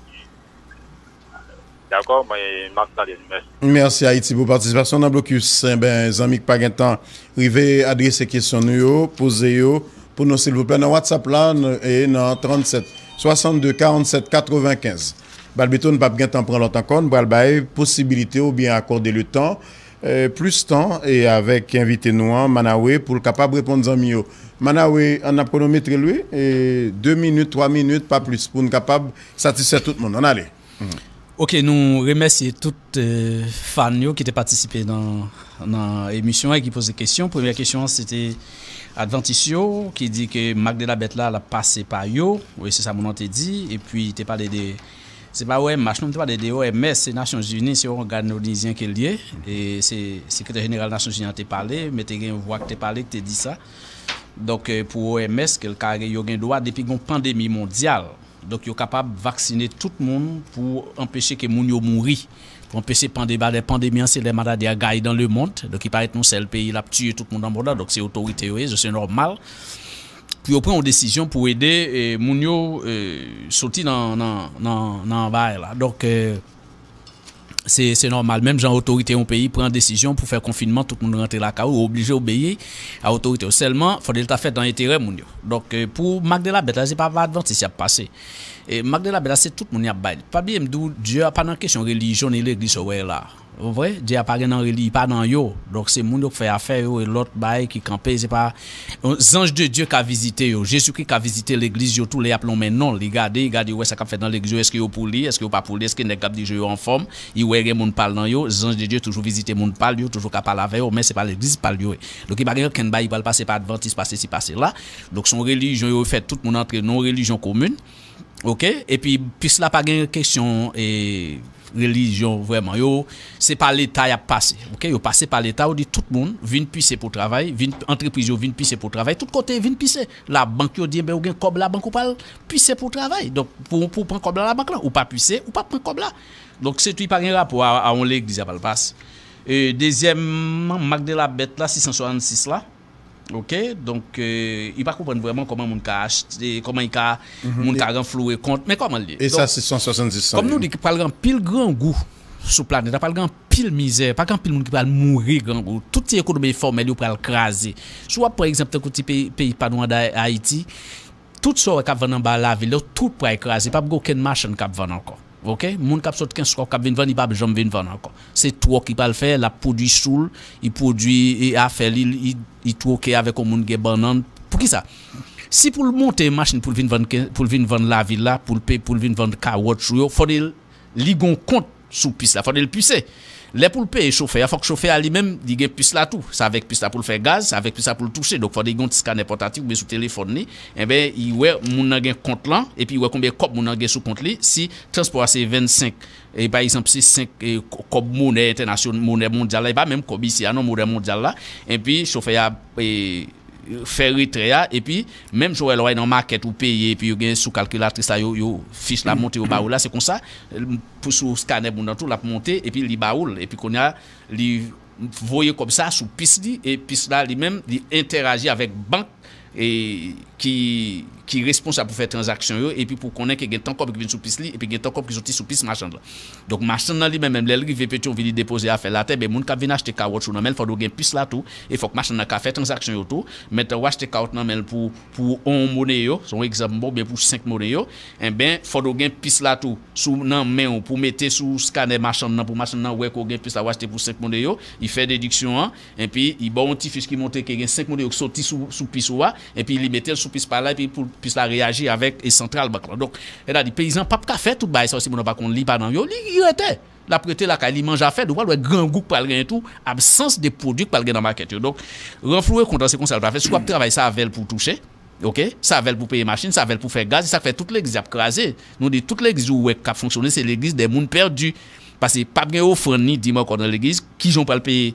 Dakò, mwen, m ap tande nou. Mèsi. Mèsi, Ayiti, pou patisipasyon w nan Blokis. Enben, zanmi k pa gentan rive adrese kesyon nou yo, poze yo pou nou, silvouplè, nan WhatsApp la, n-, e nan trannsèt swasannde karannsèt katrevenkenz. Balbito, n p ap gentan pran lòt ankò, n pral bay posibilite oubyen akòde le tan, e, plis tan, e avèk envite nou an, Manawe, pou l kapab reponn zanmi yo. Manawe, ann ap kwonometre l, wi, e de minit, twa minit, pa plis, pou n kapab satisfè tout moun. Ann ale. Ok, nou remèsye tout, e, fan yo ki te patisipe nan, nan emisyon an e ki poze kesyon. Premyè kesyon an, se te Advantis yo ki di ke Mak de la Bèt la, l ap pase pa yo. Wi, se sa moun nan te di. Epi, te pale de, se pa O M H, non, te pale de O M S, se Nasyonzini, se yon ògàn onizyen ke l ye. E se sekretè jeneral Nasyonzini an te pale, men te gen yon vwa ki te pale, ki te di sa. Donk, e, pou O M S, ke l ka, yo gen dwa, depi gen yon pandemi mondyal, donk, yo kapab vaksine tout moun pou anpeche ke moun yo mouri, pou anpeche pande-, ba lè pandemi an, se lè maladi a gaye dans le monde. Donk, li parèt yon sèl peyi, l ap tiye tout moun nan mond lan. Donk, se otorite yo ye, se nòmal pou yo pran yon desizyon pou ede, e, moun yo, e, soti nan, nan, nan, nan bagay la. Donk, e, se, se nòmal. Menm jan otorite yon peyi pran desizyon pou fè konfinman, tout moun rantre lakay ou, ou oblije obeyi a otorite yo. Sèlman, fòk li ta fèt nan enterè moun yo. Donk, e, pou Mak de la Bèt la, se pa pa Advantis y ap pase. E, Mak de la Bèt la, se tout moun y ap bay li. Pa bliye m di w, Dye a pa nan kesyon relijyon ni legliz sa w wè la. Ou vre? Dye a pa gen nan reli-, li pa nan yo. Donk, se moun yo k fè afè yo e lòt bagay ki kanpe, se pa, zanj de Dye ka vizite yo. Jezikri ka vizite legliz yo tou lè y ap lonmen non l. Li gade, li gade, li wè sa k ap fèt nan legliz yo, èske yo pou li, èske yo pa pou li, èske nèg k ap dirije yo anfòm. Li wè gen moun pa l nan yo, zanj de Dye toujou vizite moun pa l yo, toujou ka pale avè yo, men se pa legliz pa l yo ye. Donk, li pa gen okenn bagay, li pral pase pa Advantis, pase si, pase la. Donk, se yon relijyon yo fè tout moun antre nan yon relijyon komin. Ok? Epi, pis la pa gen kesyon, e, relijyon vrèman. Yo, se pa Leta y ap pase. Ok? Yo pase pa Leta, yo di tout moun vin pise pou travay, vin, antrepriz yo vin pise pou travay, tout kote vin pise. Labank yo di, enben, ou gen kòb labank, ou pral pise pou travay. Donk, pou, pou w pran kòb la labank lan, ou pa pise, ou p ap pran kòb la. Donk, se tou, li pa gen rapò a, a yon legliz y ap al pase. E, dezyèm, Mak de la Bèt la, sis san swasannsis la, Ok, donk, euh, li pa konprann vrèman kòman moun ka achte, kòman li ka, moun ka ranflouwe kont, men kòman l ye. E sa, se san swasanndis san. Kòm nou di, pral gen anpil grangou sou planèt la, pral gen anpil mizè, pa gen anpil moun ki pral mouri grangou. Tout ti ekonomi enfòmèl yo pral kraze. Si w ap pran egzanp tankou ti peyi, peyi pa nou an Ayiti, tout sa w wè k ap vann anba lavil yo, tout pral kraze. P ap gen okenn machann k ap vann ankò. Ok? Moun k ap sot kenskòk k ap vin vann, li p ap janm vin vann ankò. Se twòk li pral fè, l ap pwodui sou l, li pwodui, e, afè li, li, li twoke avèk yon moun gen bannann. Poukisa? Si pou l monte machin pou l vin vann, pou l vin vann lavil la, pou l pe, pou l vin vann kawòtchou yo, fòk li, li gon kont sou pis la, fòk li pise. Lè pou l peye chofè a, fòk chofè a li menm, li gen pis la tou. Sa avèk pis la pou l fè gaz, sa avèk pis la pou l touche. Donk, fò li gen yon ti skanè pòtatif oubyen sou telefòn li. Enben, li wè moun nan gen kont lan, epi li wè konbyen kòb moun nan gen sou kont li. Si transpò a se vennsenk, e pa egzanp, se senk, e, kò-, kòb monè entènasyonal, monè mondyal la, e pa menm kòb isi a, non, monè mondyal la. Epi, chofè a, e, fè retrè a, epi menm jan w wè lè w al nan makèt ou peye, epi yo gen sou kalkilatris la, yo, yo fich la monte, yo ba ou la, se konsa, pou sou skanè moun nan tou, l ap monte, epi li ba ou l, epi kounye a, li voye kòb sa sou pis li, e pis la, li menm, li entèraji avèk bank, e ki, ki responsab pou fè tranzaksyon yo, epi pou konnen ke gen tan kòb ki vin sou pis li, epi gen tan kòb ki soti sou pis machann lan. Donk, machann nan li menm, menm lè l rive Petyonvil, li depoze afè l atè, ben, moun k ap vin achte kawòtchou nan men l, fò yo gen pis la tou, e fòk machann nan ka fè tranzaksyon yo tou. Mentan w achte kawòt nan men l pou, pou yon monnen yo, se yon egzanp m ba w, oubyen pou senk monnen yo, enben, fò yo gen pis la tou, sou, nan men w, pou mete sou skanè machann nan, pou machann nan wè ke w gen pis la, w achte pou senk monnen yo, li fè dediksyon an, epi li ba w yon ti fich ki montre ke gen senk monnen yo ki soti sou, sou pis ou a, epi li mete l sou pis pa la, epi pou pis la reyaji avèk, e, santral bank lan. Donk, sètadi, peyizan p ap ka fè tout bagay sa yo si moun nan pa konn li, pa nan yo, li, li rete. L ap rete lakay li, manje afè l, ou pral wè grangou k pral genyen tou, absans de pwodui k pral gen nan makèt yo. Donk, ranflouwe kont lan, se konsa l pral fèt. Si w ap travay, se avè l pou w touche, oke? Se avè l pou w peye machin, se avè l pou w fè gaz, se sa k fè tout legliz y ap kraze. Nou di tout legliz ou wè k ap fonksyone, se legliz de moun pèdi. Paske p ap gen ofrann ni dim ankò nan legliz, kijan w pral peye?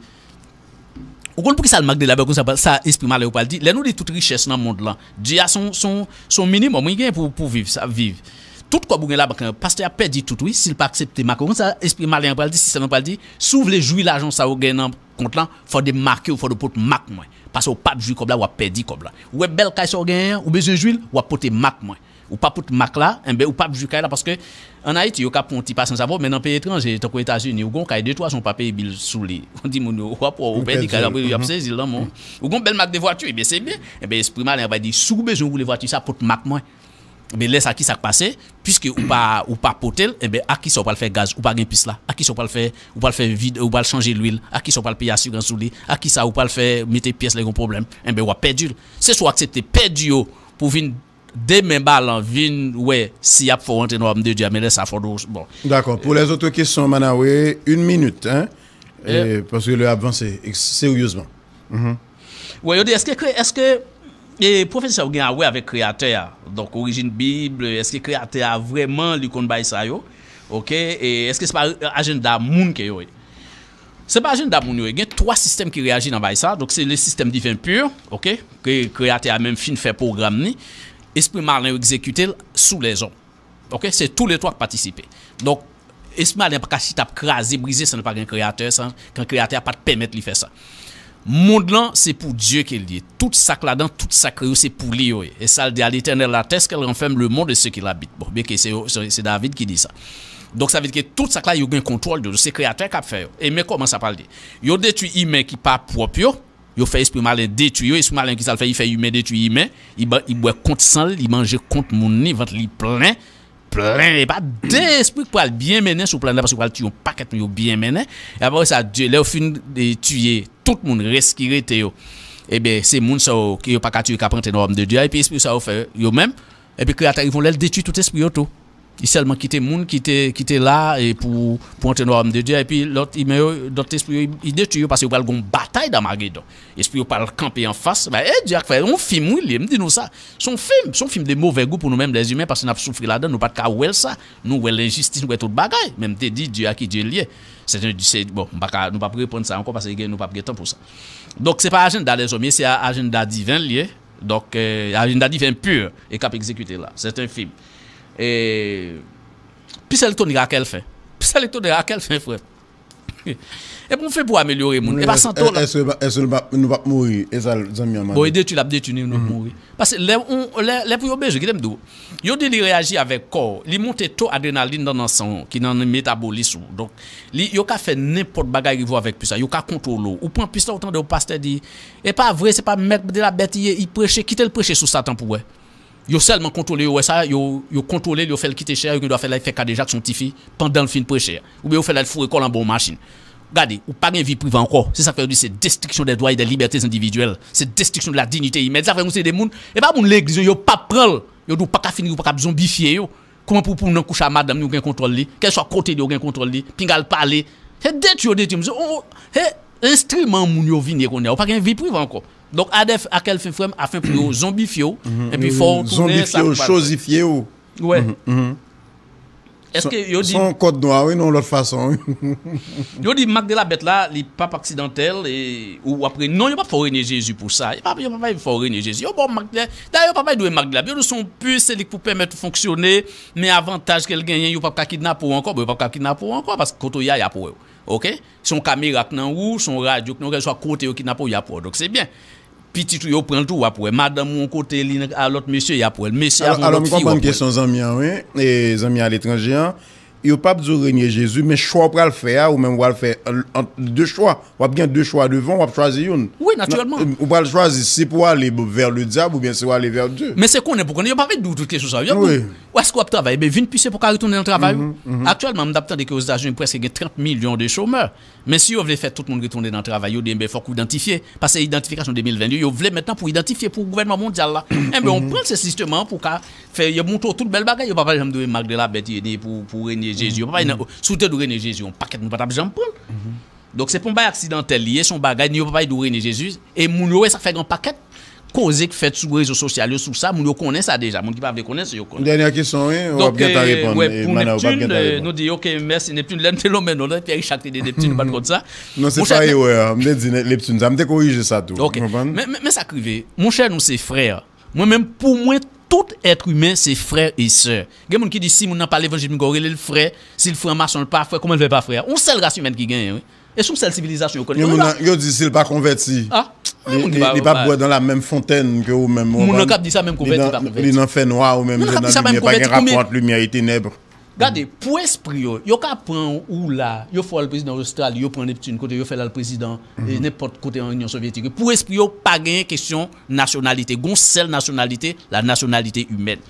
Ou konn poukisa l mak de labè konsa, sa espri malen yo pral di? Lè nou di tout richès nan mond lan, Dye a se yon, se yon, se yon minimòm, wi, gen pou, pou viv, sa, viv. Tout kòb ou gen labank lan, pastè a pèdi tout, wi, si l pa aksepte make w. Konsa, espri malen an pral di, sistèm lan pral di, si w vle jwi lajan sa yo gen nan kont lan, fò de make w, fò de pot mak mwen. Paske w p ap jwi kòb la, w ap pèdi kòb la. Ou wè bèl kay sa w genyen an, ou bezwen jwi l, w ap pote mak mwen. Ou pa pot mak la, enben, ou p ap jwi kay la, paske ann Ayiti, yo ka pran yon ti pasyans avè w, men nan peyi etranje, tankou Etazini, ou gen yon kay de twa zan, ou pa peye bil sou li. Ou di moun yo, w ap wè, ou pèdi kay la, y ap sezi l nan men w. Ou gen yon bèl mak de vwati, ebyen, se byen. Enben, espri malen an va di, si w bezwen woule vwati sa, pot mak mwen. Men lè sa, ki sa k pase? Piske ou pa, ou pa pote l, enben, a kisa w pral fè gaz? Ou pa gen pis la. A kisa w pral fè, ou pral fè vid, ou pral chanje lwil? A kisa w pral peye asirans sou li? A kisa w pral fè mete pyès lè gen pwoblèm? Enben, w ap pèdi l. Se swa w aksepte pèdi yo pou vin demen balan, vin wè si y ap fè w antre nan wayòm de Dye a, men lè sa fò w, bon. Dakò. Pou lèzòt kesyon, Manawe, une minute, hein? E, paske lè ap vanse, e, seryezman. Wè, yo di, èske, kre- èske, e, pwofesi sa yo gen a wè avèk Kreyatè a? Donk, orijin Bib, èske Kreyatè a vrèman li konn bay sa yo? Oke, e èske se pa ajanda moun ke yo ye? Se pa ajanda moun yo ye. Gen twa sistèm ki reyaji nan bay sa. Donk, se le sistèm diven pur, oke, ke Kreyatè a menm fin fè pwogram ni. Espri malen yo egzekite l sou lèzòm. Oke, se tou le twa k patisipe. Donk, espri malen pa ka chita ap kraze, brize, san l pa gen Kreyatè, san, kan Kreyatè a pa t pèmèt li fè sa. Mond lan, se pou Dye ke l ye. Tout sa k ladan, tout sa k kreye yo, se pou li yo ye. E sa l di, à l'Éternel la terre, qu'elle renferme le monde et ceux qui l'habitent. Bon, byen ke se, se, se David ki di sa. Donk, sa vle di ke tout sa k la, yo gen kontwòl de yo. Se Kreyatè k ap fè yo. E men kòman sa pral ye. Yo detwi imen ki pa pwòp yo, yo fè espri malen detwi yo. Espri malen ki sa l fè? Li fè imen detwi imen. Li ba, li bwè kont san l, li manje kont moun ni, vant li plen. Plen, e pa de espri k pral byen mennen sou planèt la, paske yo pral tiye yon pakèt moun yo byen mennen. E apre sa, Dye, lè yo fin, e, tiye tout moun, rès ki rete yo, ebyen, se moun sa yo, ke yo pa ka tiye, k ap rantre nan wayòm de Dye a, epi espri sa yo fè yo menm, epi Kreyatè a rive yon lè, l detwi tout espri yo tou. Li sèlman kite moun ki te, ki te la, e pou, pou antre nan wayòm de Dye a, epi lòt imen yo, lòt espri yo, li detwi yo, paske yo pral gen yon batay Damagedon. Espri yo pral kanpe anfas, ba, e Dye a k fè yon fim, wi, li ye, m di nou sa. Se yon fim, se yon fim de move gou pou nou menm, lèzimen, paske n ap soufri ladan, nou pa t ka wè l sa. Nou wè lenjistis, nou wè tout bagay. Men m te di, Dye a ki Dye l ye. Se, se, bon, m pa ka, nou p ap reprann sa ankò, paske gen, nou p ap gen tan pou sa. Donk, se pa ajanda lèzòm ye, se a- ajanda diven l ye. Donk, e, ajanda diven pur, e k ap egzekite la. Se yon fim. E, Pis elektwonik a kè l fen. Pis elektwonik a kè l fen, frè. E pou m fè pou amelyore moun. E pa santo la. Èske, èske nou p ap, nou p ap mouri? E sa zanmi an mande. Bon, e detwi l ap detwi nou, nou mouri. Paske lè, lè, lè pou yo bezwen, kite m di w. Yo di li reyaji avèk kò w. Li monte to adrenalin nan, nan san w, ki nan metabolis ou. Donk, li, yo ka fè nenpòt bagay rive w avèk pis la. Yo ka kontwole w. Ou pran pis la, ou tande yon pastè di, e pa vre, se pa mèt de la bèt li ye, li preche, kite l preche sou Satan pou w wè. Yo sèlman kontwole, yo wè sa, yo, yo kontwole l, yo fè l kite chè a, yo gendwa fè l al fè kadejak sou yon tifi pandan l fin preche a. Oubyen yo fè l al foure kò l anba yon machin. Gade, ou pa gen vi prive ankò. Se sa k fè yo di se destruction des droits et des libertés individuelles. Se destruction de la dignité humaine. Sa fè nou se de moun, e pa moun legliz yo, yo p ap pran l. Yo di w pa ka fini, ou pa ka ap zonbifye yo. Kòman pou, pou nan kouch a madanm li, ou gen kontwòl li? Kèlswa kote li, ou gen kontwòl li. Pinga l pale. Se detwi yo detwi. Se enstriman moun yo vin ye kounye a. Ou pa gen vi prive ankò. Donk, a dè, a kèl fen, frè m, a fen pou yo zonbifye w, epi fò w tounen sa ou pa. Zonbifye w, chozifye w. Wè. Èske yo di. Se yon kòd nwa, wi, nan yon lòt fason, wi. Yo di mak de la bèt la, li p ap aksidantèl, e ou apre, non, yo p ap fè w renye Jezi pou sa. Yo p ap, yo p ap fè w renye Jezi. Yo ba w mak de, dayè, yo p ap dwe mak de la bèt. Yo di se yon pis, se li k pou pèmèt ou fonksyone, men avantaj ke l genyen, yo p ap ka kidnape w ankò. Bon, yo p ap ka kidnape w ankò, paske kote w ye a, y ap wè w. Oke? Se yon kamera k nan ou, se yon radyo k nan ou, kèlkeswa kote yo kidnape w, y ap wè w. Donk, se byen. Pitit ou yo pran l tou, w ap wè. Madanm ou yon kote, li nan, a lòt mesye, y ap wè l. Mesye a yon lòt fi, w ap wè l. Alò, m konprann kesyon zanmi an, wi. E zanmi aletranje an, yo p ap di w renye Jezi, men chwa w pral fè a, ou menm w pral fè ant de chwa. W ap gen de chwa devan w, w ap chwazi youn. Wi, natirèlman. Ou pral chwazi si pou w ale vè ledyab oubyen si w ale vè Dye. Men se konnen pou konnen, yo pa vle di w tout kesyon sa yo. Yo ap di w, èske w ap travay? Ebyen, vin pise pou w ka retounen nan travay ou. Aktyèlman, m t ap tande ke Ozetazini prèske gen trant milyon de chomè. Men si yo vle fè tout moun retounen nan travay yo, ebyen fòk ou idantifye. Paske idantifikasyon de mil ven yo, yo vle mentnan pou idantifye pou gouvènman mondyal la. Enben, ou pran se sistèm an pou ka fè, yo montre w tout bèl bagay, yo pa pale janm de mak de la bèt ye ni pou, pou renye Jezi. Yo pa pale nan, si w te dwe renye Jezi, yon pakèt moun pa t ap janm pran l. Donk, se pa yon bagay aksidantèl li ye, se yon bagay, ni yo pa pale de renye Jezi. E moun yo wè sa fè gen yon pakèt koze k fèt sou rezo sosyal yo sou sa, moun yo konnen sa deja. Moun ki pa vle konnen, se yo konnen. Dènyè kesyon, wi, w ap gentan reponn, wè, e, pou Mana, w ap Neptune, gentan reponn. Nou di, oke, mèsi Neptune. Lè n te lonmen non, Pierre Richard te di Neptune, ou pa t konn sa. Non, se pa erè, m te di Ne-, Neptune sa, m te korije sa tou. Oke. Men, men, men sa k rive. Monchè, nou se frè. Mwen menm, pou mwen, tout èt imen se frè e sè. Gen moun ki di, si moun nan pa levanjil, m gen rele l frè, si l franmason, l pa frè, kòman l fè pa frè? Yon sèl ras imèn ki genyen, wi. E se yon sèl sivilizasyon yo konnen. Gen moun nan, yo di si l pa konvèti, li, li, li p ap bwè dans la même fontaine que ou menm. Moun nan k ap di sa menm konvèti, pa konvèti. Li nan fènwa, ou menm se nan limyè, pa gen rapò ant limyè e tenèb. Gade, pou espri yo, yo ka pran ou la, yo fè w al prezidan Ostrali, yo pran Neptune kote yo fè l al prezidan, e, nenpòt kote an Inyon Sovyètik. Pou espri yo, pa genyen kesyon nasyonalite. Gon sèl nasyonalite, la nationalité humaine.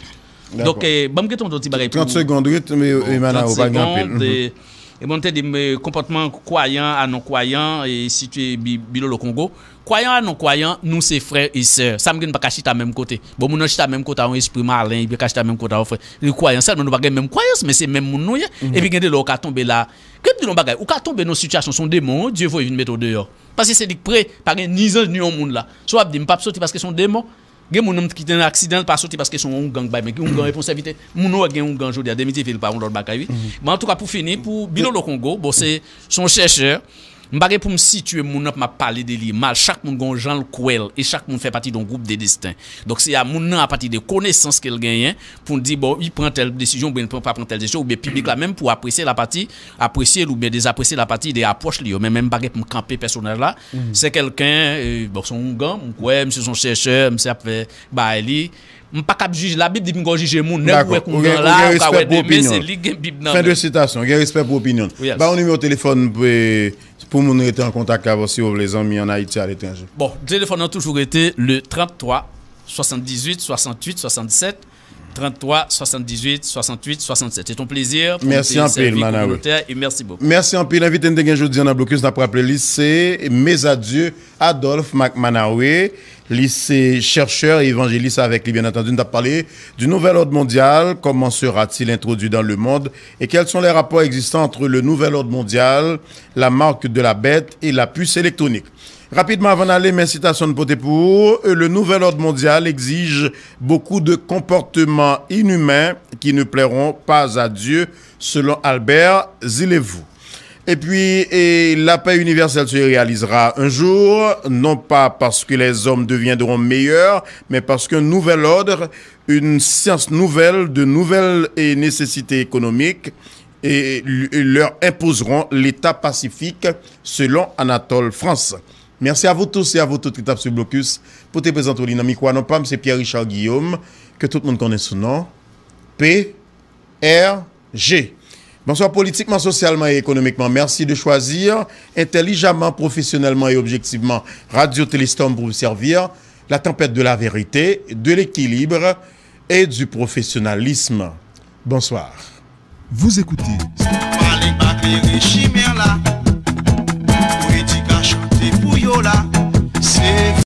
Donk, e, ban m gen yon ti bagay pou trant segonn, wi, men, e, Mana, ou pa gen anpil. E, e bon, te di m, e, konpòtman kwayan a non kwayan, e, sitye Bi-, Bilolo Kongo. Kwayan a non kwayan, nou se frè e sè. Sa m gen, nou pa ka chita menm kote. Bon, moun nan chita menm kote a yon espri malen, li pa ka chita menm kote a yon frè. Li kwayan sèlman, nou pa gen menm kwayans, men se menm moun nou ye. Epi gen de lè ou ka tonbe la. Ke m di nou yon bagay, ou ka tonbe nan yon sitiyasyon, se yon demon, wi, Dye voye vin mete w deyò. Paske se li k pre, pa gen ni zanj, ni yon moun la. Si w ap di, m p ap soti paske se yon demon, gen moun nan ki te nan aksidan, l pa soti paske se yon oungan k bay, men ki oungan responsabilite. Moun ou wè gen oungan jodi a, demen ti fi l pa yon lòt bagay, wi. Men antouka, pou fini, pou Bilolo Kongo, bon, se, se yon chèchè. M pa gen pou m sitiye moun nan pou m ap pale de li mal. Chak moun gen yon jan l kwè l, e chak moun fè pati de yon gwoup de desten. Donk, se a moun nan, apati de konesans ke l genyen, pou l di, bon, li pran tèl desizyon, oubyen li pa pran tèl desizyon, oubyen piblik la menm pou apresye l apati, apresye l oubyen dezapresye l apati de apwòch li yo. Men, men m pa gen pou m kanpe pèsonaj la. Se kèlken, e, bon, se yon oungan, m kwè, misye se yon chèchè, misye ap fè bagay li. M pa kab jije, Labib di m gen dwa jije moun, nèg ou wè kounye a la, ou ka wè demen, se li gen Bib nan men. Fen de sitasyon, gen respè pou opinyon. Ba yon nimewo telefòn pou, e, pou moun rete an kontak avè w si yo vle, zanmi an Ayiti, aletranje. Bon, telefòn nan toujou rete le trant twa, swasanndizuit, swasanntuit, swasannsèt, trant twa, swasanndizuit, swasanntuit, swasannsèt. Se yon plezi pou m te sèvi kominotè e mèsi bokou. Mèsi anpil. Envite n te gen jodi a nan Blokis, n ap raple li, se Mes Adieux Adolphe Mac Manawe. Li se chèchè e evanjelis, avèk li, byen antandi, n t ap pale du nouvel ordre mondial, comment sera-t-il introduit dans le monde et quels sont les rapports existants entre le nouvel ordre mondial, la marque de la bête et la puce électronique. Rapidman, avan n ale, men sitasyon n pote pou ou, euh, le nouvel ordre mondial exige beaucoup de comportements inhumains qui ne plairont pas à Dieu, selon Albert Zilevou. Et puis, et la paix universelle se réalisera un jour, non pas parce que les hommes deviendront meilleurs, mais parce qu'un nouvel ordre, une science nouvelle, de nouvelles et nécessités économiques, et l-, leur imposeront l'État pacifique, selon Anatole France. Merci à vous tous et à vous toutes ki t ap swiv Blokis. Pou te prezante w li nan mikwo a, non pa m se Pierre Richard Guillaume, ke tout moun konnen sou non P R G. Bonsoir, politiquement, socialement et économiquement. Merci de choisir intelligemment, professionnellement et objectivement Radio Téléstorm pour vous servir. La tempête de la vérité, de l'équilibre et du professionnalisme. Bonsoir. Vous écoutez. Pale pa klere chimè la. Pou edika chante pou yo la.